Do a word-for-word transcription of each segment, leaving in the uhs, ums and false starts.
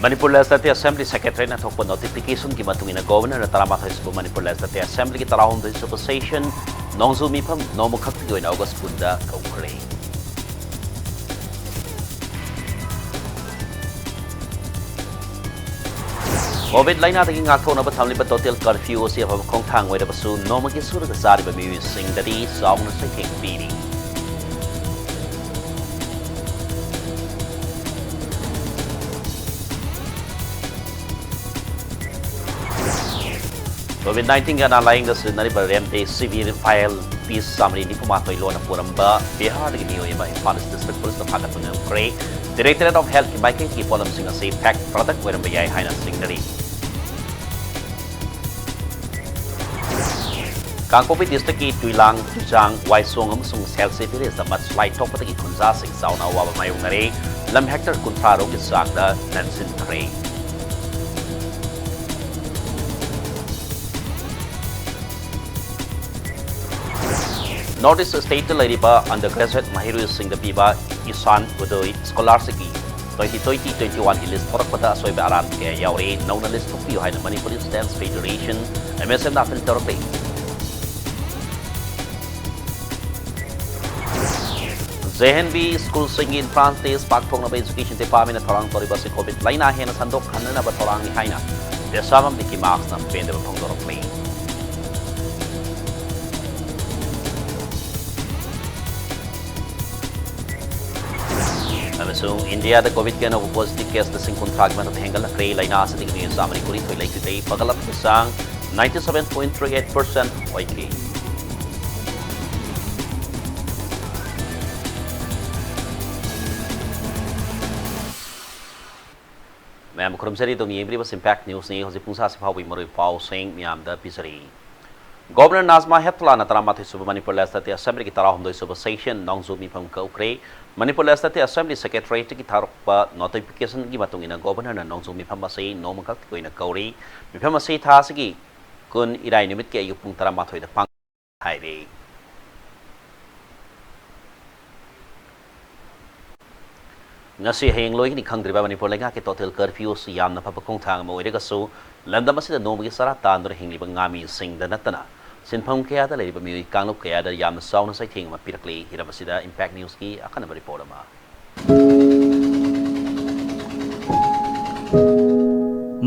Manipur legislative assembly ꯁꯦꯀ꯭ꯔꯦꯇꯔꯤꯌꯦꯠꯅ ꯊꯣꯛꯄ ꯅꯣꯇꯤꯐꯤꯀꯦꯁꯟꯒꯤ ꯃꯇꯨꯡ ꯏꯟꯅ ꯒꯣꯕꯔꯅꯔꯅ ꯇꯔꯥꯃꯥꯊꯣꯏ ꯁꯨꯕ ꯃꯅꯤꯄꯨꯔ ꯂꯦꯖꯤꯁꯂꯦꯇꯤꯚ ꯑꯦꯁꯦꯝꯕ꯭ꯂꯤꯒꯤ ꯇꯔꯥꯍꯨꯝꯗꯣꯏ ꯁꯨꯕ ꯁꯦꯁꯟ ꯅꯣꯡꯖꯨ ꯃꯤꯐꯝ ꯅꯣꯡꯃꯈꯛꯇꯒꯤ ꯑꯣꯏꯅ ꯑꯣꯒꯁ ꯀꯨꯟꯗ ꯀꯧꯈ꯭ꯔꯦ꯫ ꯀꯣꯚꯤꯗ ꯂꯥꯏꯅꯥꯗꯒꯤ ꯉꯥꯛꯊꯣꯛꯅꯕ ꯊꯝꯂꯤꯕ ꯇꯣꯇꯦꯜ ꯀꯔꯐ꯭ꯌꯨ ꯑꯁꯤ ꯑꯐꯕ ꯈꯣꯡꯊꯥꯡ ꯑꯣꯏꯔꯕꯁꯨ ꯅꯣꯡꯃꯒꯤ ꯁꯨꯔꯒ ꯆꯥꯔꯤꯕ ꯃꯤꯑꯣꯏꯁꯤꯡꯗꯗꯤ ꯆꯥꯎꯅ ꯆꯩꯊꯦꯡ ꯄꯤꯔꯤ꯫ ꯀꯣꯚꯤꯗ ꯅꯥꯏꯟꯇꯤꯟꯒꯤ ꯑꯅꯥ ꯂꯥꯌꯦꯡꯗ ꯁꯤꯖꯤꯟꯅꯔꯤꯕ ꯔꯦꯝꯗꯦꯁꯤꯚꯤꯔ ꯚꯥꯏꯜ ꯄꯤꯁ ꯆꯥꯃꯔꯤ ꯅꯤꯐꯨ ꯃꯥꯊꯣꯏ ꯂꯣꯟꯅ ꯄꯨꯔꯝꯕ ꯕꯤꯍꯥꯔꯗꯒꯤ ꯃꯤꯑꯣꯏ ꯑꯃ ꯏꯝꯐꯥꯜ ꯏꯁ ꯗꯤꯁꯇ꯭ꯔꯤꯛ ꯄꯨꯂꯤꯁꯅ ꯐꯥꯒꯠꯄ ꯉꯝꯈ꯭ꯔꯦ꯫ ꯗꯥꯏꯔꯦꯛꯇꯣꯔꯦꯠ ꯑꯣꯐ ꯍꯦꯜꯊꯀꯤ ꯃꯥꯏꯀꯩꯗꯒꯤ ꯄꯣꯠꯂꯝꯁꯤꯡ ꯑꯁꯤ ꯐꯦꯛ ꯄ꯭ꯔꯗꯛ ꯑꯣꯏꯔꯝꯕ ꯌꯥꯏ ꯍꯥꯏꯅ ꯆꯤꯡꯅꯔꯤ꯫ ꯀꯥꯡꯄꯣꯛꯄꯤ ꯗꯤꯁꯇ꯭ꯔꯤꯛꯀꯤ ꯇꯨꯏꯂꯥꯡ, ꯇꯨꯆꯥꯡ, ꯋꯥꯏꯁꯣꯡ ꯑꯃꯁꯨꯡ ꯁꯦꯜꯁꯦ ꯚꯤꯂꯦꯖꯇ ꯃꯗꯁ꯭ꯂꯥꯏꯗ ꯊꯣꯛꯄꯗꯒꯤ ꯈꯨꯟꯖꯥꯁꯤꯡ ꯆꯥꯎꯅ ꯑꯋꯥꯕ ꯃꯥꯌꯣꯛꯅꯔꯦ꯫ ꯂꯝ ꯍꯦꯛꯇꯔ ꯀꯨꯟꯊ꯭ꯔꯥ ꯔꯣꯝꯒꯤ ꯆꯥꯡꯗ ꯅꯟꯁꯤꯟꯈ꯭ꯔꯦ꯫ ꯅꯣꯔꯠ ꯏꯁ ꯁ꯭ꯇꯦꯠꯇ ꯂꯩꯔꯤꯕ ꯑꯟꯗꯔ ꯒ꯭ꯔꯦꯖꯨꯑꯦꯠ ꯃꯍꯩꯔꯣꯏꯁꯤꯡꯗ ꯄꯤꯕ ꯏꯁꯥꯟ ꯎꯗꯣꯏ ꯁ꯭ꯀꯣꯂꯥꯔꯁꯤꯞꯀꯤ ꯇ꯭ꯋꯦꯟꯇꯤ ꯇ꯭ꯋꯦꯟꯇꯤ ꯇ꯭ꯋꯦꯟꯇꯤ ꯋꯥꯟꯒꯤ ꯂꯤꯁ ꯊꯣꯔꯛꯄꯗ ꯑꯁꯣꯏꯕ ꯑꯔꯥꯟꯕ ꯀꯌꯥ ꯌꯥꯎꯔꯦ, ꯅꯧꯅ ꯂꯤꯁ ꯊꯣꯛꯄꯤꯌꯨ ꯍꯥꯏꯅ Manipuri ꯁ꯭ꯇꯨꯗꯦꯟꯠꯁ federation, M S ꯑꯦꯐꯅ appeal ꯇꯧꯔꯛꯂꯦ꯫ J and V ꯁ꯭ꯀꯨꯜꯁꯤꯡꯒꯤ ꯑꯦꯟꯇ꯭ꯔꯥꯟꯁ ꯇꯦꯁ ꯄꯥꯡꯊꯣꯛꯅꯕ ꯑꯦꯖꯨꯀꯦꯁꯟ ꯗꯤꯄꯥꯔꯠꯃꯦꯟꯅ ꯊꯧꯔꯥꯡ ꯇꯧꯔꯤꯕ ꯑꯁꯤ ꯀꯣꯚꯤꯗ ꯂꯥꯏꯅꯥ ꯍꯦꯟꯅ ꯁꯟꯗꯣꯛꯍꯟꯅꯅꯕ ꯊꯧꯔꯥꯡꯅꯤ ꯍꯥꯏꯅ ꯗꯦꯁꯥꯃꯝ ꯃꯤꯀꯤ ꯃꯥꯛꯁꯅ ꯄꯦꯟꯗꯕ ꯐꯣꯡꯗꯣꯔꯛꯂꯤ꯫ ꯑꯃꯁꯨꯡ ꯏꯟꯗꯤꯌꯥꯗ ꯀꯣꯚꯤꯗꯀꯤ ꯑꯅꯧꯕ ꯄꯣꯖꯤꯇꯤꯚ ꯀꯦꯁ ꯂꯤꯁꯤꯡ ꯀꯨꯟꯊ꯭ꯔꯥꯒꯤ ꯃꯊꯛꯇ ꯍꯦꯟꯒꯠꯂꯛꯈ꯭ꯔꯦ꯫ ꯂꯥꯏꯅꯥ ꯑꯁꯤꯗꯒꯤ ꯃꯤꯑꯣꯏ ꯆꯥꯝꯃ ꯅꯤꯐꯨ ꯅꯤꯊꯣꯏ ꯂꯩꯈꯤꯗꯦ꯫ ꯐꯒꯠꯂꯛꯄꯒꯤ ꯆꯥꯡ ninety seven point three eight percent ꯑꯣꯏꯈꯤ꯫ ꯃꯌꯥꯝ ꯈꯨꯔꯨꯝꯖꯔꯤ, ꯑꯗꯨꯝ ꯌꯦꯡꯕꯤꯔꯤꯕ ꯏꯝꯄꯦꯛ ꯅ꯭ꯌꯨꯁꯅꯤ꯫ ꯍꯧꯖꯤꯛ ꯄꯨꯡꯁꯥꯁꯤ ꯐꯥꯎꯕꯒꯤ ꯃꯔꯨꯑꯣꯏꯕ ꯄꯥꯎꯁꯤꯡ ꯃꯌꯥꯝꯗ ꯄꯤꯖꯔꯤ꯫ ꯒꯣꯕꯔꯅꯔ ꯅꯥꯖꯃꯥ ꯍꯦꯞꯇꯨꯂꯥꯅ ꯇꯔꯥꯃꯥꯊꯣꯏ ꯁꯨꯕ ꯃꯅꯤꯄꯨꯔ ꯂꯦꯖꯤꯁꯂꯦꯇꯤꯚ ꯑꯦꯁꯦꯝꯕ꯭ꯂꯤꯒꯤ ꯇꯔꯥꯍꯨꯝꯗꯣꯏ ꯁꯨꯕ ꯁꯦꯁꯟ ꯅꯣꯡꯖꯨ ꯃꯤꯐꯝ ꯀꯧꯈ꯭ꯔꯦ꯫ ꯃꯅꯤꯄꯨꯔ ꯂꯦꯖꯤꯁꯂꯦꯇꯤꯚ ꯑꯦꯁꯦꯝꯕ꯭ꯂꯤ ꯁꯦꯀ꯭ꯔꯦꯇꯔꯤꯌꯦꯠꯇꯒꯤ ꯊꯥꯔꯛꯄ ꯅꯣꯇꯤꯐꯤꯀꯦꯁꯟꯒꯤ ꯃꯇꯨꯡ ꯏꯟꯅ ꯒꯣꯕꯔꯅꯔꯅ ꯅꯣꯡꯖꯨ ꯃꯤꯐꯝ ꯑꯁꯤ ꯅꯣꯡꯃꯈꯛꯇꯒꯤ ꯑꯣꯏꯅ ꯀꯧꯔꯤ꯫ ꯃꯤꯐꯝ ꯑꯁꯤ ꯊꯥ ꯑꯁꯤꯒꯤ ꯀꯨꯟ, ꯏꯔꯥꯏ ꯅꯨꯃꯤꯠꯀꯤ ꯑꯌꯨꯛ ꯄꯨꯡ ꯇꯔꯥꯃꯥꯊꯣꯏꯗ ꯄꯥꯡ-, ꯍꯥꯏꯔꯤ꯫ ꯉꯁꯤ ꯍꯌꯦꯡ ꯂꯣꯏꯒꯅꯤ ꯈꯪꯗ꯭ꯔꯤꯕ ꯃꯅꯤꯄꯨꯔ ꯂꯩꯉꯥꯛꯀꯤ total curfew ꯑꯁꯤ ꯌꯥꯝꯅ ꯐꯕ ꯈꯣꯡꯊꯥꯡ ꯑꯃ ꯑꯣꯏꯔꯒꯁꯨ, ꯂꯝꯗꯝ ꯑꯁꯤꯗ ꯅꯣꯡꯃꯒꯤ ꯆꯔꯥ ꯇꯥꯟꯗꯨꯅ ꯍꯤꯡꯂꯤꯕ ꯉꯥꯃꯤꯁꯤꯡꯗ ꯅꯠꯇꯅ ꯁꯤꯟꯐꯝ ꯀꯌꯥꯗ ꯂꯩꯔꯤꯕ ꯃꯤꯑꯣꯏ ꯀꯥꯡꯂꯨꯞ ꯀꯌꯥꯗ ꯌꯥꯝꯅ ꯆꯥꯎꯅ ꯆꯩꯊꯦꯡ ꯑꯃ ꯄꯤꯔꯛꯂꯤ꯫ ꯍꯤꯔꯝ ꯑꯁꯤꯗ Impact Newsꯀꯤ ꯑꯈꯟꯅꯕ report ꯑꯃ꯫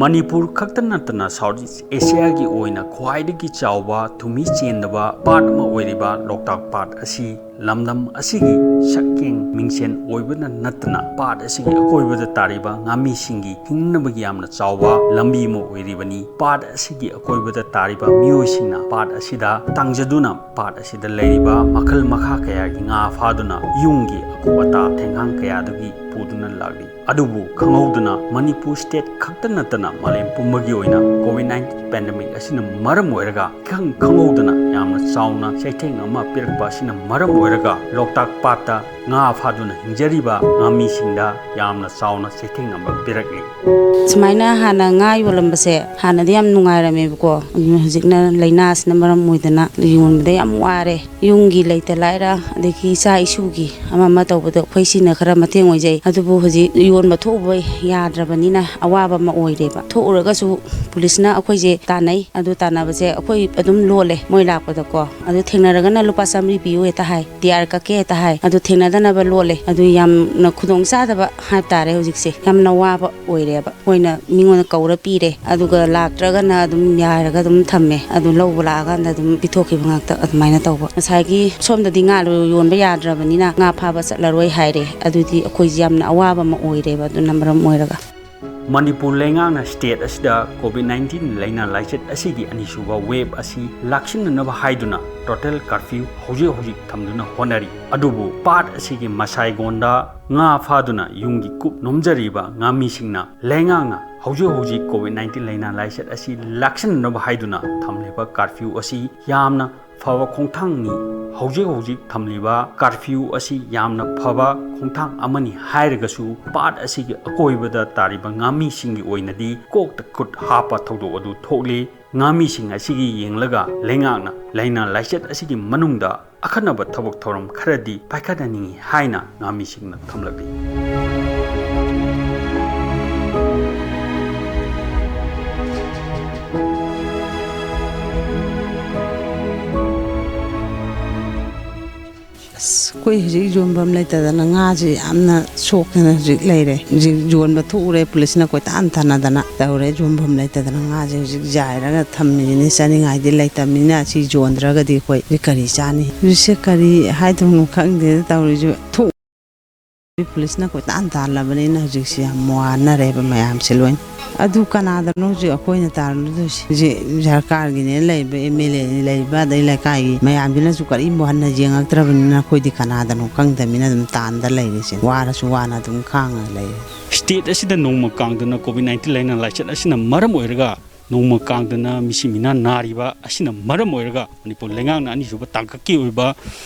ꯃꯅꯤꯄꯨꯔ ꯈꯛꯇ ꯅꯠꯇꯅ South East Asiaꯒꯤ ꯑꯣꯏꯅ ꯈ꯭ꯋꯥꯏꯗꯒꯤ ꯆꯥꯎꯕ ꯊꯨꯝꯃꯤ ꯆꯦꯟꯗꯕ ꯄꯥꯠ ꯑꯃ ꯑꯣꯏꯔꯤꯕ ꯂꯣꯛꯇꯥꯛ ꯄꯥꯠ ꯑꯁꯤ ꯂꯝꯗꯝ ꯑꯁꯤꯒꯤ ꯁꯛꯌꯦꯡ ꯃꯤꯡꯁꯦꯟ ꯑꯣꯏꯕꯅ ꯅꯠꯇꯅ ꯄꯥꯠ ꯑꯁꯤꯒꯤ ꯑꯀꯣꯏꯕꯗ ꯇꯥꯔꯤꯕ ꯉꯥꯃꯤꯁꯤꯡꯒꯤ ꯍꯤꯡꯅꯕꯒꯤ ꯌꯥꯝꯅ ꯆꯥꯎꯕ ꯂꯝꯕꯤ ꯑꯃ ꯑꯣꯏꯔꯤꯕꯅꯤ꯫ ꯄꯥꯠ ꯑꯁꯤꯒꯤ ꯑꯀꯣꯏꯕꯗ ꯇꯥꯔꯤꯕ ꯃꯤꯑꯣꯏꯁꯤꯡꯅ ꯄꯥꯠ ꯑꯁꯤꯗ ꯇꯥꯡꯖꯗꯨꯅ ꯄꯥꯠ ꯑꯁꯤꯗ ꯂꯩꯔꯤꯕ ꯃꯈꯜ ꯃꯈꯥ ꯀꯌꯥꯒꯤ ꯉꯥ ꯐꯥꯗꯨꯅ ꯌꯨꯝꯒꯤ ꯑꯀꯨꯞ ꯑꯇꯥ ꯊꯦꯡꯒꯥꯡ ꯀꯌꯥꯗꯒꯤ ꯄꯨꯗꯨꯅ ꯂꯥꯛꯂꯤ꯫ ꯑꯗꯨꯕꯨ ꯈꯪꯍꯧꯗꯅ ꯃꯅꯤꯄꯨꯔ state ꯈꯛꯇ ꯅꯠꯇꯅ ꯃꯥꯂꯦꯝ ꯄꯨꯝꯕꯒꯤ ꯑꯣꯏꯅ COVID nineteen pandemic ꯑꯁꯤꯅ ꯃꯔꯝ ꯑꯣꯏꯔꯒ ꯏꯈꯪ ꯈꯪꯍꯧꯗꯅ ꯌꯥꯝꯅ ꯆꯥꯎꯅ ꯆꯩꯊꯦꯡ ꯑꯃ ꯄꯤꯔꯛꯄ ꯑꯁꯤꯅ ꯃꯔꯝ ꯑꯣꯏꯔꯒ ꯂꯣꯛꯇꯥꯛ ꯄꯥꯠꯇ ꯉꯥ ꯐꯥꯗꯨꯅ ꯍꯤꯡꯖꯔꯤꯕ ꯉꯥꯃꯤꯁꯤꯡꯗ ꯌꯥꯝꯅ ꯆꯥꯎꯅ ꯆꯩꯊꯦꯡ ꯑꯃ ꯄꯤꯔꯛꯂꯤ꯫ ꯁꯨꯃꯥꯏꯅ ꯍꯥꯟꯅ ꯉꯥ ꯌꯣꯜꯂꯝꯕꯁꯦ ꯍꯥꯟꯅꯗꯤ ꯌꯥꯝ ꯅꯨꯡꯉꯥꯏꯔꯝꯃꯦꯕꯀꯣ, ꯑꯗꯨꯅ ꯍꯧꯖꯤꯛꯅ ꯂꯥꯏꯅꯥꯁꯤꯅ ꯃꯔꯝ ꯑꯣꯏꯗꯅ ꯌꯣꯟꯕꯗ ꯌꯥꯝ ꯋꯥꯔꯦ꯫ ꯌꯨꯝꯒꯤ ꯂꯩꯇ ꯂꯥꯏꯔ, ꯑꯗꯒꯤ ꯏꯆꯥ ꯏꯁꯨꯒꯤ ꯑꯃ ꯑꯃ ꯇꯧꯕꯗ ꯑꯩꯈꯣꯏ ꯁꯤꯅ ꯈꯔ ꯃꯇꯦꯡ ꯑꯣꯏꯖꯩ꯫ ꯑꯗꯨꯕꯨ ꯍꯧꯖꯤꯛ ꯌꯣꯟꯕ ꯊꯣꯛꯎꯕ ꯌꯥꯗ꯭ꯔꯕꯅꯤꯅ ꯑꯋꯥꯕ ꯑꯃ ꯑꯣꯏꯔꯦꯕ꯫ ꯊꯣꯛꯎꯔꯒꯁꯨ ꯄꯨꯂꯤꯁꯅ ꯑꯩꯈꯣꯏꯁꯦ ꯇꯥꯟꯅꯩ꯫ ꯑꯗꯨ ꯇꯥꯟꯅꯕꯁꯦ ꯑꯩꯈꯣꯏ ꯑꯗꯨꯝ ꯂꯣꯜꯂꯦ ꯃꯣꯏ ꯂꯥꯛꯄꯗꯀꯣ꯫ ꯑꯗꯨ ꯊꯦꯡꯅꯔꯒꯅ ꯂꯨꯄꯥ ꯆꯥꯃꯔꯤ ꯄꯤꯌꯨ ꯍꯦꯛꯇ ꯍꯥꯏ, ꯇꯤꯌꯥꯔ ꯀꯛꯀꯦ ꯍꯦꯛꯇ ꯍꯥꯏ꯫ ꯑꯗꯨ ꯊꯦꯡꯅꯗꯅꯕ ꯂꯣꯜꯂꯦ꯫ ꯑꯗꯨ ꯌꯥꯝꯅ ꯈꯨꯗꯣꯡ ꯆꯥꯗꯕ ꯍꯥꯏꯕ ꯇꯥꯔꯦ꯫ ꯍꯧꯖꯤꯛꯁꯦ ꯌꯥꯝꯅ ꯋꯥꯕ ꯑꯣꯏꯔꯦꯕ꯫ ꯑꯩꯈꯣꯏꯅ ꯃꯤꯉꯣꯟꯗ ꯀꯧꯔ ꯄꯤꯔꯦ, ꯑꯗꯨꯒ ꯂꯥꯛꯇ꯭ꯔꯒꯅ ꯑꯗꯨꯝ ꯌꯥꯏꯔꯒ ꯑꯗꯨꯝ ꯊꯝꯃꯦ꯫ ꯑꯗꯨ ꯂꯧꯕ ꯂꯥꯛꯑꯀꯥꯟꯗ ꯑꯗꯨꯝ ꯄꯤꯊꯣꯛꯈꯤꯕ ꯉꯥꯛꯇ ꯑꯗꯨꯃꯥꯏꯅ ꯇꯧꯕ꯫ ꯉꯁꯥꯏꯒꯤ ꯁꯣꯝꯗꯗꯤ ꯉꯥ ꯌꯣꯟꯕ ꯌꯥꯗ꯭ꯔꯕꯅꯤꯅ ꯉꯥ ꯐꯥꯕ ꯆꯠꯂꯔꯣꯏ ꯍꯥꯏꯔꯦ꯫ ꯑꯗꯨꯗꯤ ꯑꯩꯈꯣꯏꯁꯦ ꯌꯥꯝꯅ ꯑꯋꯥꯕ ꯑꯃ ꯑꯣꯏꯔꯦꯕ꯫ ꯑꯗꯨꯅ ꯃꯔꯝ ꯑꯣꯏꯔꯒ ꯃꯅꯤꯄꯨꯔ ꯂꯩꯉꯥꯛꯅ state ꯑꯁꯤꯗ COVID nineteen ꯂꯥꯏꯅꯥ ꯂꯥꯏꯆꯠ ꯑꯁꯤꯒꯤ ꯑꯅꯤꯁꯨꯕ wave ꯑꯁꯤ ꯂꯥꯛꯁꯤꯟꯅꯅꯕ ꯍꯥꯏꯗꯨꯅ total curfew ꯍꯧꯖꯤꯛ ꯍꯧꯖꯤꯛ ꯊꯝꯗꯨꯅ ꯍꯣꯠꯅꯔꯤ꯫ ꯑꯗꯨꯕꯨ ꯄꯥꯠ ꯑꯁꯤꯒꯤ ꯃꯁꯥꯏꯒꯣꯟꯗ ꯉꯥ ꯐꯥꯗꯨꯅ ꯌꯨꯝꯒꯤ ꯀꯨꯞ ꯅꯣꯝꯖꯔꯤꯕ ꯉꯥꯃꯤꯁꯤꯡꯅ ꯂꯩꯉꯥꯛꯅ ꯍꯧꯖꯤꯛ ꯍꯧꯖꯤꯛ COVID nineteen ꯂꯥꯏꯅꯥ ꯂꯥꯏꯆꯠ ꯑꯁꯤ ꯂꯥꯛꯁꯤꯟꯅꯅꯕ ꯍꯥꯏꯗꯨꯅ ꯊꯝꯂꯤꯕ curfew ꯑꯁꯤ ꯌꯥꯝꯅ ꯐꯕ ꯈꯣꯡꯊꯥꯡꯅꯤ꯫ ꯍꯧꯖꯤꯛ ꯍꯧꯖꯤꯛ ꯊꯝꯂꯤꯕ curfew ꯑꯁꯤ ꯌꯥꯝꯅ ꯐꯕ ꯈꯣꯡꯊꯥꯡ ꯑꯃꯅꯤ ꯍꯥꯏꯔꯒꯁꯨ, ꯄꯥꯠ ꯑꯁꯤꯒꯤ ꯑꯀꯣꯏꯕꯗ ꯇꯥꯔꯤꯕ ꯉꯥꯃꯤꯁꯤꯡꯒꯤ ꯑꯣꯏꯅꯗꯤ ꯀꯣꯛꯇ ꯈꯨꯠ ꯍꯥꯞꯄ ꯊꯧꯗꯣꯛ ꯑꯗꯨ ꯊꯣꯛꯂꯤ꯫ ꯉꯥꯃꯤꯁꯤꯡ ꯑꯁꯤꯒꯤ ꯌꯦꯡꯂꯒ ꯂꯩꯉꯥꯛꯅ ꯂꯥꯏꯅꯥ ꯂꯥꯏꯆꯠ ꯑꯁꯤꯒꯤ ꯃꯅꯨꯡꯗ ꯑꯈꯟꯅꯕ ꯊꯕꯛ ꯊꯧꯔꯝ ꯈꯔꯗꯤ ꯄꯥꯏꯈꯠꯍꯟꯅꯤꯡꯏ ꯍꯥꯏꯅ ꯉꯥꯃꯤꯁꯤꯡꯅ ꯊꯝꯂꯛꯂꯤ꯫ ꯑꯁ, ꯑꯩꯈꯣꯏ ꯍꯧꯖꯤꯛ ꯌꯣꯟꯐꯝ ꯂꯩꯇꯗꯅ ꯉꯥꯁꯦ ꯌꯥꯝꯅ ꯁꯣꯛꯇꯅ ꯍꯧꯖꯤꯛ ꯂꯩꯔꯦ꯫ ꯍꯧꯖꯤꯛ ꯌꯣꯟꯕ ꯊꯣꯛꯎꯔꯦ, ꯄꯨꯂꯤꯁꯅ ꯀꯣꯏꯇꯥꯟ ꯇꯥꯟꯅꯗꯅ ꯇꯧꯔꯦ꯫ ꯌꯣꯟꯐꯝ ꯂꯩꯇꯗꯅ ꯉꯥꯁꯦ ꯍꯧꯖꯤꯛ ꯌꯥꯏꯔꯒ ꯊꯝꯃꯤꯁꯤꯅꯤ, ꯆꯥꯅꯤꯡꯉꯥꯏꯗꯤ ꯂꯩꯇꯕꯅꯤꯅ꯫ ꯁꯤ ꯌꯣꯟꯗ꯭ꯔꯒꯗꯤ ꯑꯩꯈꯣꯏ ꯀꯔꯤ ꯆꯥꯅꯤ? ꯍꯧꯖꯤꯛꯁꯦ ꯀꯔꯤ ꯍꯥꯏꯗꯧꯅꯣ ꯈꯪꯗꯦꯗ ꯇꯧꯔꯤꯁꯦ꯫ ꯊꯣꯛ-, ꯄꯨꯂꯤꯁꯅ ꯀꯣꯏꯇꯥꯟ ꯇꯥꯜꯂꯕꯅꯤꯅ ꯍꯧꯖꯤꯛꯁꯦ ꯌꯥꯝ ꯋꯥꯅꯔꯦꯕ ꯃꯌꯥꯝꯁꯦ ꯂꯣꯏꯅ꯫ ꯑꯗꯨ ꯀꯅꯥꯗꯅꯣ ꯍꯧꯖꯤꯛ ꯑꯩꯈꯣꯏꯅ ꯇꯥꯜꯂꯨꯗꯣꯏꯁꯦ? ꯍꯧꯖꯤꯛ ꯁꯔꯀꯥꯔꯒꯤꯅꯦ ꯂꯩꯕ, ꯑꯦꯝ ꯑꯦꯜ ꯑꯦ ꯂꯩꯕ, ꯑꯗꯩ ꯂꯩꯀꯥꯏꯒꯤ ꯃꯌꯥꯝꯁꯤꯅꯁꯨ ꯀꯔꯤꯝꯕꯨ ꯍꯟꯅ ꯌꯦꯡꯉꯛꯇ꯭ꯔꯕꯅꯤꯅ ꯑꯩꯈꯣꯏꯗꯤ ꯀꯅꯥꯗꯅꯣ ꯈꯪꯗꯕꯅꯤꯅ ꯑꯗꯨꯝ ꯇꯥꯟꯗ ꯂꯩꯔꯤꯁꯦ꯫ ꯋꯥꯔꯁꯨ ꯋꯥꯅ ꯑꯗꯨꯝ ꯈꯥꯡꯉ ꯂꯩꯔꯦ꯫ ꯁ꯭ꯇꯦꯠ ꯑꯁꯤꯗ ꯅꯣꯡꯃ ꯀꯥꯡꯗꯅ ꯀꯣꯚꯤꯗ ꯅꯥꯏꯟꯇꯤꯟ ꯂꯥꯏꯅꯥ ꯂꯥꯏꯆꯠ ꯑꯁꯤꯅ ꯃꯔꯝ ꯑꯣꯏꯔꯒ ꯅꯣꯡꯃ ꯀꯥꯡꯗꯅ ꯃꯤꯁꯤ ꯃꯤꯅꯥ ꯅꯥꯔꯤꯕ ꯑꯁꯤꯅ ꯃꯔꯝ ꯑꯣꯏꯔꯒ ꯃꯅꯤꯄꯨꯔ ꯂꯩꯉꯥꯛꯅ ꯑꯅꯤꯁꯨꯕ ꯇꯥꯡꯀꯛꯀꯤ ꯑꯣꯏꯕ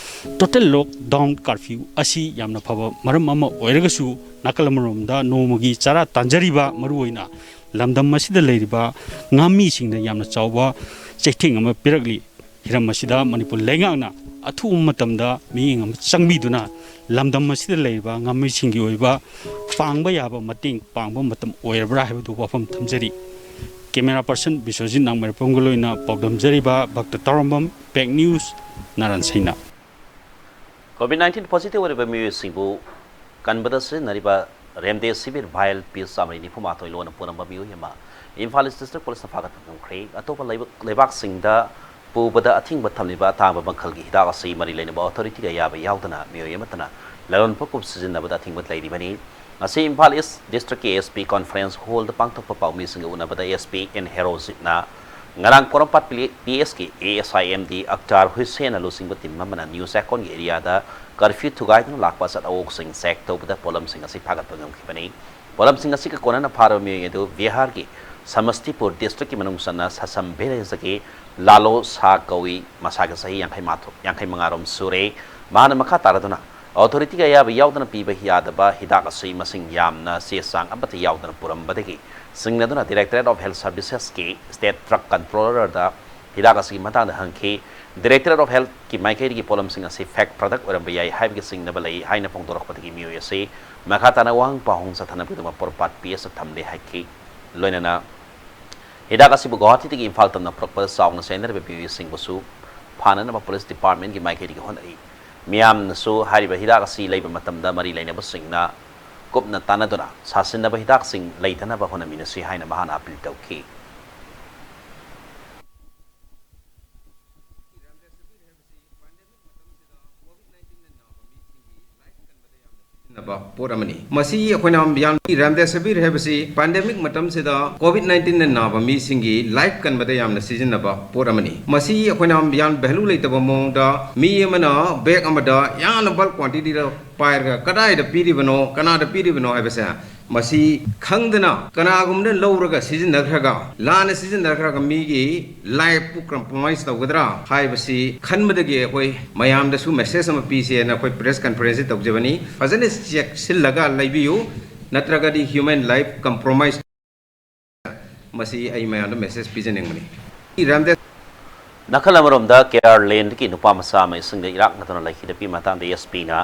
total lockdown curfew ꯑꯁꯤ ꯌꯥꯝꯅ ꯐꯕ ꯃꯔꯝ ꯑꯃ ꯑꯣꯏꯔꯒꯁꯨ, ꯅꯥꯀꯜ ꯑꯃꯔꯣꯝꯗ ꯅꯣꯡꯃꯒꯤ ꯆꯔꯥ ꯇꯥꯟꯖꯔꯤꯕ, ꯃꯔꯨꯑꯣꯏꯅ ꯂꯝꯗꯝ ꯑꯁꯤꯗ ꯂꯩꯔꯤꯕ ꯉꯥꯃꯤꯁꯤꯡꯗ ꯌꯥꯝꯅ ꯆꯥꯎꯕ ꯆꯩꯊꯦꯡ ꯑꯃ ꯄꯤꯔꯛꯂꯤ꯫ ꯍꯤꯔꯝ ꯑꯁꯤꯗ ꯃꯅꯤꯄꯨꯔ ꯂꯩꯉꯥꯛꯅ ꯑꯊꯨꯕ ꯃꯇꯝꯗ ꯃꯤꯠꯌꯦꯡ ꯑꯃ ꯆꯪꯕꯤꯗꯨꯅ ꯂꯝꯗꯝ ꯑꯁꯤꯗ ꯂꯩꯔꯤꯕ ꯉꯥꯃꯤꯁꯤꯡꯒꯤ ꯑꯣꯏꯕ ꯄꯥꯡꯕ ꯌꯥꯕ ꯃꯇꯦꯡ ꯄꯥꯡꯕ ꯃꯇꯝ ꯑꯣꯏꯔꯕ꯭ꯔꯥ ꯍꯥꯏꯕꯗꯨ ꯋꯥꯐꯝ ꯊꯝꯖꯔꯤ꯫ Camera person ꯕꯤꯁ꯭ꯋꯖꯤꯠ ꯅꯥꯎꯃꯩꯔꯥꯛꯄꯝꯒ ꯂꯣꯏꯅ ꯄꯥꯎꯗꯝꯖꯔꯤꯕ ꯚꯛꯇ ꯇꯥꯎꯔꯝꯕꯝ, ꯄꯦꯛ ꯅ꯭ꯌꯨꯁ, ꯅꯥꯔꯥꯟ ꯁꯩꯅꯥ꯫ ꯀꯣꯚꯤꯗ ꯅꯥꯏꯟꯇꯤꯟ positive ꯑꯣꯏꯔꯤꯕ ꯃꯤꯑꯣꯏꯁꯤꯡꯕꯨ ꯀꯟꯕꯗ ꯁꯤꯖꯤꯟꯅꯔꯤꯕ remdesivir vial piece ꯆꯥꯃꯔꯤ ꯅꯤꯐꯨ ꯃꯥꯊꯣꯏ ꯂꯣꯟꯅ ꯄꯨꯔꯝꯕ ꯃꯤꯑꯣꯏ ꯑꯃ ꯏꯝꯐꯥꯜ ꯏꯁ district ꯄꯨꯂꯤꯁꯅ ꯐꯥꯒꯠꯄ ꯉꯝꯈ꯭ꯔꯦ꯫ ꯑꯇꯣꯞꯄ ꯂꯩꯕ-, ꯂꯩꯕꯥꯛꯁꯤꯡꯗ ꯄꯨꯕꯗ ꯑꯊꯤꯡꯕ ꯊꯝꯂꯤꯕ ꯑꯇꯥꯡꯕ ꯃꯈꯜꯒꯤ ꯍꯤꯗꯥꯛ ꯑꯁꯤ ꯃꯔꯤ ꯂꯩꯅꯕ authority ꯒꯤ ꯑꯌꯥꯕ ꯌꯥꯎꯗꯅ ꯃꯤꯑꯣꯏ ꯑꯃꯠꯇꯅ ꯂꯂꯣꯟ ꯏꯇꯤꯛꯀꯨꯝ ꯁꯤꯖꯤꯟꯅꯕꯗ ꯑꯊꯤꯡꯕ ꯂꯩꯔꯤꯕꯅꯤ꯫ ꯉꯁꯤ ꯏꯝꯐꯥꯜ ꯏꯁ district ꯀꯤ S P conference hall ꯗ ꯄꯥꯡꯊꯣꯛꯄ ꯄꯥꯎꯃꯤꯁꯤꯡꯒ ꯎꯅꯕꯗ S P N ꯍꯦꯔꯣꯖꯤꯠꯅ ꯉꯔꯥꯡ ꯄꯣꯔꯣꯝꯄꯥꯠ ꯄꯤ-, P S ꯀꯤ A S I M D ꯑꯛꯇꯥꯔ ꯍꯨꯏꯁꯦꯟꯅ ꯂꯨꯆꯤꯡꯕ team ꯑꯃꯅ ꯅ꯭ꯌꯨ ꯆꯦꯛꯀꯣꯟꯒꯤ area ꯗ curfew ꯊꯨꯒꯥꯏꯗꯨꯅ ꯂꯥꯛꯄ ꯑꯆꯠ ꯑꯋꯣꯛꯁꯤꯡ check ꯇꯧꯕꯗ ꯄꯣꯠꯂꯝꯁꯤꯡ ꯑꯁꯤ ꯐꯥꯒꯠꯄ ꯉꯝꯈꯤꯕꯅꯤ꯫ ꯄꯣꯠꯂꯝꯁꯤꯡ ꯑꯁꯤꯒ ꯀꯣꯟꯅꯅ ꯐꯥꯔꯕ ꯃꯤꯑꯣꯏ ꯑꯗꯨ ꯕꯤꯍꯥꯔꯒꯤ ꯁꯃꯁꯇꯤꯄꯨꯔ district ꯀꯤ ꯃꯅꯨꯡ ꯆꯟꯅ ꯁꯁꯝ village ꯗꯒꯤ ꯂꯥꯂꯣ ꯁꯥ ꯀꯧꯏ꯫ ꯃꯁꯥꯒꯤ ꯆꯍꯤ ꯌꯥꯡꯈꯩ ꯃꯥꯊꯣꯏ, ꯌꯥꯡꯈꯩ ꯃꯉꯥ ꯔꯣꯝ ꯁꯨꯔꯦ꯫ ꯃꯍꯥꯛꯅ ꯃꯈꯥ ꯇꯥꯔꯗꯨꯅ authority ꯒꯤ ꯑꯌꯥꯕ ꯌꯥꯎꯗꯅ ꯄꯤꯕ ꯌꯥꯗꯕ ꯍꯤꯗꯥꯛ ꯑꯁꯤ ꯃꯁꯤꯡ ꯌꯥꯝꯅ ꯆꯦ ꯆꯥꯡ ꯑꯃꯠꯇ ꯌꯥꯎꯗꯅ ꯄꯨꯔꯝꯕꯗꯒꯤ ꯆꯤꯡꯅꯗꯨꯅ Directorate of Health Services ꯀꯤ state drug controller ꯗ ꯍꯤꯗꯥꯛ ꯑꯁꯤꯒꯤ ꯃꯇꯥꯡꯗ ꯍꯪꯈꯤ꯫ Directorate of Healthꯀꯤ ꯃꯥꯏꯀꯩꯗꯒꯤ ꯄꯣꯠꯂꯝꯁꯤꯡ ꯑꯁꯤ fake product ꯑꯣꯏꯔꯝꯕ ꯌꯥꯏ ꯍꯥꯏꯕꯒꯤ ꯆꯤꯡꯅꯕ ꯂꯩ ꯍꯥꯏꯅ ꯐꯣꯡꯗꯣꯔꯛꯄꯗꯒꯤ ꯃꯤꯑꯣꯏ ꯑꯁꯤ ꯃꯈꯥ ꯇꯥꯅ ꯋꯥꯍꯪ ꯄꯥꯎꯍꯪ ꯆꯠꯊꯅꯕꯒꯤꯗꯃꯛ ꯄꯣꯔꯣꯝꯄꯥꯠ P S ꯇ ꯊꯝꯂꯦ ꯍꯥꯏꯈꯤ꯫ ꯂꯣꯏꯅꯅ ꯍꯤꯗꯥꯛ ꯑꯁꯤꯕꯨ ꯒꯨꯋꯥꯍꯥꯇꯤꯗꯒꯤ ꯏꯝꯐꯥꯜ ꯇꯝꯅ ꯄꯨꯔꯛꯄꯗ ꯆꯥꯎꯅ ꯆꯦꯟꯅꯔꯤꯕ ꯃꯤꯑꯣꯏꯁꯤꯡꯕꯨꯁꯨ ꯐꯥꯅꯅꯕ police departmentꯀꯤ ꯃꯥꯏꯀꯩꯗꯒꯤ ꯍꯣꯠꯅꯔꯤ꯫ ꯃꯤꯌꯥꯝꯅꯁꯨ ꯍꯥꯏꯔꯤꯕ ꯍꯤꯗꯥꯛ ꯑꯁꯤ ꯂꯩꯕ ꯃꯇꯝꯗ ꯃꯔꯤ ꯂꯩꯅꯕꯁꯤꯡꯅ ꯀꯨꯞꯅ ꯇꯥꯟꯅꯗꯨꯅ ꯁꯥꯁꯤꯟꯅꯕ ꯍꯤꯗꯥꯛꯁꯤꯡ ꯂꯩꯇꯅꯕ ꯍꯣꯠꯅꯃꯤꯟꯅꯁꯤ ꯍꯥꯏꯅ ꯃꯍꯥꯛꯅ appeal ꯇꯧꯈꯤ꯫ ꯅꯕ ꯄꯣꯠ ꯑꯃꯅꯤ꯫ ꯃꯁꯤ ꯑꯩꯈꯣꯏꯅ ꯌꯥꯝ, Remdesivir ꯍꯥꯏꯕꯁꯤ pandemic ꯃꯇꯝꯁꯤꯗ COVID nineteen ꯅ ꯅꯥꯕ ꯃꯤꯁꯤꯡꯒꯤ life ꯀꯟꯕꯗ ꯌꯥꯝꯅ ꯁꯤꯖꯤꯟꯅꯕ ꯄꯣꯠ ꯑꯃꯅꯤ꯫ ꯃꯁꯤ ꯑꯩꯈꯣꯏꯅ ꯌꯥꯝ value ꯂꯩꯇꯕ ꯃꯑꯣꯡꯗ ꯃꯤ ꯑꯃꯅ bag ꯑꯃꯗ ꯌꯥꯝꯅ bulk quantity ꯗ ꯄꯥꯏꯔꯒ ꯀꯗꯥꯏꯗ ꯄꯤꯔꯤꯕꯅꯣ, ꯀꯅꯥꯗ ꯄꯤꯔꯤꯕꯅꯣ ꯍꯥꯏꯕꯁꯦ ꯃꯁꯤ ꯈꯪꯗꯅ ꯀꯅꯥꯒꯨꯝꯕꯅ ꯂꯧꯔꯒ ꯁꯤꯖꯤꯟꯅꯈ꯭ꯔꯒ, ꯂꯥꯟꯅ ꯁꯤꯖꯤꯟꯅꯈ꯭ꯔꯒ ꯃꯤꯒꯤ life ꯄꯨ compromise ꯇꯧꯒꯗ꯭ꯔꯥ ꯍꯥꯏꯕꯁꯤ ꯈꯟꯕꯗꯒꯤ ꯑꯩꯈꯣꯏ ꯃꯌꯥꯝꯗꯁꯨ message ꯑꯃ ꯄꯤꯁꯦꯅ ꯑꯩꯈꯣꯏ press conference ꯁꯤ ꯇꯧꯖꯕꯅꯤ꯫ ꯐꯖꯅ ꯆꯦꯛꯁꯤꯜꯂꯒ ꯂꯩꯕꯤꯌꯨ, ꯅꯠꯇ꯭ꯔꯒꯗꯤ human life compromise ꯃꯁꯤ ꯑꯩ ꯃꯌꯥꯝꯗ message ꯄꯤꯖꯅꯤꯡꯕꯅꯤ꯫ ꯔꯥꯝꯗꯦꯁ ꯅꯥꯀꯜ ꯑꯃꯔꯣꯝꯗ ꯀꯦ ꯑꯥꯔ ꯂꯦꯟꯗꯒꯤ ꯅꯨꯄꯥ ꯃꯆꯥ ꯑꯃ ꯏꯁꯤꯡꯗ ꯏꯔꯥꯛꯅꯗꯨꯅ ꯂꯩꯈꯤꯗꯕꯒꯤ ꯃꯇꯥꯡꯗ ꯑꯦꯁ ꯄꯤꯅ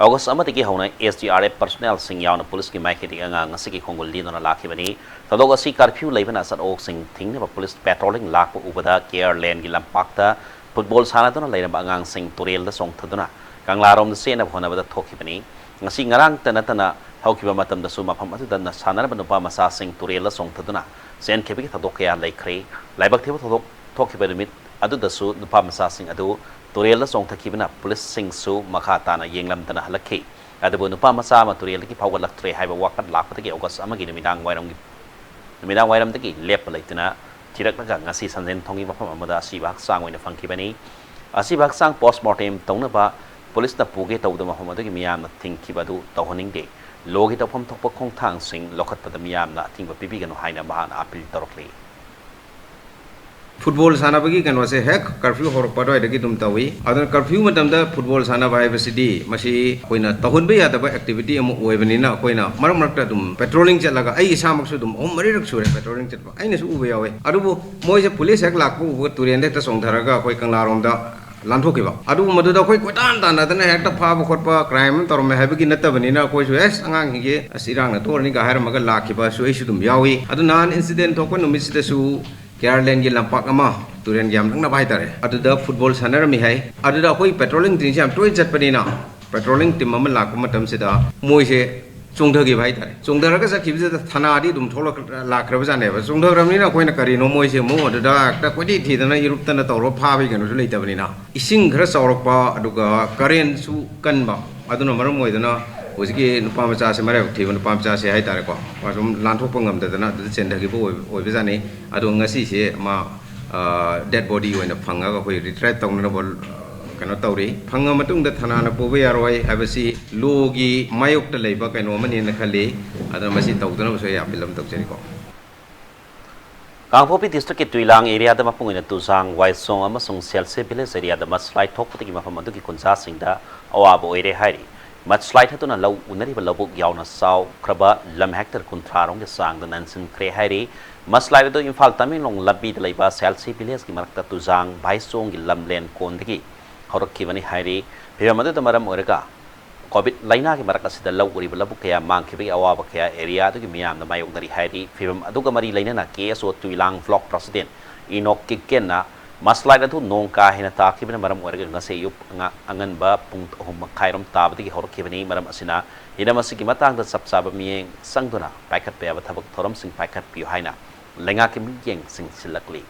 ꯑꯣꯒꯁ ꯑꯃꯗꯒꯤ ꯍꯧꯅ S D R F personnel ꯁꯤꯡ ꯌꯥꯎꯅ ꯄꯨꯂꯤꯁꯀꯤ ꯃꯥꯏꯀꯩꯗꯒꯤ ꯑꯉꯥꯡ ꯑꯁꯤꯒꯤ ꯈꯣꯡꯒꯨꯜ ꯂꯤꯗꯨꯅ ꯂꯥꯛꯈꯤꯕꯅꯤ꯫ ꯊꯧꯗꯣꯛ ꯑꯁꯤ curfew ꯂꯩꯕꯅ ꯑꯆꯠ ꯑꯋꯣꯛꯁꯤꯡ ꯊꯤꯡꯅꯕ ꯄꯨꯂꯤꯁ patrolling ꯂꯥꯛꯄ ꯎꯕꯗ ꯀꯦ ꯑꯥꯔ ꯂꯦꯟꯒꯤ ꯂꯝꯄꯥꯛꯇ football ꯁꯥꯟꯅꯗꯨꯅ ꯂꯩꯔꯝꯕ ꯑꯉꯥꯡꯁꯤꯡ ꯇꯨꯔꯦꯜꯗ ꯆꯣꯡꯊꯗꯨꯅ ꯀꯪꯂꯥꯔꯣꯝꯗ ꯆꯦꯟꯅꯕ ꯍꯣꯠꯅꯕꯗ ꯊꯣꯛꯈꯤꯕꯅꯤ꯫ ꯉꯁꯤ ꯉꯔꯥꯡꯇ ꯅꯠꯇꯅ ꯍꯧꯈꯤꯕ ꯃꯇꯝꯗꯁꯨ ꯃꯐꯝ ꯑꯗꯨꯗ ꯁꯥꯟꯅꯔꯝꯕ ꯅꯨꯄꯥ ꯃꯆꯥꯁꯤꯡ ꯇꯨꯔꯦꯜꯗ ꯆꯣꯡꯊꯗꯨꯅ ꯆꯦꯟꯈꯤꯕꯒꯤ ꯊꯧꯗꯣꯛ ꯀꯌꯥ ꯂꯩꯈ꯭ꯔꯦ꯫ ꯂꯥꯏꯕꯛ ꯊꯤꯕ ꯊꯧꯗꯣꯛ ꯊꯣꯛꯈꯤꯕ ꯅꯨꯃꯤꯠ ꯑꯗꯨꯗꯁꯨ ꯅꯨꯄꯥ ꯃꯆꯥꯁꯤꯡ ꯑꯗꯨ ꯇꯨꯔꯦꯜꯗ ꯆꯣꯡꯊꯈꯤꯕꯅ ꯄꯨꯂꯤꯁꯁꯤꯡꯁꯨ ꯃꯈꯥ ꯇꯥꯅ ꯌꯦꯡꯂꯝꯗꯅ ꯍꯜꯂꯛꯈꯤ꯫ ꯑꯗꯨꯕꯨ ꯅꯨꯄꯥ ꯃꯆꯥ ꯑꯃ ꯇꯨꯔꯦꯜꯗꯒꯤ ꯐꯥꯎꯒꯠꯂꯛꯇ꯭ꯔꯦ ꯍꯥꯏꯕ ꯋꯥꯀꯠ ꯂꯥꯛꯄꯗꯒꯤ ꯑꯣꯒꯁ ꯑꯃꯒꯤ ꯅꯨꯃꯤꯗꯥꯡ ꯋꯥꯏꯔꯝꯒꯤ, ꯅꯨꯃꯤꯗꯥꯡ ꯋꯥꯏꯔꯝꯗꯒꯤ ꯂꯦꯞꯄ ꯂꯩꯇꯅ ꯊꯤꯔꯛꯂꯒ ꯉꯁꯤ ꯁꯟꯖꯦꯟꯊꯣꯡꯒꯤ ꯃꯐꯝ ꯑꯃꯗ ꯑꯁꯤꯕ ꯍꯛꯆꯥꯡ ꯑꯣꯏꯅ ꯐꯪꯈꯤꯕꯅꯤ꯫ ꯑꯁꯤꯕ ꯍꯛꯆꯥꯡ post mortem ꯇꯧꯅꯕ ꯄꯨꯂꯤꯁꯅ ꯄꯨꯒꯦ ꯇꯧꯕꯗ ꯃꯐꯝ ꯑꯗꯨꯒꯤ ꯃꯤꯌꯥꯝꯅ ꯊꯤꯡꯈꯤꯕ ꯑꯗꯨ ꯇꯧꯍꯟꯅꯤꯡꯗꯦ꯫ Law ꯒꯤ ꯇꯧꯐꯝ ꯊꯣꯛꯄ ꯈꯣꯡꯊꯥꯡꯁꯤꯡ ꯂꯧꯈꯠꯄꯗ ꯃꯤꯌꯥꯝꯅ ꯑꯊꯤꯡꯕ ꯄꯤꯕꯤꯒꯅꯨ ꯍꯥꯏꯅ ꯃꯍꯥꯛꯅ appeal ꯇꯧꯔꯛꯂꯤ꯫ ꯐꯨꯠꯕꯣꯜ ꯁꯥꯟꯅꯕꯒꯤ ꯀꯩꯅꯣꯁꯦ ꯍꯦꯛ ꯀꯔꯐ꯭ꯌꯨ ꯍꯧꯔꯛꯄ ꯑꯗꯨꯋꯥꯏꯗꯒꯤ ꯑꯗꯨꯝ ꯇꯧꯏ꯫ ꯑꯗꯨꯅ ꯀꯔꯐ꯭ꯌꯨ ꯃꯇꯝꯗ ꯐꯨꯠꯕꯣꯜ ꯁꯥꯟꯅꯕ ꯍꯥꯏꯕꯁꯤꯗꯤ ꯃꯁꯤ ꯑꯩꯈꯣꯏꯅ ꯇꯧꯍꯟꯕ ꯌꯥꯗꯕ ꯑꯦꯛꯇꯤꯚꯤꯇꯤ ꯑꯃ ꯑꯣꯏꯕꯅꯤꯅ, ꯑꯩꯈꯣꯏꯅ ꯃꯔꯛ ꯃꯔꯛꯇ ꯑꯗꯨꯝ ꯄꯦꯇ꯭ꯔꯣꯂꯤꯡ ꯆꯠꯂꯒ, ꯑꯩ ꯏꯁꯥꯃꯛꯁꯨ ꯑꯗꯨꯝ ꯑꯍꯨꯝ ꯃꯔꯤꯔꯛ ꯁꯨꯔꯦ ꯄꯦꯇ꯭ꯔꯣꯂꯤꯡ ꯆꯠꯄ, ꯑꯩꯅꯁꯨ ꯎꯕ ꯌꯥꯎꯋꯦ꯫ ꯑꯗꯨꯕꯨ ꯃꯣꯏꯁꯦ ꯄꯨꯂꯤꯁ ꯍꯦꯛ ꯂꯥꯛꯄ ꯎꯕꯒ ꯇꯨꯔꯦꯟꯗ ꯍꯦꯛꯇ ꯆꯣꯡꯊꯔꯒ ꯑꯩꯈꯣꯏ ꯀꯪꯂꯥꯔꯣꯝꯗ ꯂꯥꯟꯊꯣꯛꯈꯤꯕ꯫ ꯑꯗꯨꯕꯨ ꯃꯗꯨꯗ ꯑꯩꯈꯣꯏ ꯀꯣꯏꯇꯥꯟ ꯇꯥꯟꯅꯗꯅ ꯍꯦꯛꯇ ꯐꯥꯕ ꯈꯣꯠꯄ, ꯀ꯭ꯔꯥꯏꯝ ꯑꯃ ꯇꯧꯔꯝꯃꯦ ꯍꯥꯏꯕꯒꯤ ꯅꯠꯇꯕꯅꯤꯅ, ꯑꯩꯈꯣꯏꯁꯨ ꯑꯦꯁ, ꯑꯉꯥꯡꯁꯤꯡꯁꯦ ꯑꯁ ꯏꯔꯥꯡꯅ ꯇꯣꯛꯑꯅꯤꯒ ꯍꯥꯏꯔꯝꯃꯒ ꯂꯥꯛꯈꯤꯕꯁꯨ ꯑꯩꯁꯨ ꯑꯗꯨꯝ ꯌꯥꯎꯏ꯫ ꯑꯗꯨ ꯅꯍꯥꯟ ꯏꯟꯁꯤꯗꯦꯟ ꯊꯣꯛꯄ ꯅꯨꯃꯤꯠꯁꯤꯗꯁꯨ ꯀꯦꯔꯂꯦꯟꯒꯤ ꯂꯝꯄꯥꯛ ꯑꯃ, ꯇꯨꯔꯦꯟꯒ ꯌꯥꯝ ꯅꯛꯅꯕ ꯍꯥꯏꯇꯥꯔꯦ, ꯑꯗꯨꯗ ꯐꯨꯠꯕꯣꯜ ꯁꯥꯟꯅꯔꯝꯃꯤ ꯍꯥꯏ꯫ ꯑꯗꯨꯗ ꯑꯩꯈꯣꯏ ꯄꯦꯇ꯭ꯔꯣꯂꯤꯡ ꯇꯤꯝꯁꯦ ꯌꯥꯝ ꯇꯣꯏꯅ ꯆꯠꯄꯅꯤꯅ, ꯄꯦꯇ꯭ꯔꯣꯂꯤꯡ ꯇꯤꯝ ꯑꯃ ꯂꯥꯛꯄ ꯃꯇꯝꯁꯤꯗ ꯃꯣꯏꯁꯦ ꯆꯣꯡꯊꯈꯤꯕ ꯍꯥꯏꯇꯥꯔꯦ꯫ ꯆꯣꯡꯊꯔꯒ ꯆꯠꯈꯤꯕꯁꯤꯗ ꯊꯅꯥꯗꯤ ꯑꯗꯨꯝ ꯊꯣꯛꯂꯛ-, ꯂꯥꯛꯈ꯭ꯔꯕꯖꯥꯠꯅꯦꯕ꯫ ꯆꯣꯡꯊꯈ꯭ꯔꯕꯅꯤꯅ ꯑꯩꯈꯣꯏꯅ ꯀꯔꯤꯅꯣ ꯃꯣꯏꯁꯦ ꯑꯃꯨꯛ ꯑꯗꯨꯗ ꯍꯦꯛꯇ ꯀꯣꯏꯊꯤ ꯊꯤꯗꯅ ꯏꯔꯨꯞꯇꯅ ꯇꯧꯔꯒ ꯐꯥꯕꯒꯤ ꯀꯩꯅꯣꯁꯨ ꯂꯩꯇꯕꯅꯤꯅ, ꯏꯁꯤꯡ ꯈꯔ ꯆꯥꯎꯔꯛꯄ, ꯑꯗꯨꯒ ꯀꯔꯦꯟꯁꯨ ꯀꯟꯕ, ꯑꯗꯨꯅ ꯃꯔꯝ ꯑꯣꯏꯗꯅ ꯍꯧꯖꯤꯛꯀꯤ ꯅꯨꯄꯥ ꯃꯆꯥꯁꯦ, ꯃꯔꯥꯏꯕꯛ ꯊꯤꯕ ꯅꯨꯄꯥ ꯃꯆꯥꯁꯦ ꯍꯥꯏꯇꯥꯔꯦꯀꯣ, ꯃꯥꯁꯨ ꯂꯥꯟꯊꯣꯛꯄ ꯉꯝꯗꯗꯅ ꯑꯗꯨꯗ ꯆꯦꯟꯊꯈꯤꯕ ꯑꯣꯏ-, ꯑꯣꯏꯕꯖꯥꯠꯅꯤ꯫ ꯑꯗꯣ ꯉꯁꯤꯁꯦ ꯃꯥ ꯗꯦꯠ ꯕꯣꯗꯤ ꯑꯣꯏꯅ ꯐꯪꯉꯒ ꯑꯩꯈꯣꯏ ꯔꯤꯇ꯭ꯔꯥꯏꯠ ꯇꯧꯅꯅꯕ, ꯑ, ꯀꯩꯅꯣ ꯇꯧꯔꯤ꯫ ꯐꯪꯉ ꯃꯇꯨꯡꯗ ꯊꯅꯥꯅ ꯄꯨꯕ ꯌꯥꯔꯣꯏ ꯍꯥꯏꯕꯁꯤ ꯂꯣꯒꯤ ꯃꯥꯌꯣꯛꯇ ꯂꯩꯕ ꯀꯩꯅꯣ ꯑꯃꯅꯦꯅ ꯈꯜꯂꯤ꯫ ꯑꯗꯨꯅ ꯃꯁꯤ ꯇꯧꯗꯅꯕꯁꯨ ꯑꯩ ꯑꯥꯄꯤꯜ ꯑꯃ ꯇꯧꯖꯔꯤꯀꯣ꯫ ꯀꯥꯡꯄꯣꯛꯄꯤ ꯗꯤꯁꯇ꯭ꯔꯤꯛꯀꯤ ꯇꯨꯏꯂꯥꯡ ꯑꯦꯔꯤꯌꯥꯗ ꯃꯄꯨꯡ ꯑꯣꯏꯅ ꯇꯨꯖꯥꯡ, ꯋꯥꯏꯁꯣꯡ ꯑꯃꯁꯨꯡ ꯁꯦꯜꯁꯦ ꯚꯤꯂꯦꯖ ꯑꯦꯔꯤꯌꯥꯗ ꯃꯁꯂꯥꯏꯠ ꯊꯣꯛꯄꯗꯒꯤ ꯃꯐꯝ ꯑꯗꯨꯒꯤ ꯈꯨꯟꯖꯥꯁꯤꯡꯗ ꯑꯋꯥꯕ ꯑꯣꯏꯔꯦ ꯍꯥꯏꯔꯤ꯫ ꯃꯁꯂꯥꯏꯠ ꯑꯗꯨꯅ ꯂꯧ ꯎꯅꯔꯤꯕ ꯂꯧꯕꯨꯛ ꯌꯥꯎꯅ ꯆꯥꯎꯈ꯭ꯔꯕ ꯂꯝ ꯍꯦꯛꯇꯔ ꯀꯨꯟꯊ꯭ꯔꯥ ꯔꯣꯝꯒꯤ ꯆꯥꯡꯗ ꯅꯟꯁꯤꯟꯈ꯭ꯔꯦ ꯍꯥꯏꯔꯤ꯫ ꯃꯁꯂꯥꯏꯠ ꯑꯗꯨ ꯏꯝꯐꯥꯜ ꯇꯃꯦꯡꯂꯣꯡ ꯂꯝꯕꯤꯗ ꯂꯩꯕ ꯁꯦꯜꯁꯦ ꯚꯤꯂꯦꯖꯀꯤ ꯃꯔꯛꯇ ꯇꯨꯖꯥꯡ ꯚꯥꯏꯁꯣꯡꯒꯤ ꯂꯝꯂꯦꯟ ꯀꯣꯟꯗꯒꯤ ꯍꯧꯔꯛꯈꯤꯕꯅꯤ ꯍꯥꯏꯔꯤ꯫ ꯐꯤꯕꯝ ꯑꯗꯨꯗ ꯃꯔꯝ ꯑꯣꯏꯔꯒ ꯀꯣꯚꯤꯗ ꯂꯩꯅꯥꯒꯤ ꯃꯔꯛ ꯑꯁꯤꯗ ꯂꯧ ꯎꯔꯤꯕ ꯂꯧꯕꯨꯛ ꯀꯌꯥ ꯃꯥꯡꯈꯤꯕꯒꯤ ꯑꯋꯥꯕ ꯀꯌꯥ ꯑꯦꯔꯤꯌꯥ ꯑꯗꯨꯒꯤ ꯃꯤꯌꯥꯝꯅ ꯃꯥꯌꯣꯛꯅꯔꯤ ꯍꯥꯏꯔꯤ꯫ ꯐꯤꯕꯝ ꯑꯗꯨꯒ ꯃꯔꯤ ꯂꯩꯅꯅ ꯀꯦ ꯑꯦꯁ ꯑꯣ ꯇꯨꯏꯂꯥꯡ ꯕ꯭ꯂꯣꯛ ꯄ꯭ꯔꯁꯤꯗꯦꯟ ꯏꯅꯣꯛ ꯀꯤꯛꯀꯦꯟꯅ ꯃꯁꯂꯥꯏꯠ ꯑꯗꯨ ꯅꯣꯡ ꯀꯥ ꯍꯦꯟꯅ ꯇꯥꯈꯤꯕꯅ ꯃꯔꯝ ꯑꯣꯏꯔꯒ ꯉꯁꯤ ꯑꯌꯨꯛ ꯑꯉ-, ꯑꯉꯟꯕ ꯄꯨꯡ ꯑꯍꯨꯝ ꯃꯈꯥꯏꯔꯣꯝ ꯇꯥꯕꯗꯒꯤ ꯍꯧꯔꯛꯈꯤꯕꯅꯤ꯫ ꯃꯔꯝ ꯑꯁꯤꯅ ꯍꯤꯔꯝ ꯑꯁꯤꯒꯤ ꯃꯇꯥꯡꯗ ꯆꯞ ꯆꯥꯕ ꯃꯤꯠꯌꯦꯡ ꯆꯪꯗꯨꯅ ꯄꯥꯏꯈꯠꯄ ꯌꯥꯕ ꯊꯕꯛ ꯊꯧꯔꯝꯁꯤꯡ ꯄꯥꯏꯈꯠꯄꯤꯌꯨ ꯍꯥꯏꯅ ꯂꯩꯉꯥꯛꯀꯤ ꯃꯤꯠꯌꯦꯡꯁꯤꯡ ꯁꯤꯜꯂꯛꯂꯤ꯫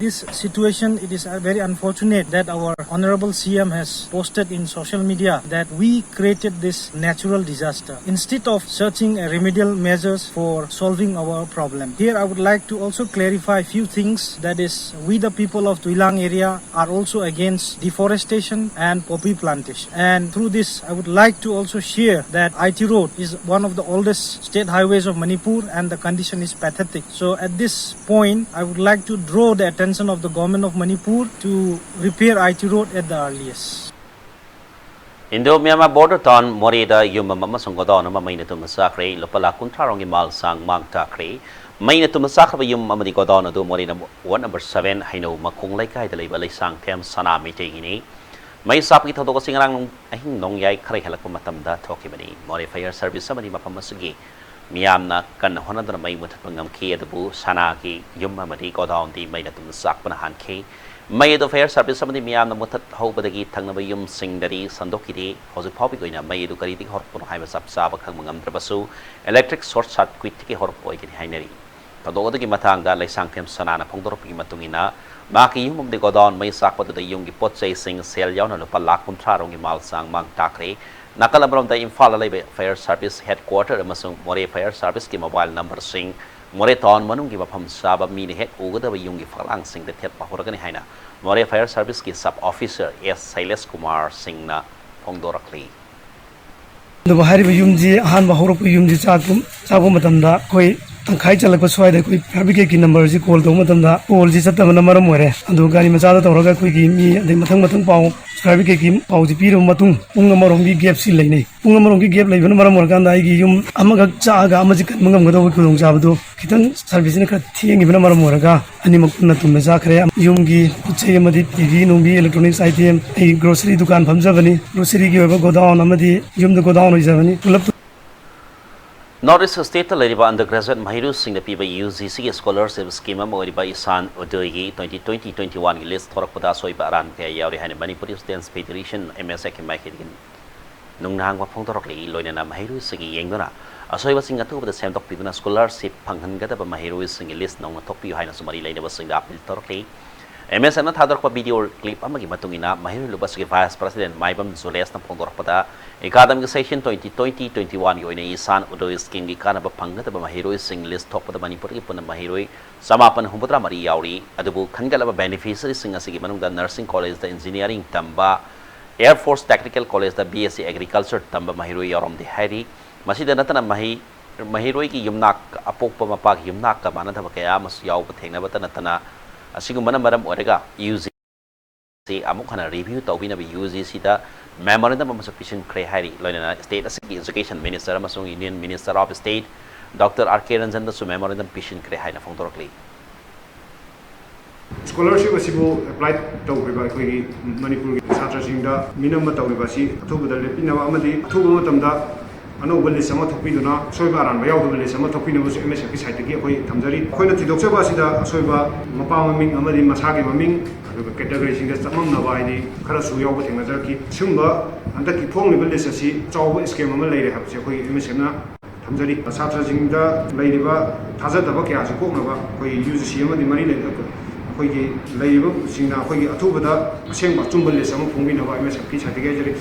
This situation, it is uh, very unfortunate that our Honorable C M has posted in social media that we created this natural disaster. Instead of searching uh, remedial measures for solving our problem, here I would like to also clarify a few things. That is, we the people of Tuilang area are also against deforestation and poppy plantation. And through this, I would like to also share that I T Road is one of the oldest state highways of Manipur, and the condition is pathetic. So at this point, I would like to draw the attention of the government of Manipur to repair I T Road at the earliest. Indo Myanmar border town Moreh-ꯗ ꯌꯨꯝ ꯑꯃ ꯑꯃꯁꯨꯡ godown ꯑꯃ ꯃꯩꯅ ꯇꯨꯝꯅ ꯆꯥꯛꯈ꯭ꯔꯦ꯫ ꯂꯨꯄꯥ ꯂꯥꯈ ꯀꯨꯟꯊ꯭ꯔꯥ ꯔꯣꯝꯒꯤ ꯃꯥꯜ ꯆꯥꯡ ꯃꯥꯡ ꯇꯥꯛꯈ꯭ꯔꯦ꯫ ꯃꯩꯅ ꯇꯨꯝꯅ ꯆꯥꯛꯈ꯭ꯔꯕ ꯌꯨꯝ ꯑꯃꯗꯤ godown ꯑꯗꯨ ꯃꯣꯔꯦ number seven ꯍꯩꯅꯧ ꯃꯈꯣꯡ ꯂꯩꯀꯥꯏꯗ ꯂꯩꯕ ꯂꯩꯁꯥꯡꯊꯦꯝ ꯁꯅꯥ ꯃꯩꯇꯩꯒꯤꯅꯤ꯫ ꯃꯩ ꯆꯥꯛꯄꯒꯤ ꯊꯧꯗꯣꯛ ꯑꯁꯤ ꯉꯔꯥꯡ ꯑꯍꯤꯡ ꯅꯣꯡꯌꯥꯏ ꯈꯔ ꯍꯦꯜꯂꯛꯄ ꯃꯇꯝꯗ ꯊꯣꯛꯈꯤꯕꯅꯤ꯫ ꯃꯣꯔꯦ fire service ꯑꯃꯗꯤ ꯃꯐꯝ ꯑꯁꯤꯒꯤ ꯃꯤꯌꯥꯝꯅ ꯀꯟꯅ ꯍꯣꯠꯅꯗꯨꯅ ꯃꯩ ꯃꯨꯊꯠꯄ ꯉꯝꯈꯤ, ꯑꯗꯨꯕꯨ ꯁꯅꯥꯒꯤ ꯌꯨꯝ ꯑꯃꯗꯤ godown-ꯗꯤ ꯃꯩꯅ ꯇꯨꯝꯅ ꯆꯥꯛꯄꯅ ꯍꯥꯟꯈꯤ꯫ ꯃꯩ ꯑꯗꯨ fire service ꯑꯃꯗꯤ ꯃꯤꯌꯥꯝꯅ ꯃꯨꯊꯠꯍꯧꯕꯗꯒꯤ ꯊꯪꯅꯕ ꯌꯨꯝꯁꯤꯡꯗꯗꯤ ꯁꯟꯗꯣꯛꯈꯤꯗꯦ꯫ ꯍꯧꯖꯤꯛ ꯐꯥꯎꯕꯒꯤ ꯑꯣꯏꯅ ꯃꯩ ꯑꯗꯨ ꯀꯔꯤꯗꯒꯤ ꯍꯧꯔꯛꯄꯅꯣ ꯍꯥꯏꯕ ꯆꯞ ꯆꯥꯕ ꯈꯪꯕ ꯉꯝꯗ꯭ꯔꯕꯁꯨ, electric short circuit-ꯇꯒꯤ ꯍꯧꯔꯛꯄ ꯑꯣꯏꯒꯅꯤ ꯍꯥꯏꯅꯔꯤ꯫ ꯊꯧꯗꯣꯛ ꯑꯗꯨꯒꯤ ꯃꯇꯥꯡꯗ ꯂꯩꯁꯥꯡꯊꯦꯝ ꯁꯅꯥꯅ ꯐꯣꯡꯗꯣꯔꯛꯄꯒꯤ ꯃꯇꯨꯡ ꯏꯟꯅ, ꯃꯍꯥꯛꯀꯤ ꯌꯨꯝ ꯑꯃꯗꯤ godown ꯃꯩ ꯆꯥꯛꯄꯗꯨꯗ ꯌꯨꯝꯒꯤ ꯄꯣꯠ ꯆꯩꯁꯤꯡ, ꯁꯦꯜ ꯌꯥꯎꯅ ꯂꯨꯄꯥ ꯂꯥꯈ ꯀꯨꯟꯊ꯭ꯔꯥ ꯔꯣꯝꯒꯤ ꯃꯥꯜ ꯆꯥꯡ ꯃꯥꯡ ꯇꯥꯛꯈ꯭ꯔꯦ꯫ ꯅꯥꯀꯜ ꯑꯃꯔꯣꯝꯗ ꯏꯝꯐꯥꯜꯗ ꯂꯩꯕ fire service headquarter ꯑꯃꯁꯨꯡ ꯃꯣꯔꯦ fire service-ꯀꯤ mobile number-ꯁꯤꯡ, ꯃꯣꯔꯦ town ꯃꯅꯨꯡꯒꯤ ꯃꯐꯝ ꯆꯥꯕ ꯃꯤꯅ ꯍꯦꯛ ꯎꯒꯗꯕ ꯌꯨꯝꯒꯤ ꯐꯛꯂꯥꯡꯁꯤꯡꯗ ꯊꯦꯠꯄ ꯍꯧꯔꯒꯅꯤ ꯍꯥꯏꯅ ꯃꯣꯔꯦ fire service-ꯀꯤ sub officer ꯑꯦꯁ ꯁꯩꯂꯦꯁ ꯀꯨꯃꯥꯔ ꯁꯤꯡꯅ ꯐꯣꯡꯗꯣꯔꯛꯂꯤ꯫ ꯑꯗꯨꯕꯨ ꯍꯥꯏꯔꯤꯕ ꯌꯨꯝꯁꯤ ꯑꯍꯥꯟꯕ ꯍꯧꯔꯛꯄ ꯌꯨꯝꯁꯤ ꯆꯥꯛꯄ ꯆꯥꯛꯄ ꯃꯇꯝꯗ ꯑꯩꯈꯣꯏ ꯇꯪꯈꯥꯏ ꯆꯜꯂꯛꯄ ꯁ꯭ꯋꯥꯏꯗ ꯑꯩꯈꯣꯏ fire brigade-ꯀꯤ number-ꯁꯤ call ꯇꯧꯕ ꯃꯇꯝꯗ call-ꯁꯤ ꯆꯠꯇꯕꯅ ꯃꯔꯝ ꯑꯣꯏꯔꯦ꯫ ꯑꯗꯨ ꯒꯥꯔꯤ ꯃꯆꯥꯗ ꯇꯧꯔꯒ ꯑꯩꯈꯣꯏꯒꯤ ꯃꯤ ꯑꯗꯩ ꯃꯊꯪ ꯃꯊꯪ ꯄꯥꯎ fire brigade-ꯀꯤ ꯄꯥꯎꯁꯤ ꯄꯤꯔꯕ ꯃꯇꯨꯡ ꯄꯨꯡ ꯑꯃꯔꯣꯝꯒꯤ gap-ꯁꯤ ꯂꯩꯅꯩ꯫ ꯄꯨꯡ ꯑꯃꯔꯣꯝꯒꯤ gap ꯂꯩꯕꯅ ꯃꯔꯝ ꯑꯣꯏꯔꯀꯥꯟꯗ ꯑꯩꯒꯤ ꯌꯨꯝ ꯑꯃꯈꯛ ꯆꯥꯛꯑꯒ ꯑꯃꯁꯤ ꯀꯟꯕ ꯉꯝꯒꯗꯧꯕ ꯈꯨꯗꯣꯡꯆꯥꯕꯗꯨ ꯈꯤꯇꯪ service-ꯁꯤꯅ ꯈꯔ ꯊꯦꯡꯈꯤꯕꯅ ꯃꯔꯝ ꯑꯣꯏꯔꯒ ꯑꯅꯤꯃꯛ ꯄꯨꯟꯅ ꯇꯨꯝꯅ ꯆꯥꯈ꯭ꯔꯦ꯫ ꯌꯨꯝꯒꯤ ꯄꯣꯠ ꯆꯩ ꯑꯃꯗꯤ T V ꯅꯨꯡꯕꯤ electronics item, ꯑꯩ grocery ꯗꯨꯀꯥꯟ ꯐꯝꯖꯕꯅꯤ, grocery-ꯒꯤ ꯑꯣꯏꯕ godown ꯑꯃꯗꯤ ꯌꯨꯝꯗ godown ꯑꯣꯏꯖꯕꯅꯤ꯫ ꯄꯨꯂꯞ North East State-ꯇ ꯂꯩꯔꯤꯕ undergraduate ꯃꯍꯩꯔꯣꯏꯁꯤꯡꯗ ꯄꯤꯕ UGC-ꯒꯤ scholarship scheme ꯑꯃ ꯑꯣꯏꯔꯤꯕ ꯏꯁꯥꯟ ꯎꯗꯣꯏꯒꯤ twenty twenty twenty-one-ꯒꯤ list ꯊꯣꯔꯛꯄꯗ ꯑꯁꯣꯏꯕ ꯑꯔꯥꯟ ꯀꯌꯥ ꯌꯥꯎꯔꯤ ꯍꯥꯏꯅ Manipuri Students Federation, MSF-ꯀꯤ ꯃꯥꯏꯀꯩꯗꯒꯤ ꯅꯨꯡꯅꯥꯡꯕ ꯐꯣꯡꯗꯣꯔꯛꯂꯤ꯫ ꯂꯣꯏꯅꯅ ꯃꯍꯩꯔꯣꯏꯁꯤꯡꯒꯤ ꯌꯦꯡꯗꯨꯅ ꯑꯁꯣꯏꯕꯁꯤꯡ ꯑꯊꯨꯕꯗ ꯁꯦꯝꯗꯣꯛꯄꯤꯗꯨꯅ ꯁ꯭ꯀꯣꯂꯔꯁꯤꯞ ꯐꯪꯍꯟꯒꯗꯕ ꯃꯍꯩꯔꯣꯏꯁꯤꯡꯒꯤ ꯂꯤꯁ ꯅꯧꯅ ꯊꯣꯛꯄꯤꯌꯨ ꯍꯥꯏꯅꯁꯨ ꯃꯔꯤ ꯂꯩꯅꯕꯁꯤꯡꯗ ꯑꯄꯤꯜ ꯇꯧꯔꯛꯂꯤ꯫ ꯑꯦꯝ ꯑꯦꯁ ꯑꯦꯝꯅ ꯊꯥꯗꯣꯔꯛꯄ ꯚꯤꯗꯤꯑꯣ ꯀ꯭ꯂꯤꯞ ꯑꯃꯒꯤ ꯃꯇꯨꯡ ꯏꯟꯅ, ꯃꯍꯩꯔꯣꯏ ꯂꯨꯞ ꯑꯁꯤꯒꯤ ꯚꯥꯏꯁ ꯄ꯭ꯔꯁꯤꯗꯦꯟ ꯃꯥꯏꯕꯝ ꯖꯨꯂꯦꯁꯅ ꯐꯣꯡꯗꯣꯔꯛꯄꯗ, academic session twenty twenty twenty ꯋꯥꯟꯒꯤ ꯑꯣꯏꯅ ꯏꯁꯥꯟ ꯎꯗꯣꯏ ꯁ꯭ꯀꯤꯝꯒꯤ ꯀꯥꯟꯅꯕ ꯐꯪꯒꯗꯕ ꯃꯍꯩꯔꯣꯏꯁꯤꯡ ꯂꯤꯁ ꯊꯣꯛꯄꯗ ꯃꯅꯤꯄꯨꯔꯗꯒꯤ ꯄꯨꯟꯅ ꯃꯍꯩꯔꯣꯏ ꯆꯃꯥꯄꯟ ꯍꯨꯝꯐꯨꯇꯔꯥ ꯃꯔꯤ ꯌꯥꯎꯔꯤ꯫ ꯑꯗꯨꯕꯨ ꯈꯟꯒꯠꯂꯕ ꯕꯦꯅꯤꯐꯤꯁꯔꯤꯁꯤꯡ ꯑꯁꯤꯒꯤ ꯃꯅꯨꯡꯗ ꯅꯔꯁꯤꯡ ꯀꯣꯂꯦꯖꯇ ꯏꯟꯖꯤꯅꯤꯌꯥꯔꯤꯡ ꯇꯝꯕ, ꯑꯦꯌꯔ ꯐꯣꯔꯁ ꯇꯦꯛꯅꯤꯀꯦꯜ ꯀꯣꯂꯦꯖꯇ ꯕꯤ ꯑꯦꯁ ꯁꯤ ꯑꯦꯒ꯭ꯔꯤꯀꯜꯆꯔ ꯇꯝꯕ ꯃꯍꯩꯔꯣꯏ ꯌꯥꯎꯔꯝꯗꯦ ꯍꯥꯏꯔꯤ꯫ ꯃꯁꯤꯗ ꯅꯠꯇꯅ ꯃꯍꯩ-, ꯃꯍꯩꯔꯣꯏꯒꯤ ꯌꯨꯝꯅꯥꯛ, ꯑꯄꯣꯛꯄ ꯃꯄꯥꯒꯤ ꯌꯨꯝꯅꯥꯛꯀ ꯃꯥꯟꯅꯗꯕ ꯀꯌꯥ ꯑꯃꯁꯨ ꯌꯥꯎꯕ ꯊꯦꯡꯅꯕꯇ ꯅꯠꯇꯅ, ꯑꯁꯤꯒꯨꯝꯕꯅ ꯃꯔꯝ ꯑꯣꯏꯔꯒ ꯌꯨ ꯖꯤ ꯁꯤ ꯑꯃꯨꯛ ꯍꯟꯅ ꯔꯤꯚ꯭ꯌꯨ ꯇꯧꯕꯤꯅꯕ ꯌꯨ ꯖꯤ ꯁꯤꯗ ꯃꯦꯃꯣꯔꯦꯟꯗꯝ ꯑꯃꯁꯨ ꯄꯤꯁꯤꯟꯈ꯭ꯔꯦ ꯍꯥꯏꯔꯤ꯫ ꯂꯣꯏꯅꯅ ꯁ꯭ꯇꯦꯠ ꯑꯁꯤꯒꯤ ꯏꯖꯨꯀꯦꯁꯟ ꯃꯤꯅꯤꯁꯇꯔ ꯑꯃꯁꯨꯡ union minister of state doctor R K ꯔꯟꯖꯟꯗꯁꯨ ꯃꯦꯃꯣꯔꯦꯟꯗꯝ ꯄꯤꯁꯤꯟꯈ꯭ꯔꯦ ꯍꯥꯏꯅ ꯐꯣꯡꯗꯣꯔꯛꯂꯤ꯫ ꯁ꯭ꯀꯣꯂꯔꯁꯤꯞ ꯑꯁꯤꯕꯨ ꯑꯦꯄ꯭ꯂꯥꯏ ꯇꯧꯈ꯭ꯔꯤꯕ ꯑꯩꯈꯣꯏꯒꯤ ꯃꯅꯤꯄꯨꯔꯒꯤ ꯁꯥꯇ꯭ꯔꯁꯤꯡꯗ ꯃꯤꯅꯝꯕ ꯇꯧꯔꯤꯕ ꯑꯁꯤ ꯑꯊꯨꯕꯗ ꯂꯦꯞꯄꯤꯅꯕ ꯑꯃꯗꯤ ꯑꯊꯨꯕ ꯃꯇꯝꯗ ꯑꯅꯧꯕ ꯂꯤꯁ ꯑꯃ ꯊꯣꯛꯄꯤꯗꯨꯅ ꯑꯁꯣꯏꯕ ꯑꯔꯥꯟꯕ ꯌꯥꯎꯗꯕ ꯂꯤꯁ ꯑꯃ ꯊꯣꯛꯄꯤꯅꯕꯁꯨ ꯑꯦꯝ ꯑꯦꯁ ꯑꯦꯐꯀꯤ ꯁꯥꯏꯠꯇꯒꯤ ꯑꯩꯈꯣꯏ ꯊꯝꯖꯔꯤ꯫ ꯑꯩꯈꯣꯏꯅ ꯊꯤꯗꯣꯛꯆꯕ ꯑꯁꯤꯗ ꯑꯁꯣꯏꯕ ꯃꯄꯥ ꯃꯃꯤꯡ ꯑꯃꯗꯤ ꯃꯁꯥꯒꯤ ꯃꯃꯤꯡ, ꯑꯗꯨꯒ ꯀꯦꯇꯒꯣꯔꯤꯁꯤꯡꯗ ꯆꯃꯝꯅꯕ ꯍꯥꯏꯗꯤ ꯈꯔꯁꯨ ꯌꯥꯎꯕ ꯊꯦꯡꯅꯖꯔꯛꯈꯤ꯫ ꯑꯁꯤꯒꯨꯝꯕ ꯍꯟꯗꯛꯀꯤ ꯐꯣꯡꯂꯤꯕ ꯂꯤꯁ ꯑꯁꯤ ꯆꯥꯎꯕ ꯁ꯭ꯀꯦꯝ ꯑꯃ ꯂꯩꯔꯦ ꯍꯥꯏꯕꯁꯤ ꯑꯩꯈꯣꯏ ꯑꯦꯝ ꯑꯦꯁ ꯑꯦꯐꯅ ꯊꯝꯖꯔꯤ꯫ ꯁꯥꯇ꯭ꯔꯁꯤꯡꯗ ꯂꯩꯔꯤꯕ ꯊꯥꯖꯗꯕ ꯀꯌꯥꯁꯨ ꯀꯣꯛꯅꯕ ꯑꯩꯈꯣꯏ ꯌꯨ ꯖꯤ ꯁꯤ ꯑꯃꯗꯤ ꯃꯔꯤ ꯂꯩꯅꯕ ꯑꯩꯈꯣꯏꯒꯤ ꯂꯩꯔꯤꯕꯁꯤꯡꯅ ꯑꯩꯈꯣꯏꯒꯤ ꯑꯊꯨꯕꯗ ꯑꯁꯦꯡꯕ ꯑꯆꯨꯝꯕ ꯂꯤꯁ ꯑꯃ ꯐꯣꯡꯕꯤꯅꯕ ꯑꯦꯝ ꯑꯦꯁ ꯑꯦꯐꯀꯤ ꯁꯥꯏꯠꯇꯒꯤ ꯍꯥꯏꯖꯔꯤ꯫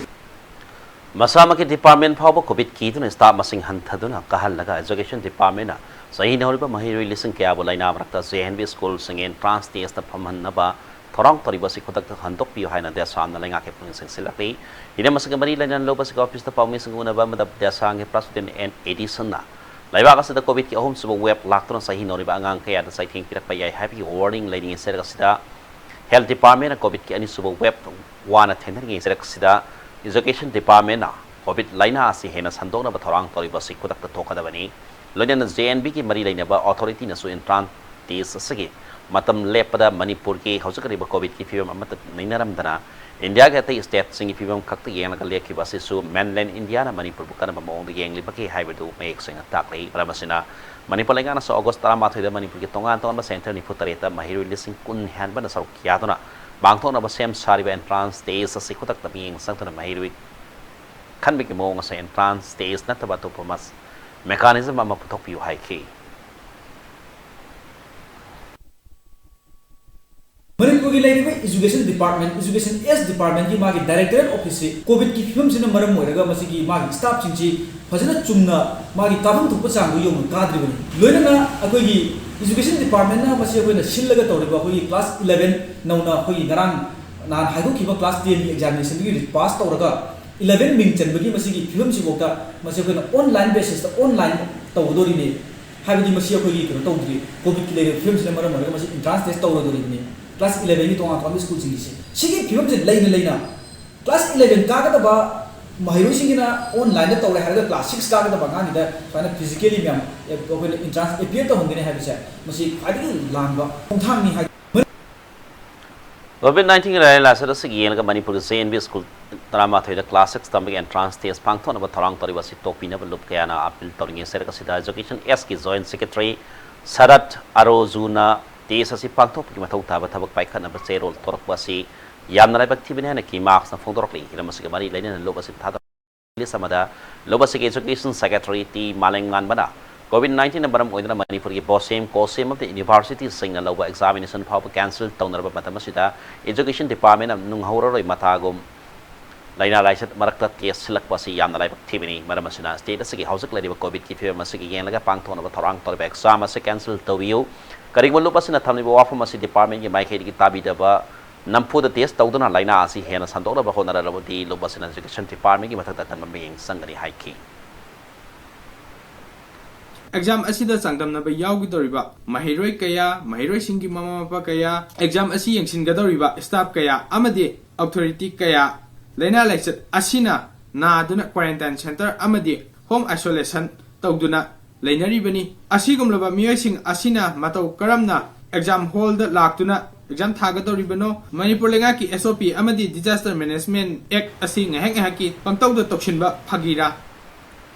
ꯃꯁꯥꯃꯛꯀꯤ ꯗꯤꯄꯥꯔꯠꯃꯦꯟ ꯐꯥꯎꯕ ꯀꯣꯚꯤꯗ ꯀꯤꯗꯨꯅ ꯁ꯭ꯇꯥꯐ ꯃꯁꯤꯡ ꯍꯟꯊꯗꯨꯅ ꯀꯥꯍꯜꯂꯒ ꯏꯖꯨꯀꯦꯁꯟ ꯗꯤꯄꯥꯔꯠꯃꯦꯟꯅ ꯆꯍꯤ ꯅꯧꯔꯤꯕ ꯃꯍꯩꯔꯣꯏ ꯂꯤꯁꯤꯡ ꯀꯌꯥꯕꯨ ꯂꯥꯏꯅꯥ ꯃꯔꯛꯇ ꯖꯦ ꯑꯦꯟ ꯚꯤ ꯁ꯭ꯀꯨꯜꯁꯤꯡ ꯑꯦꯟꯇ꯭ꯔꯥꯟꯁ ꯇꯦꯁꯇ ꯐꯝꯍꯟꯅꯕ ꯊꯧꯔꯥꯡ ꯇꯧꯔꯤꯕ ꯑꯁꯤ ꯈꯨꯗꯛꯇ ꯍꯟꯗꯣꯛꯄꯤꯌꯨ ꯍꯥꯏꯅ ꯗꯦꯁꯥꯝꯅ ꯂꯩꯉꯥꯛꯀꯤ ꯄꯨꯛꯅꯤꯡ ꯆꯤꯡꯁꯤꯜꯂꯛꯂꯤ꯫ ꯍꯤꯔꯝ ꯑꯁꯤꯒ ꯃꯔꯤ ꯂꯩꯅꯅ ꯂꯧꯕꯁꯤꯒꯤ ꯑꯣꯐꯤꯁꯇ ꯄꯥꯎꯃꯤꯁꯤꯡꯒ ꯎꯅꯕ ꯑꯃꯗ ꯗꯦꯁꯥꯝꯒꯤ ꯄ꯭ꯔꯁꯤꯗꯦꯟ ꯑꯦꯟ ꯑꯦꯗꯤꯁꯟꯅ ꯂꯩꯕꯥꯛ ꯑꯁꯤꯗ ꯀꯣꯚꯤꯗꯀꯤ ꯑꯍꯨꯝꯁꯨꯕ ꯋꯦꯕ ꯂꯥꯛꯇꯨꯅ ꯆꯍꯤ ꯅꯧꯔꯤꯕ ꯑꯉꯥꯡ ꯀꯌꯥꯗ ꯆꯩꯊꯦꯡ ꯄꯤꯔꯛꯄ ꯌꯥꯏ ꯍꯥꯏꯕꯒꯤ ꯋꯥꯔꯅꯤꯡ ꯂꯩꯔꯤꯉꯩ ꯆꯩꯔꯛ ꯑꯁꯤꯗ ꯍꯦꯜꯊ ꯗꯤꯄꯥꯔꯠꯃꯦꯟꯅ ꯀꯣꯚꯤꯗꯀꯤ ꯑꯅꯤꯁꯨꯕ ꯋꯦꯕ ꯋꯥꯅ ꯊꯦꯡꯅꯔꯤꯉꯩ ꯆꯩꯔꯛ ꯑꯁꯤꯗ ꯏꯖꯨꯀꯦꯁꯟ ꯗꯤꯄꯥꯔꯠꯃꯦꯟꯅ ꯀꯣꯚꯤꯗ ꯂꯥꯏꯅꯥ ꯑꯁꯤ ꯍꯦꯟꯅ ꯁꯟꯗꯣꯛꯅꯕ ꯊꯧꯔꯥꯡ ꯇꯧꯔꯤꯕ ꯑꯁꯤ ꯈꯨꯗꯛꯇ ꯊꯣꯛꯀꯗꯕꯅꯤ꯫ ꯂꯣꯏꯅꯅ ꯖꯦ ꯑꯦꯟ ꯚꯤꯒꯤ ꯃꯔꯤ ꯂꯩꯅꯕ ꯑꯣꯊꯣꯔꯤꯇꯤꯅꯁꯨ ꯏꯟꯇ꯭ꯔꯥꯟ ꯇꯦꯁ ꯑꯁꯤꯒꯤ ꯃꯇꯝ ꯂꯦꯞꯄꯗ ꯃꯅꯤꯄꯨꯔꯒꯤ ꯍꯧꯖꯤꯛ ꯂꯩꯔꯤꯕ ꯀꯣꯚꯤꯗꯀꯤ ꯐꯤꯕꯝ ꯑꯃꯠꯇ ꯅꯩꯅꯔꯝꯗꯅ ꯏꯟꯗꯤꯌꯥꯒꯤ ꯑꯇꯩ ꯁ꯭ꯇꯦꯠꯁꯤꯡꯒꯤ ꯐꯤꯕꯝ ꯈꯛꯇ ꯌꯦꯡꯂꯒ ꯂꯦꯞꯈꯤꯕ ꯑꯁꯤꯁꯨ ꯃꯦꯟꯂꯦꯟ ꯏꯟꯗꯤꯌꯥꯅ ꯃꯅꯤꯄꯨꯔꯕꯨ ꯀꯔꯝꯕ ꯃꯑꯣꯡꯗ ꯌꯦꯡꯂꯤꯕꯒꯦ ꯍꯥꯏꯕꯗꯨ ꯃꯌꯦꯛ ꯁꯦꯡꯅ ꯇꯥꯛꯂꯤ꯫ ꯃꯔꯝ ꯑꯁꯤꯅ ꯃꯅꯤꯄꯨꯔ ꯂꯩꯉꯥꯛꯅꯁꯨ ꯑꯣꯒꯁ ꯇꯔꯥꯃꯥꯊꯣꯏꯗ ꯃꯅꯤꯄꯨꯔꯒꯤ ꯇꯣꯉꯥꯟ ꯇꯣꯉꯥꯟꯕ ꯁꯦꯟꯇꯔ ꯅꯤꯐꯨ ꯇꯔꯦꯠꯇ ꯃꯍꯩꯔꯣꯏ ꯂꯤꯁꯤꯡ ꯀꯨꯟ ꯍꯦꯟꯕꯅ ꯁꯔꯨꯛ ꯌꯥꯗꯨꯅ ꯄꯥꯡꯊꯣꯛꯅꯕ ꯁꯦꯝ ꯁꯥꯔꯤꯕ ꯑꯦꯟꯇ꯭ꯔꯥꯟꯁ ꯇꯦꯁ ꯑꯁꯤ ꯈꯨꯗꯛꯇ ꯃꯤꯠꯌꯦꯡ ꯆꯪꯗꯨꯅ ꯃꯍꯩꯔꯣꯏ ꯈꯟꯕꯒꯤ ꯃꯑꯣꯡ ꯑꯁꯤ entrance test ꯅꯠꯇꯕ ꯑꯇꯣꯞꯄ ꯃꯁ-, mechanism ꯑꯃ ꯄꯨꯊꯣꯛꯄꯤꯌꯨ ꯍꯥꯏꯈꯤ꯫ ꯃꯅꯤꯄꯨꯔꯒꯤ ꯂꯩꯔꯤꯕ education department, education S department ꯀꯤ ꯃꯥꯒꯤ directorate office ꯁꯤ COVID ꯀꯤ ꯐꯤꯕꯝꯁꯤꯅ ꯃꯔꯝ ꯑꯣꯏꯔꯒ ꯃꯁꯤꯒꯤ ꯃꯥꯒꯤ staff ꯁꯤꯡꯁꯤ ꯐꯖꯅ ꯆꯨꯝꯅ ꯃꯥꯒꯤ ꯀꯥꯐꯝ ꯊꯣꯛꯄ ꯆꯥꯡꯗꯨ ꯌꯧꯅ ꯀꯥꯗ꯭ꯔꯤꯕꯅꯤ꯫ ꯂꯣꯏꯅꯅ ꯑꯩꯈꯣꯏꯒꯤ education department ꯅ ꯃꯁꯤ ꯑꯩꯈꯣꯏꯅ ꯁꯤꯜꯂꯒ ꯇꯧꯔꯤꯕ ꯑꯩꯈꯣꯏꯒꯤ class eleven ꯅꯧꯅ ꯑꯩꯈꯣꯏꯒꯤ ꯉꯔꯥꯡ ꯅꯍꯥꯟ ꯍꯥꯏꯗꯣꯛꯈꯤꯕ class ten ꯒꯤ examination ꯗꯒꯤ pass ꯇꯧꯔꯒ eleven ꯃꯤꯡ ꯆꯟꯕꯒꯤ ꯃꯁꯤꯒꯤ ꯐꯤꯕꯝꯁꯤꯐꯥꯎꯗ ꯃꯁꯤ ꯑꯩꯈꯣꯏꯅ online basis ꯇ online ꯇꯧꯒꯗꯧꯔꯤꯅꯤ꯫ ꯍꯥꯏꯕꯗꯤ ꯃꯁꯤ ꯑꯩꯈꯣꯏꯒꯤ ꯀꯩꯅꯣ ꯇꯧꯗ꯭ꯔꯤ, COVID ꯀꯤ ꯂꯩꯔꯤꯕ ꯐꯤꯕꯝꯁꯤꯅ ꯃꯔꯝ ꯑꯣꯏꯔꯒ ꯃꯁꯤ entrance test ꯇꯧꯔꯣꯏꯗꯧꯔꯤꯕꯅꯤ꯫ Class eleven ꯒꯤ ꯇꯣꯉꯥꯟ ꯇꯣꯉꯥꯟꯕ school ꯁꯤꯡꯒꯤꯁꯦ꯫ ꯁꯤꯒꯤ ꯐꯤꯕꯝꯁꯦ ꯂꯩꯅ ꯂꯩꯅ class eleven ꯀꯥꯒꯗꯕ ꯃꯍꯩꯔꯣꯏꯁꯤꯡꯒꯤꯅ online ꯗ ꯇꯧꯔꯦ ꯍꯥꯏꯔꯒ class six ꯀꯥꯒꯗꯕ ꯑꯉꯥꯡꯒꯤꯗ ꯁꯨꯃꯥꯏꯅ physically ꯃꯌꯥꯝ ꯑꯦ-, ꯑꯩꯈꯣꯏꯅ entrance appear ꯇꯧꯍꯟꯒꯅꯤ ꯍꯥꯏꯕꯁꯦ ꯃꯁꯤ ꯈ꯭ꯋꯥꯏꯗꯒꯤ ꯂꯥꯟꯕ ꯈꯣꯡꯊꯥꯡꯅꯤ ꯍꯥꯏ꯫ COVID nineteen ꯒꯤ ꯂꯥꯏꯔꯤꯛ ꯂꯥꯏꯆꯠ ꯑꯁꯤꯒꯤ ꯌꯦꯡꯂꯒ ꯃꯅꯤꯄꯨꯔꯒꯤ J N V school ꯇꯔꯥꯃꯥꯊꯣꯏꯗ class six ꯇꯝꯕꯒꯤ entrance test ꯄꯥꯡꯊꯣꯛꯅꯕ ꯊꯧꯔꯥꯡ ꯇꯧꯔꯤꯕ ꯑꯁꯤ ꯇꯣꯛꯄꯤꯅꯕ ꯂꯨꯞ ꯀꯌꯥꯅ appeal ꯇꯧꯔꯤꯉꯩ ꯆꯩꯔꯛ ꯑꯁꯤꯗ education S ꯀꯤ joint secretary ꯁꯔꯠ ꯑꯔꯣꯖꯨꯅ test ꯑꯁꯤ ꯄꯥꯡꯊꯣꯛꯄꯒꯤ ꯃꯊꯧ ꯇꯥꯕ ꯊꯕꯛ ꯄꯥꯏꯈꯠꯅꯕ ꯆꯦꯔꯣꯜ ꯊꯣꯔꯛꯄ ꯑꯁꯤ ꯌꯥꯝꯅ ꯂꯥꯏꯕꯛ ꯊꯤꯕꯅꯤ ꯍꯥꯏꯅ ꯀꯤꯃꯥꯛꯁꯅ ꯐꯣꯡꯗꯣꯔꯛꯂꯤ꯫ ꯍꯤꯔꯝ ꯑꯁꯤꯒ ꯃꯔꯤ ꯂꯩꯅꯅ ꯂꯨꯞ ꯑꯁꯤ ꯊꯥꯗ list ꯑꯃꯗ ꯂꯨꯞ ꯑꯁꯤꯒꯤ education secretary ꯇꯤ ꯃꯥꯂꯦꯝꯉꯥꯟꯕꯅ COVID nineteen ꯅ ꯃꯔꯝ ꯑꯣꯏꯗꯨꯅ ꯃꯅꯤꯄꯨꯔꯒꯤ BOSEM, COSEM ꯑꯃꯗꯤ university ꯁꯤꯡꯅ ꯂꯧꯕ examination ꯐꯥꯎꯕ cancel ꯇꯧꯅꯔꯕ ꯃꯇꯝ ꯑꯁꯤꯗ education department ꯅ ꯅꯨꯡꯍꯧꯔꯔꯣꯏ ꯃꯇꯥꯒꯨꯝ ꯂꯥꯏꯅꯥ ꯂꯥꯏꯆꯠ ꯃꯔꯛꯇ test ꯁꯤꯜꯂꯛꯄ ꯑꯁꯤ ꯌꯥꯝꯅ ꯂꯥꯏꯕꯛ ꯊꯤꯕꯅꯤ꯫ ꯃꯔꯝ ꯑꯁꯤꯅ state ꯑꯁꯤꯒꯤ ꯍꯧꯖꯤꯛ ꯂꯩꯔꯤꯕ COVID ꯀꯤ ꯐꯤꯕꯝ ꯑꯁꯤꯒꯤ ꯌꯦꯡꯂꯒ ꯄꯥꯡꯊꯣꯛꯅꯕ ꯊꯧꯔꯥꯡ ꯇꯧꯔꯤꯕ exam ꯑꯁꯤ cancel ꯇꯧꯕꯤꯌꯨ꯫ ꯀꯔꯤꯒꯨꯝꯕ ꯂꯨꯞ ꯑꯁꯤꯅ ꯊꯝꯂꯤꯕ ꯋꯥꯐꯝ ꯑꯁꯤ department ꯀꯤ ꯃꯥꯏꯀꯩꯗꯒꯤ ꯇꯥꯕꯤꯗꯕ ꯅꯝꯐꯨꯗ test ꯇꯧꯗꯨꯅ ꯂꯥꯏꯅꯥ ꯑꯁꯤ ꯍꯦꯟꯅ ꯁꯟꯗꯣꯛꯅꯕ ꯍꯣꯠꯅꯔꯕꯗꯤ ꯂꯨꯞ ꯑꯁꯤꯅ education department ꯀꯤ ꯃꯊꯛꯇ ꯑꯀꯟꯕ ꯃꯤꯠꯌꯦꯡ ꯆꯪꯒꯅꯤ ꯍꯥꯏꯈꯤ꯫ Exam ꯑꯁꯤꯗ ꯆꯥꯡꯗꯝꯅꯕ ꯌꯥꯎꯒꯗꯧꯔꯤꯕ ꯃꯍꯩꯔꯣꯏ ꯀꯌꯥ, ꯃꯍꯩꯔꯣꯏꯁꯤꯡꯒꯤ ꯃꯃꯥ ꯃꯄꯥ ꯀꯌꯥ, exam ꯑꯁꯤ ꯌꯦꯡꯁꯤꯟꯒꯗꯧꯔꯤꯕ staff ꯀꯌꯥ ꯑꯃꯗꯤ authority ꯀꯌꯥ ꯂꯥꯏꯅꯥ ꯂꯥꯏꯆꯠ ꯑꯁꯤꯅ ꯅꯥꯗꯨꯅ quarantine center ꯑꯃꯗꯤ home isolation ꯇꯧꯗꯨꯅ ꯂꯩꯅꯔꯤꯕꯅꯤ꯫ ꯑꯁꯤꯒꯨꯝꯂꯕ ꯃꯤꯑꯣꯏꯁꯤꯡ ꯑꯁꯤꯅ ꯃꯇꯧ ꯀꯔꯝꯅ exam hall ꯗ ꯂꯥꯛꯇꯨꯅ exam ꯊꯥꯒꯗꯧꯔꯤꯕꯅꯣ? ꯃꯅꯤꯄꯨꯔ ꯂꯩꯉꯥꯛꯀꯤ S O P ꯑꯃꯗꯤ Disaster Management Act ꯑꯁꯤ ꯉꯥꯏꯍꯥꯛ ꯉꯥꯏꯍꯥꯛꯀꯤ ꯄꯪꯇꯧꯗ ꯇꯧꯁꯤꯟꯕ ꯐꯥꯒꯤꯔꯥ?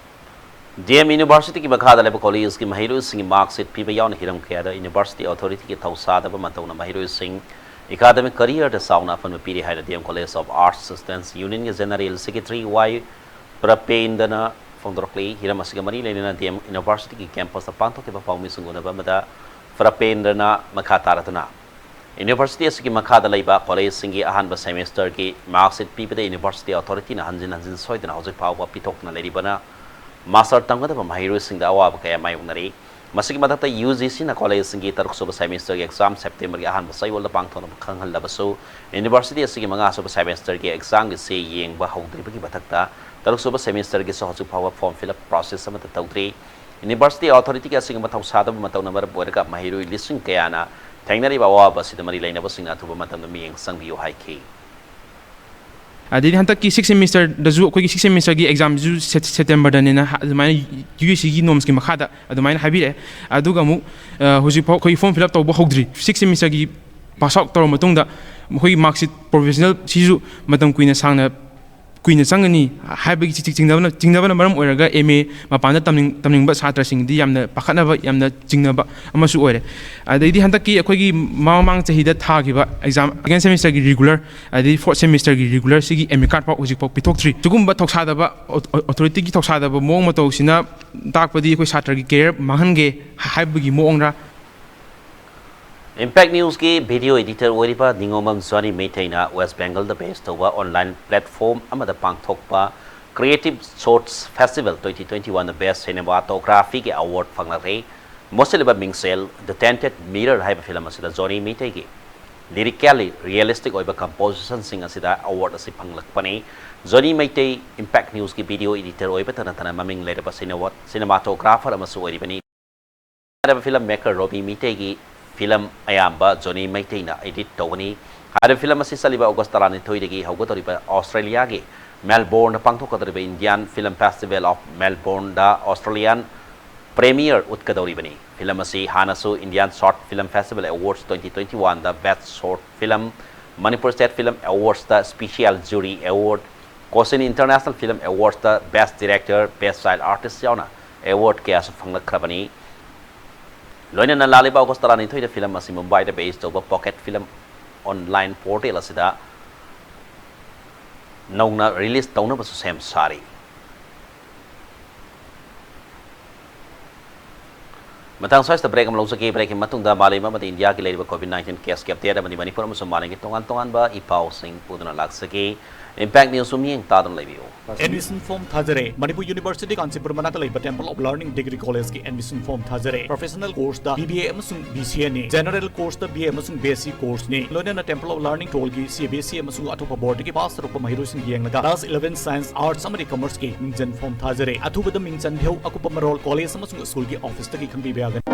D M University ꯒꯤ ꯃꯈꯥꯗ ꯂꯩꯕ college ꯀꯤ ꯃꯍꯩꯔꯣꯏꯁꯤꯡꯒꯤ mark sheet ꯄꯤꯕ ꯌꯥꯎꯅ ꯍꯤꯔꯝ ꯀꯌꯥꯗ university authority ꯒꯤ ꯊꯧꯁꯥꯗꯕ ꯃꯇꯧꯅ ꯃꯍꯩꯔꯣꯏꯁꯤꯡ academic career ꯗ ꯆꯥꯎꯅ ꯑꯄꯟꯕ ꯄꯤꯔꯤ ꯍꯥꯏꯅ D M College of Arts Students Union ꯒꯤ general secretary Y ꯄ꯭ꯔꯄꯦꯟꯗ꯭ꯔꯅ ꯐꯣꯡꯗꯣꯔꯛꯂꯤ꯫ ꯍꯤꯔꯝ ꯑꯁꯤꯒ ꯃꯔꯤ ꯂꯩꯅꯅ ꯗꯤ ꯑꯦꯝ ꯌꯨꯅꯤꯚꯔꯁꯤꯇꯤꯒꯤ ꯀꯦꯝꯄꯁꯇ ꯄꯥꯡꯊꯣꯛꯈꯤꯕ ꯄꯥꯎꯃꯤꯁꯤꯡ ꯎꯅꯕ ꯑꯃꯗ ꯄ꯭ꯔꯄꯦꯟꯗ꯭ꯔꯅ ꯃꯈꯥ ꯇꯥꯔꯗꯨꯅ, ꯌꯨꯅꯤꯚꯔꯁꯤꯇꯤ ꯑꯁꯤꯒꯤ ꯃꯈꯥꯗ ꯂꯩꯕ ꯀꯣꯂꯦꯖꯁꯤꯡꯒꯤ ꯑꯍꯥꯟꯕ ꯁꯦꯃꯤꯁꯇꯔꯒꯤ ꯃꯥꯔꯛꯁꯤꯠ ꯄꯤꯕꯗ ꯌꯨꯅꯤꯚꯔꯁꯤꯇꯤ ꯑꯣꯊꯣꯔꯤꯇꯤꯅ ꯍꯟꯖꯤꯟ ꯍꯟꯖꯤꯟ ꯁꯣꯏꯗꯅ ꯍꯧꯖꯤꯛ ꯐꯥꯎꯕ ꯄꯤꯊꯣꯛꯇꯨꯅ ꯂꯩꯔꯤꯕꯅ ꯃꯥꯁꯇꯔ ꯇꯝꯒꯗꯕ ꯃꯍꯩꯔꯣꯏꯁꯤꯡꯗ ꯑꯋꯥꯕ ꯀꯌꯥ ꯃꯥꯌꯣꯛꯅꯔꯤ꯫ ꯃꯁꯤꯒꯤ ꯃꯊꯛꯇ ꯌꯨ ꯖꯤ ꯁꯤꯅ ꯀꯣꯂꯦꯖꯁꯤꯡꯒꯤ ꯇꯔꯨꯛ ꯁꯨꯕ ꯁꯦꯃꯤꯁꯇꯔꯒꯤ ꯑꯦꯛꯖꯥꯝ ꯁꯦꯞꯇꯦꯝꯕꯔꯒꯤ ꯑꯍꯥꯟꯕ ꯆꯌꯣꯜꯗ ꯄꯥꯡꯊꯣꯛꯅꯕ ꯈꯪꯍꯜꯂꯕꯁꯨ, ꯌꯨꯅꯤꯚꯔꯁꯤꯇꯤ ꯑꯁꯤꯒꯤ ꯃꯉꯥ ꯁꯨꯕ ꯁꯦꯃꯤꯁꯇꯔꯒꯤ ꯑꯦꯛꯖꯥꯝꯒꯤ ꯆꯦ ꯌꯦꯡꯕ ꯍꯧꯗ꯭ꯔꯤꯕꯒꯤ ꯃꯊꯛꯇ, ꯇꯔꯨꯛ ꯁꯨꯕ ꯁꯦꯃꯤꯁꯇꯔꯒꯤꯁꯨ ꯍꯧꯖꯤꯛ ꯐꯥꯎꯕ ꯐꯣꯔꯝ ꯐꯤꯜ ꯑꯞ ꯄ꯭ꯔꯣꯁꯦꯁ ꯑꯃꯠꯇ ꯇꯧꯗ꯭ꯔꯤ꯫ ꯌꯨꯅꯤꯚꯔꯁꯤꯇꯤ ꯑꯣꯊꯣꯔꯤꯇꯤꯒꯤ ꯑꯁꯤꯒꯨꯝꯕ ꯊꯧꯁꯥꯗꯕ ꯃꯇꯧꯅ ꯃꯔꯝ ꯑꯣꯏꯔꯒ ꯃꯍꯩꯔꯣꯏ ꯂꯤꯁꯤꯡ ꯀꯌꯥꯅ ꯊꯦꯡꯅꯔꯤꯕ ꯑꯋꯥꯕ ꯑꯁꯤꯗ ꯃꯔꯤ ꯂꯩꯅꯕꯁꯤꯡꯅ ꯑꯊꯨꯕ ꯃꯇꯝꯗ ꯃꯤꯠꯌꯦꯡ ꯆꯪꯕꯤꯌꯨ ꯍꯥꯏꯈꯤ꯫ ꯑꯗꯩꯗꯤ ꯍꯟꯗꯛꯀꯤ ꯁꯤꯛꯁ ꯁꯦꯃꯤꯁꯇꯔꯗꯁꯨ ꯑꯩꯈꯣꯏꯒꯤ ꯁꯤꯛꯁ ꯁꯦꯃꯤꯁꯇꯔꯒꯤ ꯑꯦꯛꯖꯥꯝꯁꯨ ꯁꯦꯞꯇꯦꯝꯕꯔꯗꯅꯦꯅ ꯑꯗꯨꯃꯥꯏꯅ ꯌꯨ ꯑꯦꯁ ꯁꯤꯒꯤ ꯅꯣꯝꯁꯀꯤ ꯃꯈꯥꯗ ꯑꯗꯨꯃꯥꯏꯅ ꯍꯥꯏꯕꯤꯔꯛꯑꯦ꯫ ꯑꯗꯨꯒ ꯑꯃꯨꯛ ꯍꯧꯖꯤꯛꯐꯥꯎ ꯑꯩꯈꯣꯏ ꯐꯣꯔꯝ ꯐꯤꯜ ꯑꯞ ꯇꯧꯕ ꯍꯧꯗ꯭ꯔꯤ꯫ ꯁꯤꯛꯁ ꯁꯦꯃꯤꯁꯇꯔꯒꯤ ꯄꯥꯁ ꯑꯥꯎꯠ ꯇꯧꯔꯕ ꯃꯇꯨꯡꯗ ꯃꯈꯣꯏꯒꯤ ꯃꯥꯔꯛꯁꯤꯠ ꯄ꯭ꯔꯣꯐꯦꯁꯅꯦꯜ ꯁꯤꯁꯨ ꯃꯇꯝ ꯀꯨꯏꯅ ꯁꯥꯡꯅ ꯀꯨꯏꯅ ꯆꯪꯒꯅꯤ ꯍꯥꯏꯕꯒꯤ ꯆꯤꯡꯅꯕꯅ ꯆꯤꯡꯅꯕꯅ ꯃꯔꯝ ꯑꯣꯏꯔꯒ ꯑꯦꯝ ꯑꯦ ꯃꯄꯥꯟꯗ ꯇꯝꯅꯤꯡ ꯇꯝꯅꯤꯡꯕ ꯁꯥꯇ꯭ꯔꯁꯤꯡꯗꯤ ꯌꯥꯝꯅ ꯄꯥꯈꯠꯅꯕ, ꯌꯥꯝꯅ ꯆꯤꯡꯅꯕ ꯑꯃꯁꯨ ꯑꯣꯏꯔꯦ꯫ ꯑꯗꯩꯗꯤ ꯍꯟꯗꯛꯀꯤ ꯑꯩꯈꯣꯏꯒꯤ ꯃꯃꯥꯡ ꯆꯍꯤꯗ ꯊꯥꯈꯤꯕ ꯑꯦꯛꯖꯥꯝ ꯁꯦꯀꯦꯟ ꯁꯦꯃꯤꯁꯇꯔꯒꯤ ꯔꯤꯒꯨꯂꯔ ꯑꯗꯩꯗꯤ ꯐꯣꯔꯠ ꯁꯦꯃꯤꯁꯇꯔꯒꯤ ꯔꯤꯒꯨꯂꯔꯁꯤꯒꯤ ꯑꯦꯗꯃꯤꯠ ꯀꯥꯔꯗ ꯐꯥꯎ ꯍꯧꯖꯤꯛꯐꯥꯎ ꯄꯤꯊꯣꯛꯇ꯭ꯔꯤ꯫ ꯁꯤꯒꯨꯝꯕ ꯊꯧꯁꯥꯗꯕ, ꯑꯣꯊꯣꯔꯤꯇꯤꯒꯤ ꯊꯧꯁꯥꯗꯕ ꯃꯑꯣꯡ ꯃꯇꯧꯁꯤꯅ ꯇꯥꯛꯄꯗꯤ ꯑꯩꯈꯣꯏ ꯁꯥꯇ꯭ꯔꯒꯤ ꯀꯦꯔꯤꯌꯔ ꯃꯥꯡꯍꯟꯒꯦ ꯍꯥꯏꯕꯒꯤ ꯃꯑꯣꯡꯔ? ꯏꯝꯄꯦꯛ ꯅ꯭ꯌꯨꯁꯀꯤ ꯚꯤꯗꯤꯑꯣ ꯏꯗꯤꯇꯔ ꯑꯣꯏꯔꯤꯕ ꯅꯤꯉꯣꯝꯕꯝ ꯖꯣꯅꯤ ꯃꯩꯇꯩꯅ ꯋꯦꯁ ꯕꯦꯡꯒꯜꯗ ꯕꯦꯁ ꯇꯧꯕ ꯑꯣꯟꯂꯥꯏꯟ ꯄ꯭ꯂꯦꯠꯐꯣꯝ ꯑꯃꯗ ꯄꯥꯡꯊꯣꯛꯄ creative shorts festival twenty twenty ꯋꯥꯟꯗ ꯕꯦꯁ ꯁꯤꯅꯦꯃꯥꯇꯣꯒ꯭ꯔꯥꯐꯤꯒꯤ ꯑꯦꯋꯥꯔꯗ ꯐꯪꯂꯛꯂꯦ꯫ ꯃꯣꯠꯁꯤꯜꯂꯤꯕ ꯃꯤꯡꯁꯦꯜ ꯗ ꯇꯦꯟꯇꯦꯗ ꯃꯤꯔꯔ ꯍꯥꯏꯕ ꯐꯤꯂꯝ ꯑꯁꯤꯗ ꯖꯣꯅꯤ ꯃꯩꯇꯩꯒꯤ ꯂꯤꯔꯤꯀꯦꯜꯂꯤ ꯔꯤꯌꯦꯂꯤꯁꯇꯤꯛ ꯑꯣꯏꯕ ꯀꯝꯄꯣꯖꯤꯁꯟꯁꯤꯡ ꯑꯁꯤꯗ ꯑꯦꯋꯥꯔꯗ ꯑꯁꯤ ꯐꯪꯂꯛꯄꯅꯤ꯫ ꯖꯣꯅꯤ ꯃꯩꯇꯩ ꯏꯝꯄꯦꯛ ꯅ꯭ꯌꯨꯁꯀꯤ ꯚꯤꯗꯤꯑꯣ ꯏꯗꯤꯇꯔ ꯑꯣꯏꯕꯇ ꯅꯠꯇꯅ ꯃꯃꯤꯡ ꯂꯩꯔꯕ ꯁꯤꯅꯦꯃꯥ ꯁꯤꯅꯦꯃꯥꯇꯣꯒ꯭ꯔꯥꯐꯔ ꯑꯃꯁꯨ ꯑꯣꯏꯔꯤꯕꯅꯤ꯫ ꯍꯥꯏꯔꯤꯕ ꯐꯤꯂꯝ ꯃꯦꯀꯔ ꯔꯣꯕꯤ ꯃꯩꯇꯩꯒꯤ ꯐꯤꯂꯝ ꯑꯌꯥꯝꯕ ꯖꯣꯅꯤ ꯃꯩꯇꯩꯅ ꯏꯗꯤꯠ ꯇꯧꯒꯅꯤ꯫ ꯍꯥꯏꯔꯤꯕ ꯐꯤꯂꯝ ꯑꯁꯤ ꯆꯠꯂꯤꯕ ꯑꯣꯒꯁ ꯇꯔꯥꯅꯤꯊꯣꯏꯗꯒꯤ ꯍꯧꯒꯗꯧꯔꯤꯕ ꯑꯣꯁꯇ꯭ꯔꯦꯂꯤꯌꯥꯒꯤ ꯃꯦꯜꯕꯣꯔꯟꯗ ꯄꯥꯡꯊꯣꯛꯀꯗꯧꯔꯤꯕ ꯏꯟꯗꯤꯌꯥꯟ ꯐꯤꯂꯝ ꯐꯦꯁꯇꯤꯚꯦꯜ ꯑꯣꯐ ꯃꯦꯜꯕꯣꯔꯟꯗ ꯑꯣꯁꯇ꯭ꯔꯦꯂꯤꯌꯥꯟ ꯄ꯭ꯔꯦꯃꯤꯌꯔ ꯎꯠꯀꯗꯧꯔꯤꯕꯅꯤ꯫ ꯐꯤꯂꯝ ꯑꯁꯤ ꯍꯥꯟꯅꯁꯨ Indian short film festival awards twenty twenty ꯋꯥꯟꯗ best short film, Manipur state film ꯑꯦꯋꯥꯔꯗꯁꯇ special jury award, Cochin international film ꯑꯦꯋꯥꯔꯗꯁꯇ best director, best child artist ꯌꯥꯎꯅ ꯑꯦꯋꯥꯔꯗ ꯀꯌꯥꯁꯨ ꯐꯪꯂꯛꯈ꯭ꯔꯕꯅꯤ꯫ ꯂꯣꯏꯅꯅ ꯂꯥꯛꯂꯤꯕ ꯑꯣꯒꯁ ꯇꯔꯥꯅꯤꯊꯣꯏꯗ ꯐꯤꯂꯝ ꯑꯁꯤ ꯃꯨꯝꯕꯥꯏꯗ ꯕꯦꯁ ꯇꯧꯕ ꯄꯣꯀꯦꯠ ꯐꯤꯂꯝ ꯑꯣꯟꯂꯥꯏꯟ ꯄꯣꯔꯇꯦꯜ ꯑꯁꯤꯗ ꯅꯧꯅ ꯔꯤꯂꯤꯖ ꯇꯧꯅꯕꯁꯨ ꯁꯦꯝ ꯁꯥꯔꯤ꯫ ꯃꯇꯥꯡ ꯁ꯭ꯋꯥꯏꯁꯤꯗ ꯕ꯭ꯔꯦꯛ ꯑꯃ ꯂꯧꯖꯒꯦ꯫ ꯕ꯭ꯔꯦꯛꯀꯤ ꯃꯇꯨꯡꯗ ꯃꯥꯂꯦꯝ ꯑꯃꯗꯤ ꯏꯟꯗꯤꯌꯥꯒꯤ ꯂꯩꯔꯤꯕ ꯀꯣꯚꯤꯗ ꯅꯥꯏꯟꯇꯤꯟ ꯀꯦꯁꯀꯤ ꯑꯞꯗꯦꯠ ꯑꯃꯗꯤ ꯃꯅꯤꯄꯨꯔ ꯑꯃꯁꯨꯡ ꯃꯥꯂꯦꯝꯒꯤ ꯇꯣꯉꯥꯟ ꯇꯣꯉꯥꯟꯕ ꯏ ꯄꯥꯎꯁꯤꯡ ꯄꯨꯗꯨꯅ ꯂꯥꯛꯆꯒꯦ꯫ ꯏꯝꯄꯦꯛ ꯅ꯭ꯌꯨꯁꯁꯨ ꯃꯤꯠꯌꯦꯡ ꯇꯥꯗꯨꯅ ꯂꯩꯕꯤꯌꯨ꯫ ꯑꯦꯗꯃꯤꯁꯟ ꯐꯣꯔꯝ ꯊꯥꯖꯔꯦ꯫ ꯃꯅꯤꯄꯨꯔ ꯌꯨꯅꯤꯚꯔꯁꯤꯇꯤ ꯀꯥꯟꯆꯤꯄꯨꯔ ꯃꯅꯥꯛꯇ ꯂꯩꯕ ꯇꯦꯝꯄꯜ ꯑꯣꯐ ꯂꯔꯅꯤꯡ ꯗꯤꯒ꯭ꯔꯤ ꯀꯣꯂꯦꯖꯀꯤ ꯑꯦꯗꯃꯤꯁꯟ ꯐꯣꯔꯝ ꯊꯥꯖꯔꯦ꯫ ꯄ꯭ꯔꯣꯐꯦꯁꯅꯦꯜ ꯀꯣꯔꯁꯇ ꯕꯤ ꯕꯤ ꯑꯦ ꯑꯃꯁꯨꯡ ꯕꯤ ꯁꯤ ꯑꯦꯅꯤ, ꯖꯦꯅꯔꯦꯜ ꯀꯣꯔꯁꯇ ꯕꯤ ꯑꯦ ꯑꯃꯁꯨꯡ ꯕꯤ ꯑꯦꯁ ꯁꯤ ꯀꯣꯔꯁꯅꯤ, ꯂꯣꯏꯅꯅ temple of learning ꯇꯣꯜꯒꯤ C B S E ꯑꯃꯁꯨꯡ ꯑꯇꯣꯞꯄ ꯕꯣꯔꯗꯒꯤ ꯄꯥꯁ ꯇꯧꯔꯛꯄ ꯃꯍꯩꯔꯣꯏꯁꯤꯡ ꯌꯦꯡꯂꯒ ꯀ꯭ꯂꯥꯁ ꯏꯂꯦꯚꯦꯟ ꯁꯥꯏꯟꯁ, ꯑꯥꯔꯠꯁ ꯑꯃꯗꯤ ꯀꯃꯔꯁꯀꯤ ꯃꯤꯡꯖꯟ ꯐꯣꯔꯝ ꯊꯥꯖꯔꯦ꯫ ꯑꯊꯨꯕꯗ ꯃꯤꯡ ꯆꯟꯕꯤꯌꯨ꯫ ꯑꯀꯨꯞꯄ ꯃꯔꯣꯜ ꯀꯣꯂꯦꯖ ꯑꯃꯁꯨꯡ ꯁ꯭ꯀꯨꯜꯒꯤ ꯑꯣꯐꯤꯁꯇꯒꯤ ꯈꯪꯕꯤꯕ ꯌꯥꯒꯅꯤ꯫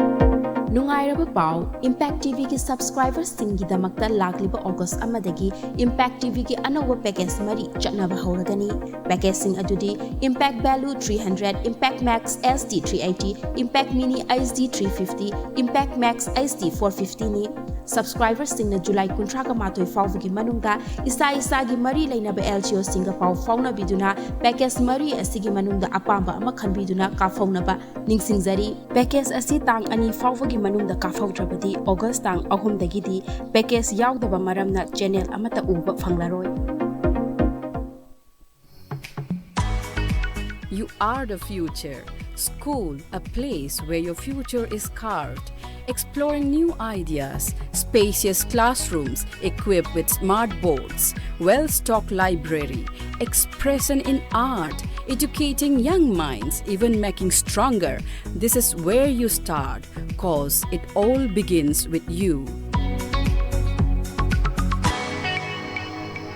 ꯅꯨꯡꯉꯥꯏꯔꯕ ꯄꯥꯎ, ꯏꯝꯄꯦꯛ ꯇꯤ ꯚꯤꯒꯤ ꯁꯕꯁꯀ꯭ꯔꯥꯏꯕꯔꯁꯤꯡꯒꯤꯗꯃꯛꯇ ꯂꯥꯛꯂꯤꯕ ꯑꯣꯒꯁ ꯑꯃꯗꯒꯤ ꯏꯝꯄꯦꯛ ꯇꯤ ꯚꯤꯒꯤ ꯑꯅꯧꯕ ꯄꯦꯀꯦꯖ ꯃꯔꯤ ꯆꯠꯅꯕ ꯍꯧꯔꯒꯅꯤ꯫ ꯄꯦꯀꯦꯖꯁꯤꯡ ꯑꯗꯨꯗꯤ impact value three hundred, impact max S D three eighty, impact mini H D three fifty, impact max H D four ꯐꯤꯐꯇꯤꯅꯤ꯫ ꯁꯕꯁꯀ꯭ꯔꯥꯏꯕꯔꯁꯤꯡꯅ ꯖꯨꯂꯥꯏ ꯀꯨꯟꯊ꯭ꯔꯥꯒ ꯃꯥꯊꯣꯏ ꯐꯥꯎꯕꯒꯤ ꯃꯅꯨꯡꯗ ꯏꯁꯥ ꯏꯁꯥꯒꯤ ꯃꯔꯤ ꯂꯩꯅꯕ ꯑꯦꯜ ꯁꯤ ꯑꯣꯁꯤꯡꯒ ꯄꯥꯎ ꯐꯥꯎꯅꯕꯤꯗꯨꯅ ꯄꯦꯀꯦꯖ ꯃꯔꯤ ꯑꯁꯤꯒꯤ ꯃꯅꯨꯡꯗ ꯑꯄꯥꯝꯕ ꯑꯃ ꯈꯟꯕꯤꯗꯨꯅ ꯀꯥꯞꯍꯧꯅꯕ ꯅꯤꯡꯁꯤꯡꯖꯔꯤ꯫ ꯄꯦꯀꯦꯖ ꯑꯁꯤ ꯇꯥꯡ ꯑꯅꯤ ꯐꯥꯎꯕꯒꯤ ꯃꯅꯨꯡꯗ ꯀꯥꯞꯍꯧꯗ꯭ꯔꯕꯗꯤ ꯑꯣꯒꯁ ꯇꯥꯡ ꯑꯍꯨꯝꯗꯒꯤꯗꯤ ꯄꯦꯀꯦꯖ ꯌꯥꯎꯗꯕ ꯃꯔꯝꯅ ꯆꯦꯅꯦꯜ ꯑꯃꯠꯇ ꯎꯕ ꯐꯪꯂꯔꯣꯏ꯫ You are the future. School, a place where your future is carved. Exploring new ideas, spacious classrooms equipped with smart boards, well-stocked library, expression in art, educating young minds, even making stronger. This is where you start, 'cause it all begins with you.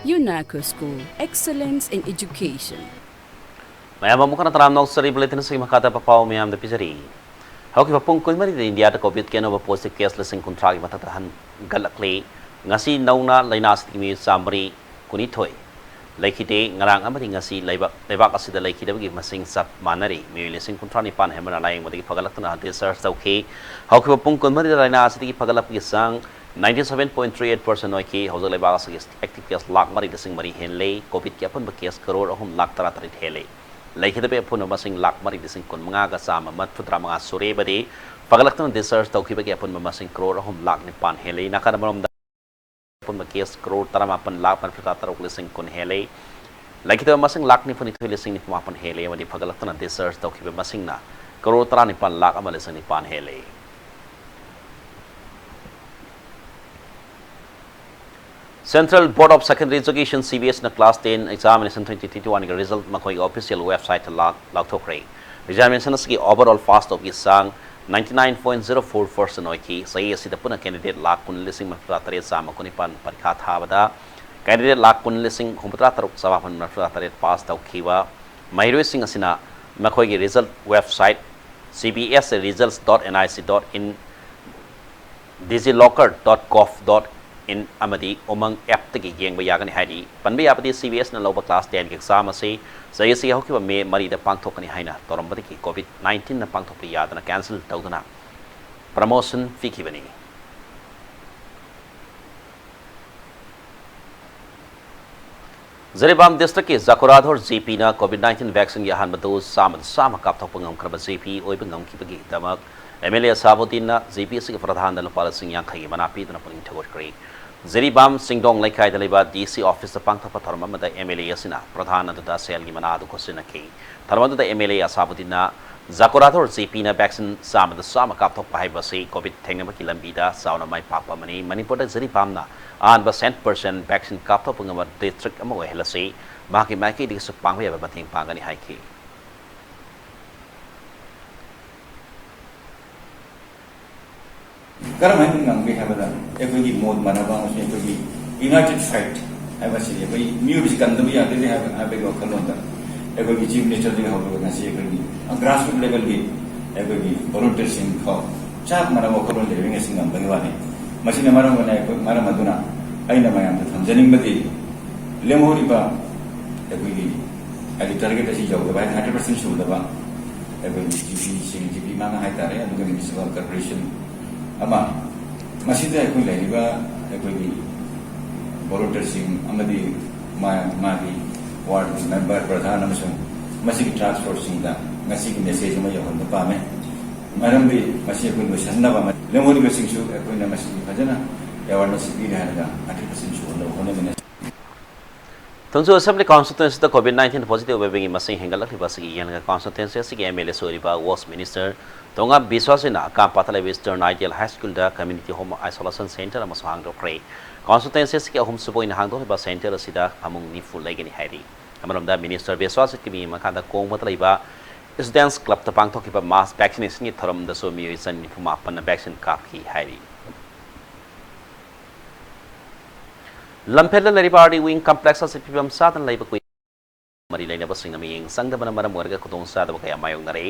UNACO School, excellence in education. ꯃꯌꯥꯝ ꯑꯃꯨꯛ ꯍꯟꯅ ꯇꯔꯥꯝꯅ ꯑꯣꯛꯆꯔꯤ꯫ ꯕꯨꯂꯦꯇꯤꯟꯁꯤꯒꯤ ꯃꯈꯥꯗ ꯄꯥꯎ ꯃꯌꯥꯝꯗ ꯄꯤꯖꯔꯤ꯫ ꯍꯧꯈꯤꯕ ꯄꯨꯡ ꯀꯨꯟꯃꯔꯤꯗ ꯏꯟꯗꯤꯌꯥꯗ ꯀꯣꯚꯤꯗꯀꯤ ꯑꯅꯧꯕ ꯄꯣꯖꯤꯇꯤꯚ ꯀꯦꯁ ꯂꯤꯁꯤꯡ ꯀꯨꯟꯊ꯭ꯔꯥꯒꯤ ꯃꯊꯛꯇ ꯍꯟꯒꯠꯂꯛꯂꯤ꯫ ꯉꯁꯤ ꯅꯧꯅ ꯂꯥꯏꯅꯥ ꯑꯁꯤꯗꯒꯤ ꯃꯤꯑꯣꯏ ꯆꯥꯃꯔꯤ ꯀꯨꯟꯅꯤꯊꯣꯏ ꯂꯩꯈꯤꯗꯦ꯫ ꯉꯔꯥꯡ ꯑꯃꯗꯤ ꯉꯁꯤ ꯂꯩꯕꯥꯛ, ꯂꯩꯕꯥꯛ ꯑꯁꯤꯗ ꯂꯩꯈꯤꯗꯕꯒꯤ ꯃꯁꯤꯡ ꯆꯞ ꯃꯥꯟꯅꯔꯤ꯫ ꯃꯤꯑꯣꯏ ꯂꯤꯁꯤꯡ ꯀꯨꯟꯊ꯭ꯔꯥ ꯅꯤꯄꯥꯟ ꯍꯦꯟꯕꯅ ꯂꯥꯌꯦꯡꯕꯗꯒꯤ ꯐꯒꯠꯂꯛꯇꯨꯅ ꯗꯤꯁꯆꯥꯔꯖ ꯇꯧꯈꯤ꯫ ꯍꯧꯈꯤꯕ ꯄꯨꯡ ꯀꯨꯟꯃꯔꯤꯗ ꯂꯥꯏꯅꯥ ꯑꯁꯤꯗꯒꯤ ꯐꯒꯠꯂꯛꯄꯒꯤ ꯆꯥꯡ ninety seven point three eight percent ꯑꯣꯏꯈꯤ꯫ ꯍꯧꯖꯤꯛ ꯂꯩꯕꯥꯛ ꯑꯁꯤꯒꯤ ꯑꯦꯛꯇꯤꯚ ꯀꯦꯁ ꯂꯥꯈ ꯃꯔꯤ ꯂꯤꯁꯤꯡ ꯃꯔꯤ ꯍꯦꯜꯂꯦ꯫ ꯀꯣꯚꯤꯗꯀꯤ ꯑꯄꯨꯟꯕ ꯀꯦꯁ ꯀꯔꯣꯔ ꯑꯍꯨꯝ ꯂꯥꯈ ꯇꯔꯥꯇꯔꯦꯠ ꯍꯦꯜꯂꯦ꯫ ꯂꯩꯈꯤꯗꯕꯒꯤ ꯑꯄꯨꯟꯕ ꯃꯁꯤꯡ ꯂꯥꯈ ꯃꯔꯤ ꯂꯤꯁꯤꯡ ꯀꯨꯟꯃꯉꯥꯒ ꯆꯥꯝꯃ ꯃꯔꯤꯐꯨꯇꯔꯥ ꯃꯉꯥ ꯁꯨꯔꯦ꯫ ꯑꯃꯗꯤ ꯐꯒꯠꯂꯛꯇꯨꯅ ꯗꯤꯁꯆꯥꯔꯖ ꯇꯧꯈꯤꯕꯒꯤ ꯑꯄꯨꯟꯕ ꯃꯁꯤꯡ ꯀꯔꯣꯔ ꯑꯍꯨꯝ ꯂꯥꯈ ꯅꯤꯄꯥꯟ ꯍꯦꯜꯂꯦ꯫ ꯅꯥꯀꯟ ꯑꯃꯔꯣꯝꯗ ꯑꯄꯨꯟꯕ ꯀꯦꯁ ꯀꯔꯣꯔ ꯇꯔꯥꯃꯥꯄꯟ ꯂꯥꯈ ꯃꯔꯤꯐꯨꯇꯔꯥ ꯇꯔꯨꯛ ꯂꯤꯁꯤꯡ ꯀꯨꯟ ꯍꯦꯜꯂꯦ꯫ ꯂꯩꯈꯤꯗꯕ ꯃꯁꯤꯡ ꯂꯥꯈ ꯅꯤꯐꯨꯅꯤꯊꯣꯏ ꯂꯤꯁꯤꯡ ꯅꯤꯐꯨ ꯃꯥꯄꯟ ꯍꯦꯜꯂꯦ꯫ ꯑꯃꯗꯤ ꯐꯒꯠꯂꯛꯇꯨꯅ ꯗꯤꯁꯆꯥꯔꯖ ꯇꯧꯈꯤꯕ ꯃꯁꯤꯡꯅ ꯀꯔꯣꯔ ꯇꯔꯥꯅꯤꯄꯥꯟ ꯂꯥꯈ ꯑꯃ ꯂꯤꯁꯤꯡ ꯅꯤꯄꯥꯟ ꯍꯦꯜꯂꯦ꯫ Central Board of Secondary Education, C B S E, ꯅ class ten examination twenty twenty-one ꯒꯤ result ꯃꯈꯣꯏꯒꯤ official website ꯇ ꯂꯥꯎ-, ꯂꯥꯎꯊꯣꯛꯈ꯭ꯔꯦ꯫ Examination ꯑꯁꯤꯒꯤ overall pass ꯇꯧꯕꯒꯤ ꯆꯥꯡ ninety nine point zero four percent ꯑꯣꯏꯈꯤ꯫ ꯆꯍꯤ ꯑꯁꯤꯗ ꯄꯨꯟꯅ candidate ꯂꯥꯈ ꯀꯨꯟ ꯂꯤꯁꯤꯡ ꯃꯔꯤꯐꯨꯇꯔꯥ ꯇꯔꯦꯠ ꯆꯥꯝꯃ ꯀꯨꯟꯅꯤꯄꯥꯟ ꯄꯔꯤꯈꯥ ꯊꯥꯕꯗ candidate ꯂꯥꯈ ꯀꯨꯟ ꯂꯤꯁꯤꯡ ꯍꯨꯝꯐꯨꯇꯔꯥ ꯇꯔꯨꯛ ꯆꯥꯃꯥꯄꯟ ꯃꯔꯤꯐꯨꯇꯔꯥ ꯇꯔꯦꯠ pass ꯇꯧꯈꯤꯕ ꯃꯍꯩꯔꯣꯏꯁꯤꯡ ꯑꯁꯤꯅ ꯃꯈꯣꯏꯒꯤ result website C B S E results dot N I C dot in, digilocker dot gov dot in ꯑꯃꯗꯤ ꯎꯃꯪ app ꯇꯒꯤ ꯌꯦꯡꯕ ꯌꯥꯒꯅꯤ ꯍꯥꯏꯔꯤ꯫ ꯄꯟꯕ ꯌꯥꯕꯗꯤ, C B S E ꯅ ꯂꯧꯕ class ten ꯒꯤ exam ꯑꯁꯤ ꯆꯍꯤ ꯑꯁꯤꯒꯤ ꯍꯧꯈꯤꯕ May ꯃꯔꯤꯗ ꯄꯥꯡꯊꯣꯛꯀꯅꯤ ꯍꯥꯏꯅ ꯇꯧꯔꯝꯕꯗꯒꯤ COVID nineteen ꯅ ꯄꯥꯡꯊꯣꯛꯄ ꯌꯥꯗꯅ cancel ꯇꯧꯗꯨꯅ promotion ꯄꯤꯈꯤꯕꯅꯤ꯫ ꯖꯤꯔꯤꯕꯥꯝ district ꯀꯤ ꯖꯀꯨꯔꯥꯙꯣꯔ G P ꯅ COVID nineteen vaccine ꯒꯤ ꯑꯍꯥꯟꯕ dose ꯆꯥꯝꯃꯗ ꯆꯥꯝꯃ ꯀꯥꯞꯊꯣꯛꯄ ꯉꯝꯈ꯭ꯔꯕ G P ꯑꯣꯏꯕ ꯉꯝꯈꯤꯕꯒꯤꯗꯃꯛ M L A ꯑꯁꯥꯕꯨꯗꯗꯤꯟꯅ G P ꯑꯁꯤꯒꯤ ꯄ꯭ꯔꯙꯥꯟꯗ ꯂꯨꯄꯥ ꯂꯤꯁꯤꯡ ꯌꯥꯡꯈꯩꯒꯤ ꯃꯅꯥ ꯄꯤꯗꯨꯅ ꯄꯨꯛꯅꯤꯡ ꯊꯧꯒꯠꯈ꯭ꯔꯦ꯫ ꯖꯤꯔꯤꯕꯥꯝ ꯆꯤꯡꯗꯣꯡ ꯂꯩꯀꯥꯏꯗ ꯂꯩꯕ D C office ꯇ ꯄꯥꯡꯊꯣꯛꯄ ꯊꯧꯔꯝ ꯑꯃꯗ M L A ꯑꯁꯤꯅ ꯄ꯭ꯔꯙꯥꯟ ꯑꯗꯨꯗ ꯁꯦꯜꯒꯤ ꯃꯅꯥ ꯑꯗꯨ ꯈꯨꯠꯁꯤꯟꯅꯈꯤ꯫ ꯊꯧꯔꯝ ꯑꯗꯨꯗ M L A ꯑꯁꯥꯕꯨꯗꯗꯤꯟꯅ ꯖꯀꯨꯔꯥꯙꯣꯔ G P ꯅ vaccine ꯆꯥꯝꯃꯗ ꯆꯥꯝꯃ ꯀꯥꯞꯊꯣꯛꯄ ꯍꯥꯏꯕꯁꯤ COVID ꯊꯦꯡꯅꯕꯒꯤ ꯂꯝꯕꯤꯗ ꯆꯥꯎꯅ ꯃꯥꯏ ꯄꯥꯛꯄ ꯑꯃꯅꯤ꯫ ꯃꯅꯤꯄꯨꯔꯗ ꯖꯤꯔꯤꯕꯥꯝꯅ ꯑꯍꯥꯟꯕ cent percent vaccine ꯀꯥꯞꯊꯣꯛꯄ ꯉꯝꯕ district ꯑꯃ ꯑꯣꯏꯍꯜꯂꯁꯤ꯫ ꯃꯍꯥꯛꯀꯤ ꯃꯥꯏꯀꯩꯗꯒꯤꯁꯨ ꯄꯥꯡꯕ ꯌꯥꯕ ꯃꯇꯦꯡ ꯄꯥꯡꯒꯅꯤ ꯍꯥꯏꯈꯤ꯫ ꯀꯔꯝꯍꯥꯏꯅ ꯉꯝꯒꯦ ꯍꯥꯏꯕꯗ, ꯑꯩꯈꯣꯏꯒꯤ ꯃꯣꯠ ꯃꯥꯟꯅꯕ ꯑꯃꯁꯨꯡ ꯑꯩꯈꯣꯏꯒꯤ united fight ꯍꯥꯏꯕꯁꯤ ꯑꯩꯈꯣꯏ ꯃꯤꯑꯣꯏꯕꯁꯤ ꯀꯟꯗꯕ ꯌꯥꯗꯦ ꯍꯥꯏꯕ, ꯍꯥꯏꯕꯒꯤ ꯋꯥꯈꯜꯂꯣꯟꯗ ꯑꯩꯈꯣꯏꯒꯤ Chief Minister ꯗꯒꯤ ꯍꯧꯔꯒ ꯉꯁꯤ ꯑꯩꯈꯣꯏꯒꯤ grassroots level ꯒꯤ ꯑꯩꯈꯣꯏꯒꯤ volunteer ꯁꯤꯡ ꯐꯥꯎ ꯆꯞ ꯃꯥꯟꯅꯕ ꯋꯥꯈꯜꯂꯣꯟ ꯂꯩꯕꯒꯤ ꯉꯁꯤ ꯉꯝꯕꯒꯤ ꯋꯥꯅꯤ꯫ ꯃꯁꯤꯅ ꯃꯔꯝ ꯑꯣꯏꯅ ꯑꯩꯈꯣꯏ, ꯃꯔꯝ ꯑꯗꯨꯅ ꯑꯩꯅ ꯃꯌꯥꯝꯗ ꯊꯝꯖꯅꯤꯡꯕꯗꯤ, ꯂꯦꯝꯍꯧꯔꯤꯕ ꯑꯩꯈꯣꯏꯒꯤ ꯍꯥꯏꯗꯤ target ꯑꯁꯤ ꯌꯧꯗꯕ ꯍꯥꯏꯗꯤ hundred percent ꯁꯨꯗꯕ ꯑꯩꯈꯣꯏꯒꯤ G P ꯁꯤꯡ, G P ꯃꯉꯥ ꯍꯥꯏꯇꯥꯔꯦ, ꯑꯗꯨꯒ municipal corporation ꯑꯃ, ꯃꯁꯤꯗ ꯑꯩꯈꯣꯏ ꯂꯩꯔꯤꯕ ꯑꯩꯈꯣꯏꯒꯤ volunteer ꯁꯤꯡ ꯑꯃꯗꯤ ꯃꯥ-, ꯃꯥꯒꯤ ward member, ꯄ꯭ꯔꯙꯥꯟ ꯑꯃꯁꯨꯡ ꯃꯁꯤꯒꯤ task force ꯁꯤꯡꯗ ꯉꯁꯤꯒꯤ message ꯑꯃ ꯌꯧꯍꯟꯕ ꯄꯥꯝꯃꯦ꯫ ꯃꯔꯝꯗꯤ ꯃꯁꯤ ꯑꯩꯈꯣꯏ ꯂꯣꯏꯁꯤꯟꯅꯕ ꯑꯃ, ꯂꯦꯝꯍꯧꯔꯤꯕꯁꯤꯡꯁꯨ ꯑꯩꯈꯣꯏꯅ ꯃꯁꯤꯒꯤ ꯐꯖꯅ awareness ꯄꯤꯔꯦ ꯍꯥꯏꯔꯒ hundred percent ꯁꯨꯍꯟꯅꯕ ꯍꯣꯠꯅꯃꯤꯟꯅꯁꯤ꯫ ꯊꯣꯡꯖꯨ Assembly Constituency ꯗ COVID nineteen positive ꯑꯣꯏꯕꯒꯤ ꯃꯁꯤꯡ ꯍꯦꯟꯒꯠꯂꯛꯂꯤꯕ ꯑꯁꯤꯒꯤ ꯌꯦꯡꯂꯒ constituency ꯑꯁꯤꯒꯤ MLA ꯑꯣꯏꯔꯤꯕ West Minister ꯇꯣꯉꯥꯝ ꯕꯤꯁ꯭ꯋꯥꯁꯤꯅ ꯀꯥꯝꯄꯥꯠꯇ ꯂꯩꯕ Eastern Ideal High School ꯗ community home isolation center ꯑꯃꯁꯨ ꯍꯥꯡꯗꯣꯛꯈ꯭ꯔꯦ꯫ Constituency ꯑꯁꯤꯒꯤ ꯑꯍꯨꯝꯁꯨꯕ ꯑꯣꯏꯅ ꯍꯥꯡꯗꯣꯛꯂꯤꯕ center ꯑꯁꯤꯗ ꯐꯃꯨꯡ ꯅꯤꯐꯨ ꯂꯩꯒꯅꯤ ꯍꯥꯏꯔꯤ꯫ ꯑꯃꯔꯣꯝꯗ Minister ꯕꯤꯁ꯭ꯋꯥꯁꯀꯤ ꯃꯤ ꯃꯈꯥꯗ ꯀꯣꯡꯕꯗ ꯂꯩꯕ Students Club ꯇ ꯄꯥꯡꯊꯣꯛꯈꯤꯕ mass vaccination ꯒꯤ ꯊꯧꯔꯝꯗꯁꯨ ꯃꯤꯑꯣꯏ ꯆꯅꯤ ꯅꯤꯐꯨ ꯃꯥꯄꯟꯅ vaccine ꯀꯥꯞꯈꯤ ꯍꯥꯏꯔꯤ꯫ ꯂꯝꯐꯦꯜꯗ ꯂꯩꯔꯤꯕ RD Wing Complex ꯑꯁꯤ ꯐꯤꯕꯝ ꯆꯥꯗꯅ ꯂꯩꯕ ꯀꯨꯏ-, ꯃꯔꯤ ꯂꯩꯅꯕꯁꯤꯡꯅ ꯃꯤꯠꯌꯦꯡ ꯆꯪꯗꯕꯅ ꯃꯔꯝ ꯑꯣꯏꯔꯒ ꯈꯨꯗꯣꯡꯆꯥꯗꯕ ꯀꯌꯥ ꯃꯥꯌꯣꯛꯅꯔꯦ꯫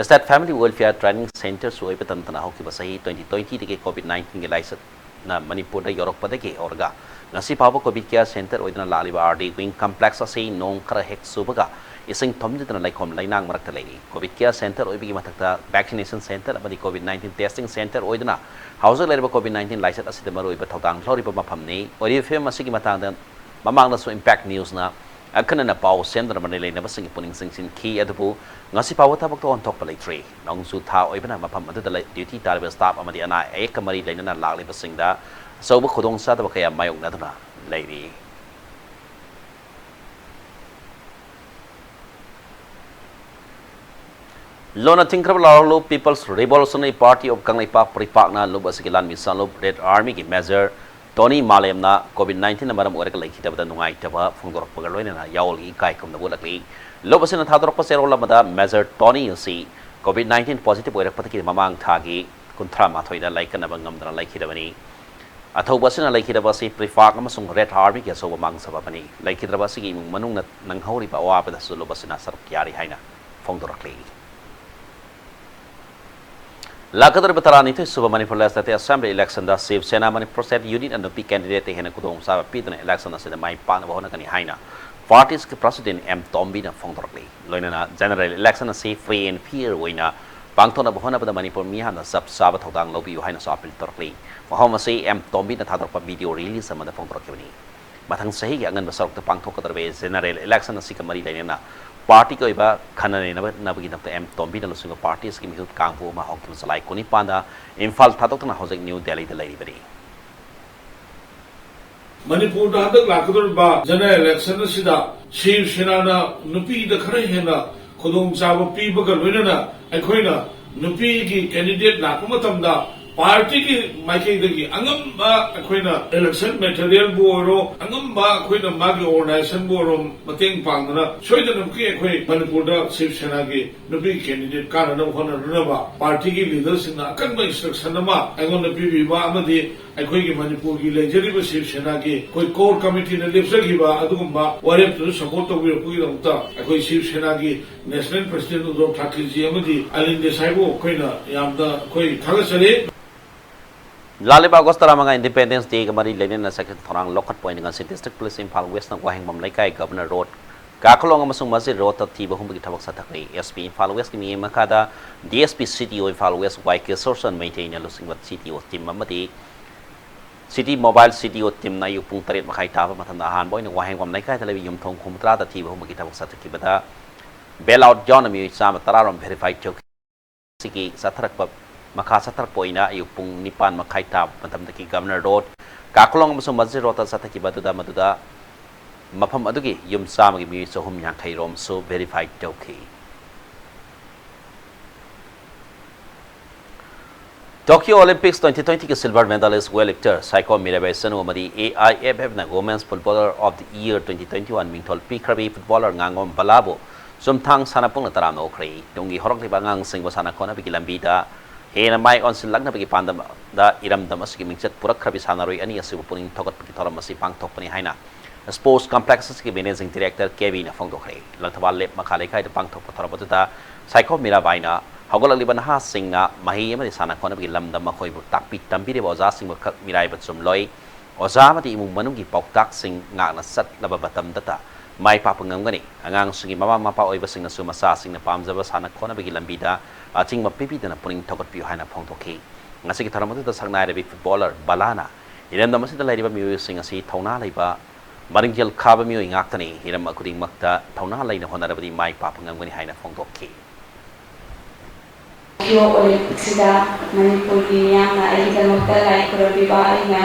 State Family Welfare Training Center ꯁꯨ ꯑꯣꯏꯕꯇ ꯅꯠꯇꯅ ꯍꯧꯈꯤꯕ ꯆꯍꯤ twenty twenty ꯗꯒꯤ COVID nineteen ꯒꯤ ꯂꯥꯏꯆꯠꯅ ꯃꯅꯤꯄꯨꯔꯗ ꯌꯧꯔꯛꯄꯗꯒꯤ ꯍꯧꯔꯒ ꯉꯁꯤ ꯐꯥꯎꯕ COVID care center ꯑꯣꯏꯗꯨꯅ ꯂꯥꯛꯂꯤꯕ RD Wing Complex ꯑꯁꯤ ꯅꯣꯡ ꯈꯔ ꯍꯦꯛ ꯆꯨꯕꯒ ꯏꯁꯤꯡ ꯊꯨꯝꯖꯤꯟꯗꯨꯅ ꯂꯩꯈꯣꯝ ꯂꯩꯅꯥꯡ ꯃꯔꯛꯇ ꯂꯩꯔꯤ꯫ COVID care center ꯑꯣꯏꯕꯒꯤ ꯃꯊꯛꯇ vaccination center ꯑꯃꯗꯤ COVID nineteen testing center ꯑꯣꯏꯗꯨꯅ ꯍꯧꯖꯤꯛ ꯂꯩꯔꯤꯕ COVID nineteen ꯂꯥꯏꯆꯠ ꯑꯁꯤꯗ ꯃꯔꯨꯑꯣꯏꯕ ꯊꯧꯗꯥꯡ ꯂꯧꯔꯤꯕ ꯃꯐꯝꯅꯤ꯫ ꯑꯣꯏꯔꯤꯕ ꯐꯤꯕꯝ ꯑꯁꯤꯒꯤ ꯃꯇꯥꯡꯗ ꯃꯃꯥꯡꯗꯁꯨ Impact News ꯅ ꯑꯈꯟꯅꯅ ꯄꯥꯎ ꯁꯦꯝꯗꯨꯅ ꯃꯔꯤ ꯂꯩꯅꯕꯁꯤꯡꯒꯤ ꯄꯨꯛꯅꯤꯡ ꯆꯤꯡꯁꯤꯟꯈꯤ, ꯑꯗꯨꯕꯨ ꯉꯁꯤ ꯐꯥꯎꯕ ꯊꯕꯛꯇ ꯑꯣꯟꯊꯣꯛꯄ ꯂꯩꯇ꯭ꯔꯤ꯫ ꯅꯣꯡꯖꯨ ꯊꯥ ꯑꯣꯏꯕꯅ ꯃꯐꯝ ꯑꯗꯨꯗ ꯂꯩ-, duty ꯇꯥꯔꯤꯕ staff ꯑꯃꯗꯤ ꯑꯅꯥ ꯑꯌꯦꯛꯀ ꯃꯔꯤ ꯂꯩꯅꯅ ꯂꯥꯛꯂꯤꯕꯁꯤꯡꯗ ꯑꯆꯧꯕ ꯈꯨꯗꯣꯡꯆꯥꯗꯕ ꯀꯌꯥ ꯃꯥꯌꯣꯛꯅꯗꯨꯅ ꯂꯩꯔꯤ꯫ ꯂꯣꯟꯅ ꯊꯤꯡꯈ꯭ꯔꯕ ꯂꯥꯎꯍꯜꯂꯨ People's Revolutionary Party of Kangleipak ꯄ꯭ꯔꯤꯄꯥꯛꯅ ꯂꯨꯞ ꯑꯁꯤꯒꯤ ꯂꯥꯟꯃꯤ ꯁꯥꯂꯨꯞ Red Army ꯒꯤ Major Tony ꯃꯥꯂꯦꯝꯅ COVID nineteen ꯅ ꯃꯔꯝ ꯑꯣꯏꯔꯒ ꯂꯩꯈꯤꯗꯕꯗ ꯅꯨꯡꯉꯥꯏꯇꯕ ꯐꯣꯡꯗꯣꯔꯛꯄꯒ ꯂꯣꯏꯅꯅ ꯌꯥꯑꯣꯜꯒꯤ ꯏꯀꯥꯏ ꯈꯨꯝꯅꯕ ꯎꯠꯂꯛꯂꯤ꯫ ꯂꯨꯞ ꯑꯁꯤꯅ ꯊꯥꯗꯣꯔꯛꯄ ꯆꯦꯔꯣꯜ ꯑꯃꯗ Major Tony ꯑꯁꯤ COVID nineteen positive ꯑꯣꯏꯔꯛꯄꯗꯒꯤ ꯃꯃꯥꯡ ꯊꯥꯒꯤ ꯀꯨꯟꯊ꯭ꯔꯥ ꯃꯥꯊꯣꯏꯗ ꯂꯥꯏꯀꯠꯅꯕ ꯉꯝꯗꯅ ꯂꯩꯈꯤꯗꯕꯅꯤ꯫ ꯑꯊꯧꯕ ꯑꯁꯤꯅ ꯂꯩꯈꯤꯗꯕ ꯑꯁꯤ ꯄ꯭ꯔꯤꯄꯥꯛ ꯑꯃꯁꯨꯡ Red Army ꯒꯤ ꯑꯆꯧꯕ ꯃꯥꯡꯖꯕ ꯑꯃꯅꯤ꯫ ꯂꯩꯈꯤꯗ꯭ꯔꯕ ꯑꯁꯤꯒꯤ ꯏꯃꯨꯡ ꯃꯅꯨꯡꯅ ꯅꯪꯍꯧꯔꯤꯕ ꯑꯋꯥꯕꯗꯁꯨ ꯂꯨꯞ ꯑꯁꯤꯅ ꯁꯔꯨꯛ ꯌꯥꯔꯤ ꯍꯥꯏꯅ ꯐꯣꯡꯗꯣꯔꯛꯂꯤ꯫ ꯂꯥꯛꯀꯗꯧꯔꯤꯕ ꯇꯔꯥꯅꯤꯊꯣꯏ ꯁꯨꯕ Manipur Legislative Assembly election ꯗ Shiv Sena Manipur State Unit ꯅ ꯅꯨꯄꯤ candidate ꯇ ꯍꯦꯟꯅ ꯈꯨꯗꯣꯡꯆꯥꯕ ꯄꯤꯗꯨꯅ election ꯑꯁꯤꯗ ꯃꯥꯏ ꯄꯥꯛꯅꯕ ꯍꯣꯠꯅꯒꯅꯤ ꯍꯥꯏꯅ party ꯑꯁꯤꯒꯤ President ꯑꯦꯝ ꯇꯣꯝꯕꯤꯅ ꯐꯣꯡꯗꯣꯔꯛꯂꯤ꯫ ꯂꯣꯏꯅꯅ general election ꯑꯁꯤ free and fair ꯑꯣꯏꯅ ꯄꯥꯡꯊꯣꯛꯅꯕ ꯍꯣꯠꯅꯕꯗ ꯃꯅꯤꯄꯨꯔ ꯃꯤꯌꯥꯝꯅ ꯆꯞ ꯆꯥꯕ ꯊꯧꯗꯥꯡ ꯂꯧꯕꯤꯌꯨ ꯍꯥꯏꯅꯁꯨ appeal ꯇꯧꯔꯛꯂꯤ꯫ ꯋꯥꯐꯝ ꯑꯁꯤ ꯑꯦꯝ ꯇꯣꯝꯕꯤꯅ ꯊꯥꯗꯣꯔꯛꯄ video release ꯑꯃꯗ ꯐꯣꯡꯗꯣꯔꯛꯈꯤꯕꯅꯤ꯫ ꯃꯊꯪ ꯆꯍꯤꯒꯤ ꯑꯉꯟꯕ ꯁꯔꯨꯛꯇ ꯄꯥꯡꯊꯣꯛꯀꯗꯧꯔꯤꯕ general election ꯑꯁꯤꯒ ꯃꯔꯤ ꯂꯩꯅꯅ party ꯒꯤ ꯑꯣꯏꯕ ꯈꯟꯅ ꯅꯩꯅꯕꯒꯤꯗꯃꯛꯇ ꯑꯦꯝ ꯇꯣꯝꯕꯤꯅ ꯂꯨꯆꯤꯡꯕ party ꯑꯁꯤꯒꯤ ꯃꯤꯍꯨꯠ ꯀꯥꯡꯕꯨ ꯑꯃ ꯍꯧꯈꯤꯕ ꯖꯨꯂꯥꯏ ꯀꯨꯟꯅꯤꯄꯥꯟꯗ ꯏꯝꯐꯥꯜ ꯊꯥꯗꯣꯛꯇꯨꯅ ꯍꯧꯖꯤꯛ ꯅ꯭ꯌꯨ ꯗꯦꯜꯂꯤꯗ ꯂꯩꯔꯤꯕꯅꯤ꯫ ꯃꯅꯤꯄꯨꯔꯗ ꯍꯟꯗꯛ ꯂꯥꯛꯀꯗꯧꯔꯤꯕ ꯖꯦꯅꯔꯦꯜ ꯏꯂꯦꯛꯁꯟ ꯑꯁꯤꯗ ꯁꯤꯕ ꯁꯦꯅꯥꯅ ꯅꯨꯄꯤꯗ ꯈꯔ ꯍꯦꯟꯅ ꯈꯨꯗꯣꯡꯆꯥꯕ ꯄꯤꯕꯒ ꯂꯣꯏꯅꯅ ꯑꯩꯈꯣꯏꯅ ꯅꯨꯄꯤꯒꯤ ꯀꯦꯟꯗꯤꯗꯦꯠ ꯂꯥꯛꯄ ꯃꯇꯝꯗ ꯄꯥꯔꯇꯤꯒꯤ ꯃꯥꯏꯀꯩꯗꯒꯤ ꯑꯉꯝꯕ ꯑꯩꯈꯣꯏꯅ ꯏꯂꯦꯛꯁꯟ ꯃꯦꯇꯔꯤꯌꯦꯜꯕꯨ ꯑꯣꯏꯔꯣ, ꯑꯉꯝꯕ ꯑꯩꯈꯣꯏꯅ ꯃꯥꯒꯤ ꯑꯣꯔꯒꯅꯥꯏꯖꯦꯁꯟꯕꯨ ꯑꯣꯏꯔꯣ ꯃꯇꯦꯡ ꯄꯥꯡꯗꯅ ꯁꯣꯏꯗꯅꯃꯛꯀꯤ ꯑꯩꯈꯣꯏ ꯃꯅꯤꯄꯨꯔꯗ ꯁꯤꯕ ꯁꯦꯅꯥꯒꯤ ꯅꯨꯄꯤ ꯀꯦꯟꯗꯤꯗꯦꯠ ꯀꯥꯅꯅꯕ ꯍꯣꯠꯅꯅꯕ ꯄꯥꯔꯇꯤꯒꯤ ꯂꯤꯗꯔꯁꯤꯡꯅ ꯑꯀꯟꯕ ꯏꯟꯁꯇ꯭ꯔꯛꯁꯟ ꯑꯃ ꯑꯩꯉꯣꯟꯗ ꯄꯤꯕꯤꯕ ꯑꯃꯗꯤ ꯑꯩꯈꯣꯏꯒꯤ ꯃꯅꯤꯄꯨꯔꯒꯤ ꯂꯩꯖꯔꯤꯕ ꯁꯤꯕ ꯁꯦꯅꯥꯒꯤ ꯑꯩꯈꯣꯏ ꯀꯣꯔ ꯀꯃꯤꯇꯤꯅ ꯂꯦꯞꯆꯈꯤꯕ ꯑꯗꯨꯒꯨꯝꯕ ꯋꯥꯔꯦꯞꯇꯨꯗ ꯁꯄꯣꯔꯠ ꯇꯧꯕꯤꯔꯛꯄꯒꯤꯗꯃꯛꯇ ꯑꯩꯈꯣꯏ ꯁꯤꯕ ꯁꯦꯅꯥꯒꯤ ꯅꯦꯁꯅꯦꯜ ꯄ꯭ꯔꯁꯤꯗꯦꯟ ꯎꯗꯣꯕ ꯊꯥꯀ꯭ꯔꯦꯖꯤ ꯑꯃꯗꯤ ꯑꯔꯕꯤꯟꯗ ꯗꯦꯁꯥꯏꯕꯨ ꯑꯩꯈꯣꯏꯅ ꯌꯥꯝꯅ ꯑꯩꯈꯣꯏ ꯊꯥꯒꯠꯆꯔꯤ꯫ ꯂꯥꯛꯂꯤꯕ ꯑꯥꯒꯁ ꯇꯔꯥꯃꯉꯥ Independence Day ꯒ ꯃꯔꯤ ꯂꯩꯅꯅ ꯆꯠꯈꯤꯕ ꯊꯧꯔꯥꯡ ꯂꯧꯈꯠꯄ ꯑꯣꯏꯅ ꯉꯁꯤ ꯗꯤꯁꯇ꯭ꯔꯤꯛ ꯄꯨꯂꯤꯁ ꯏꯝꯐꯥꯜ ꯋꯦꯁꯅ ꯋꯥꯍꯦꯡꯕꯝ ꯂꯩꯀꯥꯏ, ꯒꯕꯔꯅꯔ ꯔꯣꯗ, ꯀꯥꯈꯂꯣꯡ ꯑꯃꯁꯨꯡ ꯃꯁꯖꯤꯗ ꯔꯣꯗꯇ ꯊꯤꯕ ꯍꯨꯝꯕꯒꯤ ꯊꯕꯛ ꯆꯠꯊꯈ꯭ꯔꯦ꯫ ꯑꯦꯁ ꯄꯤ ꯏꯝꯐꯥꯜ ꯋꯦꯁꯀꯤ ꯃꯤꯠꯌꯦꯡ ꯃꯈꯥꯗ ꯗꯤ ꯑꯦꯁ ꯄꯤ ꯁꯤ ꯗꯤ ꯑꯣ ꯏꯝꯐꯥꯜ ꯋꯦꯁ ꯋꯥꯏ ꯀꯦ ꯁꯣꯔꯁꯟ ꯃꯩꯇꯩꯅ ꯂꯨꯆꯤꯡꯕ ꯁꯤ ꯗꯤ ꯑꯣ ꯇꯤꯝ ꯑꯃꯗꯤ ꯁꯤꯇꯤ ꯃꯣꯕꯥꯏꯜ ꯁꯤ ꯗꯤ ꯑꯣ ꯇꯤꯝꯅ ꯑꯌꯨꯛ ꯄꯨꯡ ꯇꯔꯦꯠ ꯃꯈꯥꯏ ꯇꯥꯕ ꯃꯇꯝꯗ ꯑꯍꯥꯟꯕ ꯑꯣꯏꯅ ꯋꯥꯍꯦꯡꯕꯝ ꯂꯩꯀꯥꯏꯗ ꯂꯩꯕ ꯌꯨꯝꯊꯣꯡ ꯍꯨꯝꯐꯨꯇꯔꯥꯗ ꯊꯤꯕ ꯍꯨꯝꯕꯒꯤ ꯊꯕꯛ ꯆꯠꯊꯈꯤꯕꯗ ꯕꯦꯜ ꯑꯥꯎꯠ ꯌꯥꯎꯅ ꯃꯤꯑꯣꯏ ꯆꯥꯝꯃ ꯇꯔꯥꯔꯣꯝ ꯚꯦꯔꯤꯐꯥꯏ ꯇꯧꯈꯤ꯫ ꯁꯤꯒꯤ ꯆꯠꯊꯔꯛꯄ, ꯃꯈꯥ ꯆꯠꯊꯔꯛꯄ ꯑꯣꯏꯅ ꯑꯌꯨꯛ ꯄꯨꯡ ꯅꯤꯄꯥꯟ ꯃꯈꯥꯏ ꯇꯥꯕ ꯃꯇꯝꯗꯒꯤ ꯒꯕꯔꯅꯔ ꯔꯣꯗ, ꯀꯥꯈꯂꯣꯡ ꯑꯃꯁꯨꯡ ꯃꯁꯖꯤꯗ ꯔꯣꯗꯇ ꯆꯠꯊꯈꯤꯕ ꯑꯗꯨꯗ ꯃꯗꯨꯗ ꯃꯐꯝ ꯑꯗꯨꯒꯤ ꯌꯨꯝ ꯆꯥꯝꯃꯒꯤ ꯃꯤꯑꯣꯏ ꯆꯍꯨꯝ ꯌꯥꯡꯈꯩ ꯔꯣꯝꯁꯨ ꯚꯦꯔꯤꯐꯥꯏ ꯇꯧꯈꯤ꯫ Tokyo Olympics twenty twenty ꯒꯤ silver medalist weightlifter Saikhom Mirabai ꯆꯅꯨ ꯑꯃꯗꯤ A I F F ꯅ Women's Footballer of the Year twenty twenty one ꯃꯤꯡꯊꯣꯜ ꯄꯤꯈ꯭ꯔꯕꯤ footballer ꯉꯥꯉꯣꯝ ꯕꯂꯥꯕꯨ ꯆꯨꯝꯊꯥꯡ ꯁꯥꯟꯅꯄꯨꯡꯅ ꯇꯔꯥꯝꯅ ꯑꯣꯛꯈ꯭ꯔꯦ꯫ ꯇꯨꯡꯒꯤ ꯍꯧꯔꯛꯂꯤꯕ ꯑꯉꯥꯡꯁꯤꯡꯕꯨ ꯁꯥꯟꯅ ꯈꯣꯠꯅꯕꯒꯤ ꯂꯝꯕꯤꯗ ꯍꯦꯟꯅ ꯃꯥꯏ ꯑꯣꯟꯁꯤꯜꯂꯛꯅꯕꯒꯤ ꯄꯥꯟꯗꯝꯗ ꯏꯔꯝꯗꯝ ꯑꯁꯤꯒꯤ ꯃꯤꯡꯆꯠ ꯄꯨꯔꯛꯈ꯭ꯔꯕꯤ ꯁꯥꯟꯅꯔꯣꯏ ꯑꯅꯤ ꯑꯁꯤꯕꯨ ꯄꯨꯛꯅꯤꯡ ꯊꯧꯒꯠꯄꯒꯤ ꯊꯧꯔꯝ ꯑꯁꯤ ꯄꯥꯡꯊꯣꯛꯄꯅꯤ ꯍꯥꯏꯅ Sports Complex ꯑꯁꯤꯒꯤ managing director ꯀꯦꯕꯤꯅ ꯐꯣꯡꯗꯣꯛꯈ꯭ꯔꯦ꯫ ꯂꯪꯊꯕꯥꯜ ꯂꯦꯞ ꯃꯈꯥ ꯂꯩꯀꯥꯏꯗ ꯄꯥꯡꯊꯣꯛꯄ ꯊꯧꯔꯝ ꯑꯗꯨꯗ ꯁꯥꯏꯈꯣꯝ ꯃꯤꯔꯥꯕꯥꯏꯅ ꯍꯧꯒꯠꯂꯛꯂꯤꯕ ꯅꯍꯥꯁꯤꯡꯅ ꯃꯍꯩ ꯑꯃꯗꯤ ꯁꯥꯟꯅ ꯈꯣꯠꯅꯕꯒꯤ ꯂꯝꯗ ꯃꯈꯣꯏꯕꯨ ꯇꯥꯛꯄꯤ ꯇꯝꯕꯤꯔꯤꯕ ꯑꯣꯖꯥꯁꯤꯡꯕꯨ ꯈꯛ ꯃꯤꯔꯥꯏꯕ ꯆꯨꯝꯂꯣꯏ, ꯑꯣꯖꯥ ꯑꯃꯗꯤ ꯏꯃꯨꯡ ꯃꯅꯨꯡꯒꯤ ꯄꯥꯎꯇꯥꯛꯁꯤꯡ ꯉꯥꯛꯅ ꯆꯠꯂꯕ ꯃꯇꯝꯗꯇ ꯃꯥꯏ ꯄꯥꯛꯄ ꯉꯝꯒꯅꯤ꯫ ꯑꯉꯥꯡꯁꯤꯡꯒꯤ ꯃꯃꯥ ꯃꯄꯥ ꯑꯣꯏꯕꯁꯤꯡꯅꯁꯨ ꯃꯆꯥꯁꯤꯡꯅ ꯄꯥꯝꯖꯕ ꯁꯥꯟꯅ ꯈꯣꯠꯅꯕꯒꯤ ꯂꯝꯕꯤꯗ ꯑꯊꯤꯡꯕ ꯄꯤꯕꯤꯗꯅ ꯄꯨꯛꯅꯤꯡ ꯊꯧꯒꯠꯄꯤꯌꯨ ꯍꯥꯏꯅ ꯐꯣꯡꯗꯣꯛꯈꯤ꯫ ꯉꯁꯤꯒꯤ ꯊꯧꯔꯝ ꯑꯗꯨꯗ ꯁꯛꯅꯥꯏꯔꯕꯤ footballer ꯕꯂꯥꯅ ꯏꯔꯝꯗꯝ ꯑꯁꯤꯗ ꯂꯩꯔꯤꯕ ꯃꯤꯑꯣꯏꯁꯤꯡ ꯑꯁꯤ ꯊꯧꯅꯥ ꯂꯩꯕ, ꯃꯔꯤꯡꯖꯦꯜ ꯈꯥꯕ ꯃꯤꯑꯣꯏ ꯉꯥꯛꯇꯅꯤ꯫ ꯍꯤꯔꯝ ꯈꯨꯗꯤꯡꯃꯛꯇ ꯊꯧꯅꯥ ꯂꯩꯅ ꯍꯣꯠꯅꯔꯕꯗꯤ ꯃꯥꯏ ꯄꯥꯛꯄ ꯉꯝꯒꯅꯤ ꯍꯥꯏꯅ ꯐꯣꯡꯗꯣꯛꯈꯤ꯫ ꯑꯣꯂꯤꯝꯄꯤꯛꯁꯤꯗ ꯃꯅꯤꯄꯨꯔꯒꯤ ꯃꯤꯌꯥꯝꯅ ꯑꯩꯒꯤꯗꯃꯛꯇ ꯂꯥꯏ ꯈꯨꯔꯝꯕꯤꯕ ꯑꯩꯅ,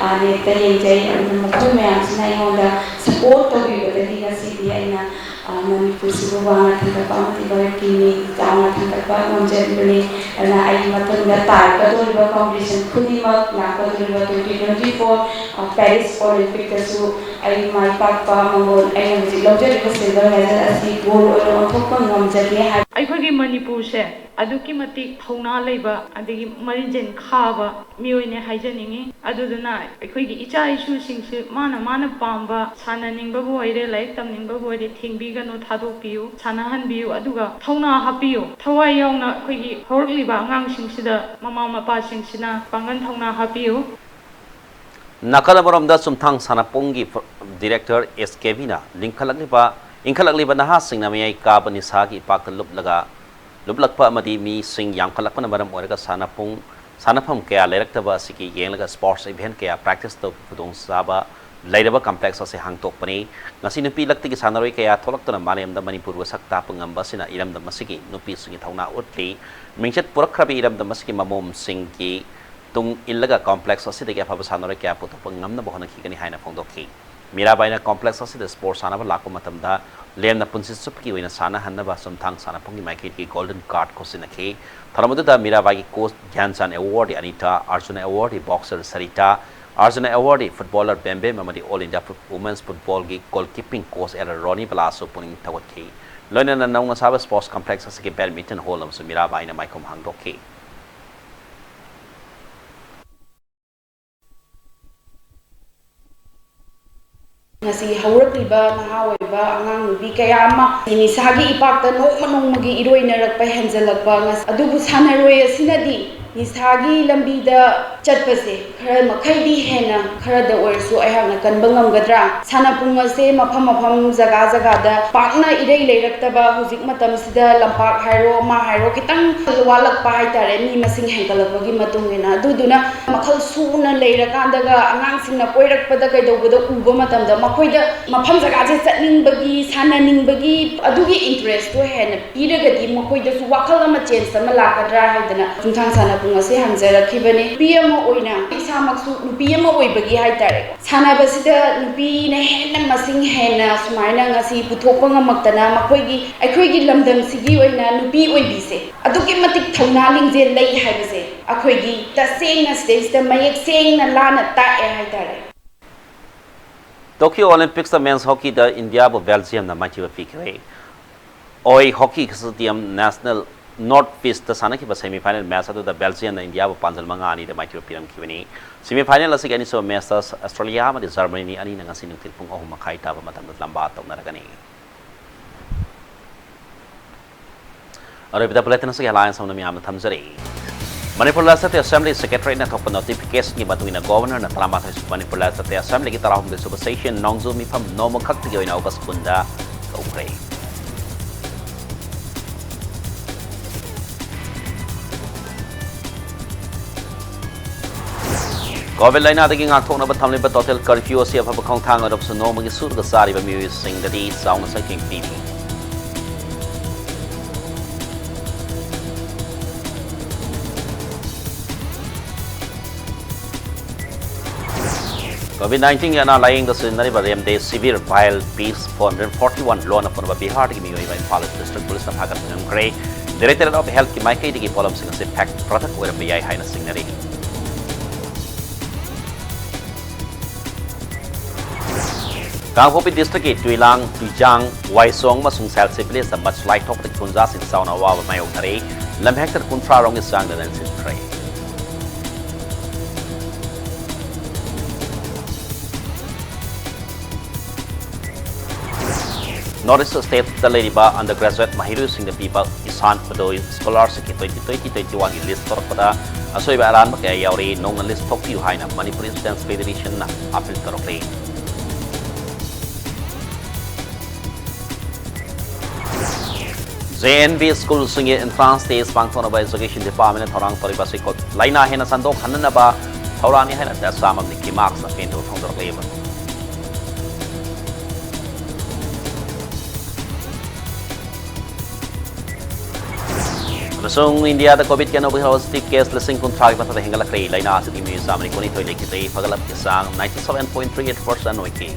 ꯑ, ꯅꯦꯠꯇ ꯌꯦꯡꯖꯩ꯫ ꯑꯗꯨꯅ ꯃꯈꯣꯏ ꯃꯌꯥꯝꯁꯤꯅ ꯑꯩꯉꯣꯟꯗ ꯁꯄꯣꯔꯠ ꯇꯧꯕꯤꯕꯗꯒꯤ ꯉꯁꯤꯗꯤ ꯑꯩꯅ, ꯑ, ꯃꯅꯤꯄꯨꯔꯁꯤꯕꯨ ꯋꯥꯡꯅ ꯊꯥꯡꯒꯠꯄ ꯑꯃꯗꯤ ꯚꯥꯔꯠꯀꯤ ꯃꯤꯡ ꯆꯥꯎꯅ ꯊꯥꯡꯒꯠꯄ ꯉꯝꯖꯔꯤꯕꯅꯤ꯫ ꯑꯗꯨꯅ ꯑꯩꯒꯤ ꯃꯇꯨꯡꯗ ꯇꯥꯔꯛꯀꯗꯧꯔꯤꯕ ꯀꯝꯄꯤꯇꯤꯁꯟ ꯈꯨꯗꯤꯡꯃꯛ, ꯂꯥꯛꯀꯗꯧꯔꯤꯕ twenty twenty four, ꯑ, ꯄꯦꯔꯤꯁ ꯑꯣꯂꯤꯝꯄꯤꯛꯇꯁꯨ ꯑꯩ ꯃꯥꯏ ꯄꯥꯛꯄ ꯃꯉꯣꯟ ꯑꯩꯅ ꯍꯧꯖꯤꯛ ꯂꯧꯖꯔꯤꯕ ꯁꯤꯜꯚꯔ ꯃꯦꯗꯜ ꯑꯁꯤ ꯒꯣꯜ ꯑꯣꯏꯅ ꯑꯣꯟꯊꯣꯛꯄ ꯉꯝꯖꯒꯦ ꯍꯥꯏ꯫ ꯑꯩꯈꯣꯏꯒꯤ ꯃꯅꯤꯄꯨꯔꯁꯦ ꯑꯗꯨꯛꯀꯤ ꯃꯇꯤꯛ ꯊꯧꯅꯥ ꯂꯩꯕ, ꯑꯗꯒꯤ ꯃꯔꯤꯟꯖꯦꯟ ꯈꯥꯕ ꯃꯤꯑꯣꯏꯅꯦ ꯍꯥꯏꯖꯅꯤꯡꯉꯤ꯫ ꯑꯗꯨꯗꯨꯅ ꯑꯩꯈꯣꯏꯒꯤ ꯏꯆꯥ ꯏꯁꯨꯁꯤꯡꯁꯦ ꯃꯥꯅ ꯃꯥꯅ ꯄꯥꯝꯕ, ꯁꯥꯟꯅꯅꯤꯡꯕꯕꯨ ꯑꯣꯏꯔꯦ, ꯂꯥꯏꯔꯤꯛ ꯇꯝꯅꯤꯡꯕꯕꯨ ꯑꯣꯏꯔꯦ, ꯊꯤꯡꯕꯤꯒꯅꯨ, ꯊꯥꯗꯣꯛꯄꯤꯌꯨ, ꯁꯥꯟꯅꯍꯟꯕꯤꯌꯨ, ꯑꯗꯨꯒ ꯊꯧꯅꯥ ꯍꯥꯞꯄꯤꯌꯨ꯫ ꯊꯋꯥꯏ ꯌꯥꯎꯅ ꯑꯩꯈꯣꯏꯒꯤ ꯍꯧꯔꯛꯂꯤꯕ ꯑꯉꯥꯡꯁꯤꯡꯁꯤꯗ ꯃꯃꯥ ꯃꯄꯥꯁꯤꯡꯁꯤꯅ ꯄꯥꯡꯒꯜ ꯊꯧꯅꯥ ꯍꯥꯞꯄꯤꯌꯨ꯫ ꯅꯥꯀꯜ ꯑꯃꯔꯣꯝꯗ ꯆꯨꯝꯊꯥꯡ ꯁꯥꯟꯅꯄꯨꯡꯒꯤ ꯗꯤꯔꯦꯛꯇꯔ ꯑꯦꯁ ꯀꯦꯕꯤꯅ ꯂꯤꯡꯈꯠꯂꯛꯂꯤꯕ, ꯏꯟꯈꯠꯂꯛꯂꯤꯕ ꯅꯍꯥꯁꯤꯡꯅ ꯃꯌꯥꯏ ꯀꯥꯕ ꯅꯤꯁꯥꯒꯤ ꯏꯄꯥꯛꯇ ꯂꯨꯞꯂꯒ, ꯂꯨꯞꯂꯛꯄ ꯑꯃꯗꯤ ꯃꯤꯁꯤꯡ ꯌꯥꯝꯈꯠꯂꯛꯄꯅ ꯃꯔꯝ ꯑꯣꯏꯔꯒ ꯁꯥꯟꯅꯄꯨꯡ, ꯁꯥꯟꯅꯐꯝ ꯀꯌꯥ ꯂꯩꯔꯛꯇꯕ ꯑꯁꯤꯒꯤ ꯌꯦꯡꯂꯒ ꯁ꯭ꯄꯣꯔꯠꯁ ꯏꯚꯦꯟꯠ ꯀꯌꯥ ꯄ꯭ꯔꯦꯛꯇꯤꯁ ꯇꯧꯕꯒꯤ ꯈꯨꯗꯣꯡꯆꯥꯕ ꯂꯩꯔꯕ ꯀꯝꯄ꯭ꯂꯦꯛꯁ ꯑꯁꯤ ꯍꯥꯡꯗꯣꯛꯄꯅꯤ꯫ ꯉꯁꯤ ꯅꯨꯄꯤ ꯂꯛꯇꯒꯤ ꯁꯥꯟꯅꯔꯣꯏ ꯀꯌꯥ ꯊꯣꯛꯂꯛꯇꯨꯅ ꯃꯥꯂꯦꯝꯗ ꯃꯅꯤꯄꯨꯔꯕꯨ ꯁꯛ ꯇꯥꯛꯄ ꯉꯝꯕ ꯑꯁꯤꯅ ꯏꯔꯝꯗꯝ ꯑꯁꯤꯒꯤ ꯅꯨꯄꯤꯁꯤꯡꯒꯤ ꯊꯧꯅꯥ ꯎꯠꯂꯤ꯫ ꯃꯤꯡꯆꯠ ꯄꯨꯔꯛꯈ꯭ꯔꯕ ꯏꯔꯝꯗꯝ ꯑꯁꯤꯒꯤ ꯃꯃꯣꯝꯁꯤꯡꯒꯤ ꯇꯨꯡ ꯏꯜꯂꯒ ꯀꯝꯄ꯭ꯂꯦꯛꯁ ꯑꯁꯤꯗꯒꯤ ꯑꯐꯕ ꯁꯥꯟꯅꯔꯣꯏ ꯀꯌꯥ ꯄꯨꯊꯣꯛꯄ ꯉꯝꯅꯕ ꯍꯣꯠꯅꯈꯤꯒꯅꯤ ꯍꯥꯏꯅ ꯐꯣꯡꯗꯣꯛꯈꯤ꯫ ꯃꯤꯔꯥꯕꯥꯏꯅ ꯀꯝꯄ꯭ꯂꯦꯛꯁ ꯑꯁꯤꯗ ꯁ꯭ꯄꯣꯔꯠꯁ ꯁꯥꯟꯅꯕ ꯂꯥꯛꯄ ꯃꯇꯝꯗ ꯂꯦꯝꯅ ꯄꯨꯟꯁꯤ ꯆꯨꯞꯄꯒꯤ ꯑꯣꯏꯅ ꯁꯥꯟꯅꯍꯟꯅꯕ ꯆꯨꯝꯊꯥꯡ ꯁꯥꯟꯅꯐꯝꯒꯤ ꯃꯥꯏꯀꯩꯗꯒꯤ ꯒꯣꯜꯗꯟ ꯀꯥꯔꯗ ꯈꯨꯠꯁꯤꯟꯅꯈꯤ꯫ ꯊꯧꯔꯝ ꯑꯗꯨꯗ ꯃꯤꯔꯥꯕꯥꯏꯒꯤ coach Dhyanchand awardee Anita, Arjun awardee boxer Sarita, Arjun awardee footballer Bembem ꯑꯃꯗꯤ ꯑꯣꯜ ꯏꯟꯗꯤꯌꯥ ꯐꯨꯠ-, ꯋꯨꯃꯦꯟꯁ ꯐꯨꯠꯕꯣꯜꯒꯤ goal keeping coach L Roni ꯕꯂꯥꯁꯨ ꯄꯨꯛꯅꯤꯡ ꯊꯧꯒꯠꯈꯤ꯫ ꯂꯣꯏꯅꯅ ꯅꯧꯅ ꯁꯥꯕ ꯁ꯭ꯄꯣꯔꯠꯁ ꯀꯝꯄ꯭ꯂꯦꯛꯁ ꯑꯁꯤꯒꯤ ꯕꯦꯗꯃꯤꯟꯇꯟ ꯍꯣꯜ ꯑꯃꯁꯨ ꯃꯤꯔꯥꯕꯥꯏꯅ ꯃꯥꯏꯈꯨꯝ ꯍꯥꯡꯗꯣꯛꯈꯤ꯫ ꯉꯁꯤ ꯍꯧꯔꯛꯂꯤꯕ ꯅꯍꯥ ꯑꯣꯏꯕ ꯑꯉꯥꯡ ꯅꯨꯄꯤ ꯀꯌꯥ ꯑꯃ ꯅꯤꯁꯥꯒꯤ ꯏꯄꯥꯛꯇ ꯅꯣꯡꯃ ꯅꯣꯡꯃꯒꯤ ꯏꯔꯣꯏꯅꯔꯛꯄ ꯍꯦꯟꯖꯜꯂꯛꯄ, ꯉꯁ-, ꯑꯗꯨꯕꯨ ꯁꯥꯟꯅꯔꯣꯏ ꯑꯁꯤꯅꯗꯤ ꯅꯤꯁꯥꯒꯤ ꯂꯝꯕꯤꯗ ꯆꯠꯄꯁꯦ ꯈꯔ ꯃꯈꯩꯗꯤ ꯍꯦꯟꯅ ꯈꯔꯗ ꯑꯣꯏꯔꯁꯨ ꯑꯩꯍꯥꯛꯅ ꯀꯟꯕ ꯉꯝꯒꯗ꯭ꯔꯥ? ꯁꯥꯟꯅꯄꯨꯡ ꯑꯁꯦ ꯃꯐꯝ ꯃꯐꯝ, ꯖꯒꯥ ꯖꯒꯥꯗ ꯄꯥꯛꯅ ꯏꯔꯩ ꯂꯩꯔꯛꯇꯕ ꯍꯧꯖꯤꯛ ꯃꯇꯝꯁꯤꯗ, ꯂꯝꯄꯥꯛ ꯍꯥꯏꯔꯣ ꯑꯃ ꯍꯥꯏꯔꯣ, ꯈꯤꯇꯪ ꯋꯥꯠꯂꯛꯄ ꯍꯥꯏꯇꯥꯔꯦ, ꯃꯤ ꯃꯁꯤꯡ ꯍꯦꯟꯒꯠꯂꯛꯄꯒꯤ ꯃꯇꯨꯡ ꯏꯟꯅ꯫ ꯑꯗꯨꯗꯨꯅ ꯃꯈꯜ ꯁꯨꯅ ꯂꯩꯔꯀꯥꯟꯗꯒ ꯑꯉꯥꯡꯁꯤꯡꯅ ꯀꯣꯏꯔꯛꯄꯗ ꯀꯩꯗꯧꯕꯗ ꯎꯕ ꯃꯇꯝꯗ ꯃꯈꯣꯏꯗ ꯃꯐꯝ ꯖꯒꯥꯁꯦ ꯆꯠꯅꯤꯡꯕꯒꯤ, ꯁꯥꯟꯅꯅꯤꯡꯕꯒꯤ ꯑꯗꯨꯒꯤ interest ꯇꯣ ꯍꯦꯟꯅ ꯄꯤꯔꯒꯗꯤ ꯃꯈꯣꯏꯗꯁꯨ ꯋꯥꯈꯜ ꯑꯃ, change ꯑꯃ ꯂꯥꯛꯀꯗ꯭ꯔꯥ ꯍꯥꯏꯗꯅ ꯆꯨꯝꯊꯥꯡ ꯁꯥꯟꯅꯄꯨꯡ ꯑꯁꯤ ꯍꯪꯖꯔꯛꯈꯤꯕꯅꯤ꯫ ꯅꯨꯄꯤ ꯑꯃ ꯑꯣꯏꯅ ꯏꯁꯥꯃꯛꯁꯨ ꯅꯨꯄꯤ ꯑꯃ ꯑꯣꯏꯕꯒꯤ ꯍꯥꯏꯇꯥꯔꯦꯀꯣ, ꯁꯥꯟꯅꯕꯁꯤꯗ ꯅꯨꯄꯤꯅ ꯍꯦꯟꯅ ꯃꯁꯤꯡ ꯍꯦꯟꯅ ꯁꯨꯃꯥꯏꯅ ꯉꯁꯤ ꯄꯨꯊꯣꯛꯄ ꯉꯝꯃꯛꯇꯅ ꯃꯈꯣꯏꯒꯤ, ꯑꯩꯈꯣꯏꯒꯤ ꯂꯝꯗꯝꯁꯤꯒꯤ ꯑꯣꯏꯅ ꯅꯨꯄꯤ ꯑꯣꯏꯕꯤꯁꯦ ꯑꯗꯨꯛꯀꯤ ꯃꯇꯤꯛ ꯊꯧꯅꯥ ꯂꯤꯡꯖꯦꯜ ꯂꯩ ꯍꯥꯏꯕꯁꯦ ꯑꯩꯈꯣꯏꯒꯤ ꯇꯁꯦꯡꯅ ꯁꯤꯗꯩꯁꯤꯗ ꯃꯌꯦꯛ ꯁꯦꯡꯅ ꯂꯥꯅ ꯇꯥꯛꯑꯦ ꯍꯥꯏꯇꯥꯔꯦ꯫ Tokyo Olympics ꯇ men's hockey ꯗ ꯏꯟꯗꯤꯌꯥꯕꯨ ꯕꯦꯜꯖꯤꯌꯝꯅ ꯃꯥꯏꯊꯤꯕ ꯄꯤꯈ꯭ꯔꯦ꯫ ꯑꯣꯏ ꯍꯣꯀꯤ ꯁ꯭ꯇꯦꯗꯤꯌꯝ ꯅꯦꯁꯅꯦꯜ ꯅꯣꯔꯠ ꯄꯤꯁꯇ ꯁꯥꯟꯅꯈꯤꯕ semi final match ꯑꯗꯨꯗ ꯕꯦꯜꯖꯤꯌꯝꯅ ꯏꯟꯗꯤꯌꯥꯕꯨ ꯄꯥꯟꯖꯜ ꯃꯉꯥ ꯑꯅꯤꯗ ꯃꯥꯏꯊꯤꯕ ꯄꯤꯔꯝꯈꯤꯕꯅꯤ꯫ Semi final ꯑꯁꯤꯒꯤ ꯑꯅꯤꯁꯨꯕ match ꯇ ꯑꯁꯇ꯭ꯔꯦꯂꯤꯌꯥ ꯑꯃꯗꯤ ꯖꯔꯃꯅꯤ ꯑꯅꯤꯅ ꯉꯁꯤ ꯅꯨꯡꯊꯤꯜ ꯄꯨꯡ ꯑꯍꯨꯝ ꯃꯈꯥꯏ ꯇꯥꯕ ꯃꯇꯝꯗ ꯂꯝꯕꯥ ꯇꯧꯅꯔꯒꯅꯤ꯫ ꯑꯔꯣꯏꯕꯗ bulletin ꯑꯁꯤꯒꯤ headlines ꯑꯃꯅ ꯃꯤꯌꯥꯝꯗ ꯊꯝꯖꯔꯤ꯫ ꯃꯅꯤꯄꯨꯔ Legislative Assembly Secretary ꯅ ꯊꯣꯛꯄ notification ꯒꯤ ꯃꯇꯨꯡ ꯏꯟꯅ Governor ꯅ ꯇꯔꯥꯃꯥꯊꯣꯏ ꯁꯨꯕ ꯃꯅꯤꯄꯨꯔ Legislative Assembly ꯒꯤ ꯇꯔꯥꯍꯨꯝꯗꯣꯏ ꯁꯨꯕ session ꯅꯣꯡꯖꯨ ꯃꯤꯐꯝ ꯅꯣꯡꯃꯈꯛꯇꯒꯤ ꯑꯣꯏꯅ August ꯀꯨꯟꯗ ꯀꯧꯈ꯭ꯔꯦ꯫ COVID ꯂꯥꯏꯅꯥꯗꯒꯤ ꯉꯥꯛꯊꯣꯛꯅꯕ ꯊꯝꯂꯤꯕ total curfew ꯑꯁꯤ ꯑꯐꯕ ꯈꯣꯡꯊꯥꯡ ꯑꯣꯏꯔꯕꯁꯨ ꯅꯣꯡꯃꯒꯤ ꯁꯨꯔꯒ ꯆꯥꯔꯤꯕ ꯃꯤꯑꯣꯏꯁꯤꯡꯗꯗꯤ ꯆꯥꯎꯅ ꯆꯩꯊꯦꯡ ꯄꯤꯔꯤ꯫ COVID nineteen ꯒꯤ ꯑꯅꯥ ꯂꯥꯌꯦꯡꯗ ꯁꯤꯖꯤꯟꯅꯔꯤꯕ Remdesivir vial piece four hundred forty one ꯂꯣꯟꯅ ꯐꯥꯎꯅꯕ ꯕꯤꯍꯥꯔꯗꯒꯤ ꯃꯤꯑꯣꯏ ꯑꯃ ꯏꯝꯐꯥꯜ East District Police ꯅ ꯐꯥꯒꯠꯄ ꯉꯝꯈ꯭ꯔꯦ꯫ Directorate of Health ꯀꯤ ꯃꯥꯏꯀꯩꯗꯒꯤ ꯄꯣꯠꯂꯝꯁꯤꯡ ꯑꯁꯤ fake product ꯑꯣꯏꯔꯝꯕ ꯌꯥꯏ ꯍꯥꯏꯅ ꯆꯤꯡꯅꯔꯤ꯫ ꯀꯥꯡꯄꯣꯛꯄꯤ district ꯀꯤ ꯇꯨꯏꯂꯥꯡ, ꯇꯨꯏꯖꯥꯡ, ꯋꯥꯏꯁꯣꯡ ꯑꯃꯁꯨꯡ ꯁꯦꯜꯁꯤ village ꯇ mudslide ꯊꯣꯛꯄꯗꯒꯤ ꯈꯨꯟꯖꯥꯁꯤꯡ ꯆꯥꯎꯅ ꯑꯋꯥꯕ ꯃꯥꯌꯣꯛꯅꯔꯦ꯫ ꯂꯝ hectare ꯀꯨꯟꯊ꯭ꯔꯥ ꯔꯣꯝꯒꯤ ꯆꯥꯡꯗ ꯂꯦꯟꯁꯤꯟꯈ꯭ꯔꯦ꯫ North East State ꯇ ꯂꯩꯔꯤꯕ undergraduate ꯃꯍꯩꯔꯣꯏꯁꯤꯡꯗ ꯄꯤꯕ ꯏꯁꯥꯟ ꯎꯗꯣꯏ scholarship ꯀꯤ twenty twenty twenty one ꯒꯤ list ꯊꯣꯔꯛꯄꯗ ꯑꯁꯣꯏꯕ ꯑꯔꯥꯟꯕ ꯀꯌꯥ ꯌꯥꯎꯔꯤ, ꯅꯧꯅ list ꯊꯣꯛꯄꯤꯌꯨ ꯍꯥꯏꯅ Manipuri Students Federation ꯅ appeal ꯇꯧꯔꯛꯂꯤ꯫ J N V school ꯁꯤꯡꯒꯤ entrance test ꯄꯥꯡꯊꯣꯛꯅꯕ Education Department ꯅ ꯊꯧꯔꯥꯡ ꯇꯧꯔꯤꯕ ꯑꯁꯤ ꯀꯣ-, ꯂꯥꯏꯅꯥ ꯍꯦꯟꯅ ꯁꯟꯗꯣꯛꯍꯟꯅꯅꯕ ꯊꯧꯔꯥꯡꯅꯤ ꯍꯥꯏꯅ ꯗꯦꯁꯥꯃꯝ ꯅꯤꯀꯤ ꯃꯥꯔꯛꯁꯅ ꯄꯦꯟꯗꯕ ꯐꯣꯡꯗꯣꯔꯛꯂꯤ꯫ ꯑꯃꯁꯨꯡ ꯏꯟꯗꯤꯌꯥꯗ COVID ꯀꯤ ꯑꯅꯧꯕ positive case ꯂꯤꯁꯤꯡ ꯀꯨꯟꯊ꯭ꯔꯥꯒꯤ ꯃꯊꯛꯇ ꯍꯦꯟꯒꯠꯂꯛꯂꯦ꯫ ꯂꯥꯏꯅꯥ ꯑꯁꯤꯒꯤ ꯃꯤꯑꯣꯏ ꯆꯥꯝꯃ ꯀꯨꯟꯅꯤꯊꯣꯏ ꯂꯩꯈꯤꯗ꯭ꯔꯦ꯫ ꯐꯒꯠꯂꯛꯄꯒꯤ ꯆꯥꯡ ninety seven point three eight percent ꯑꯣꯏꯈꯤ꯫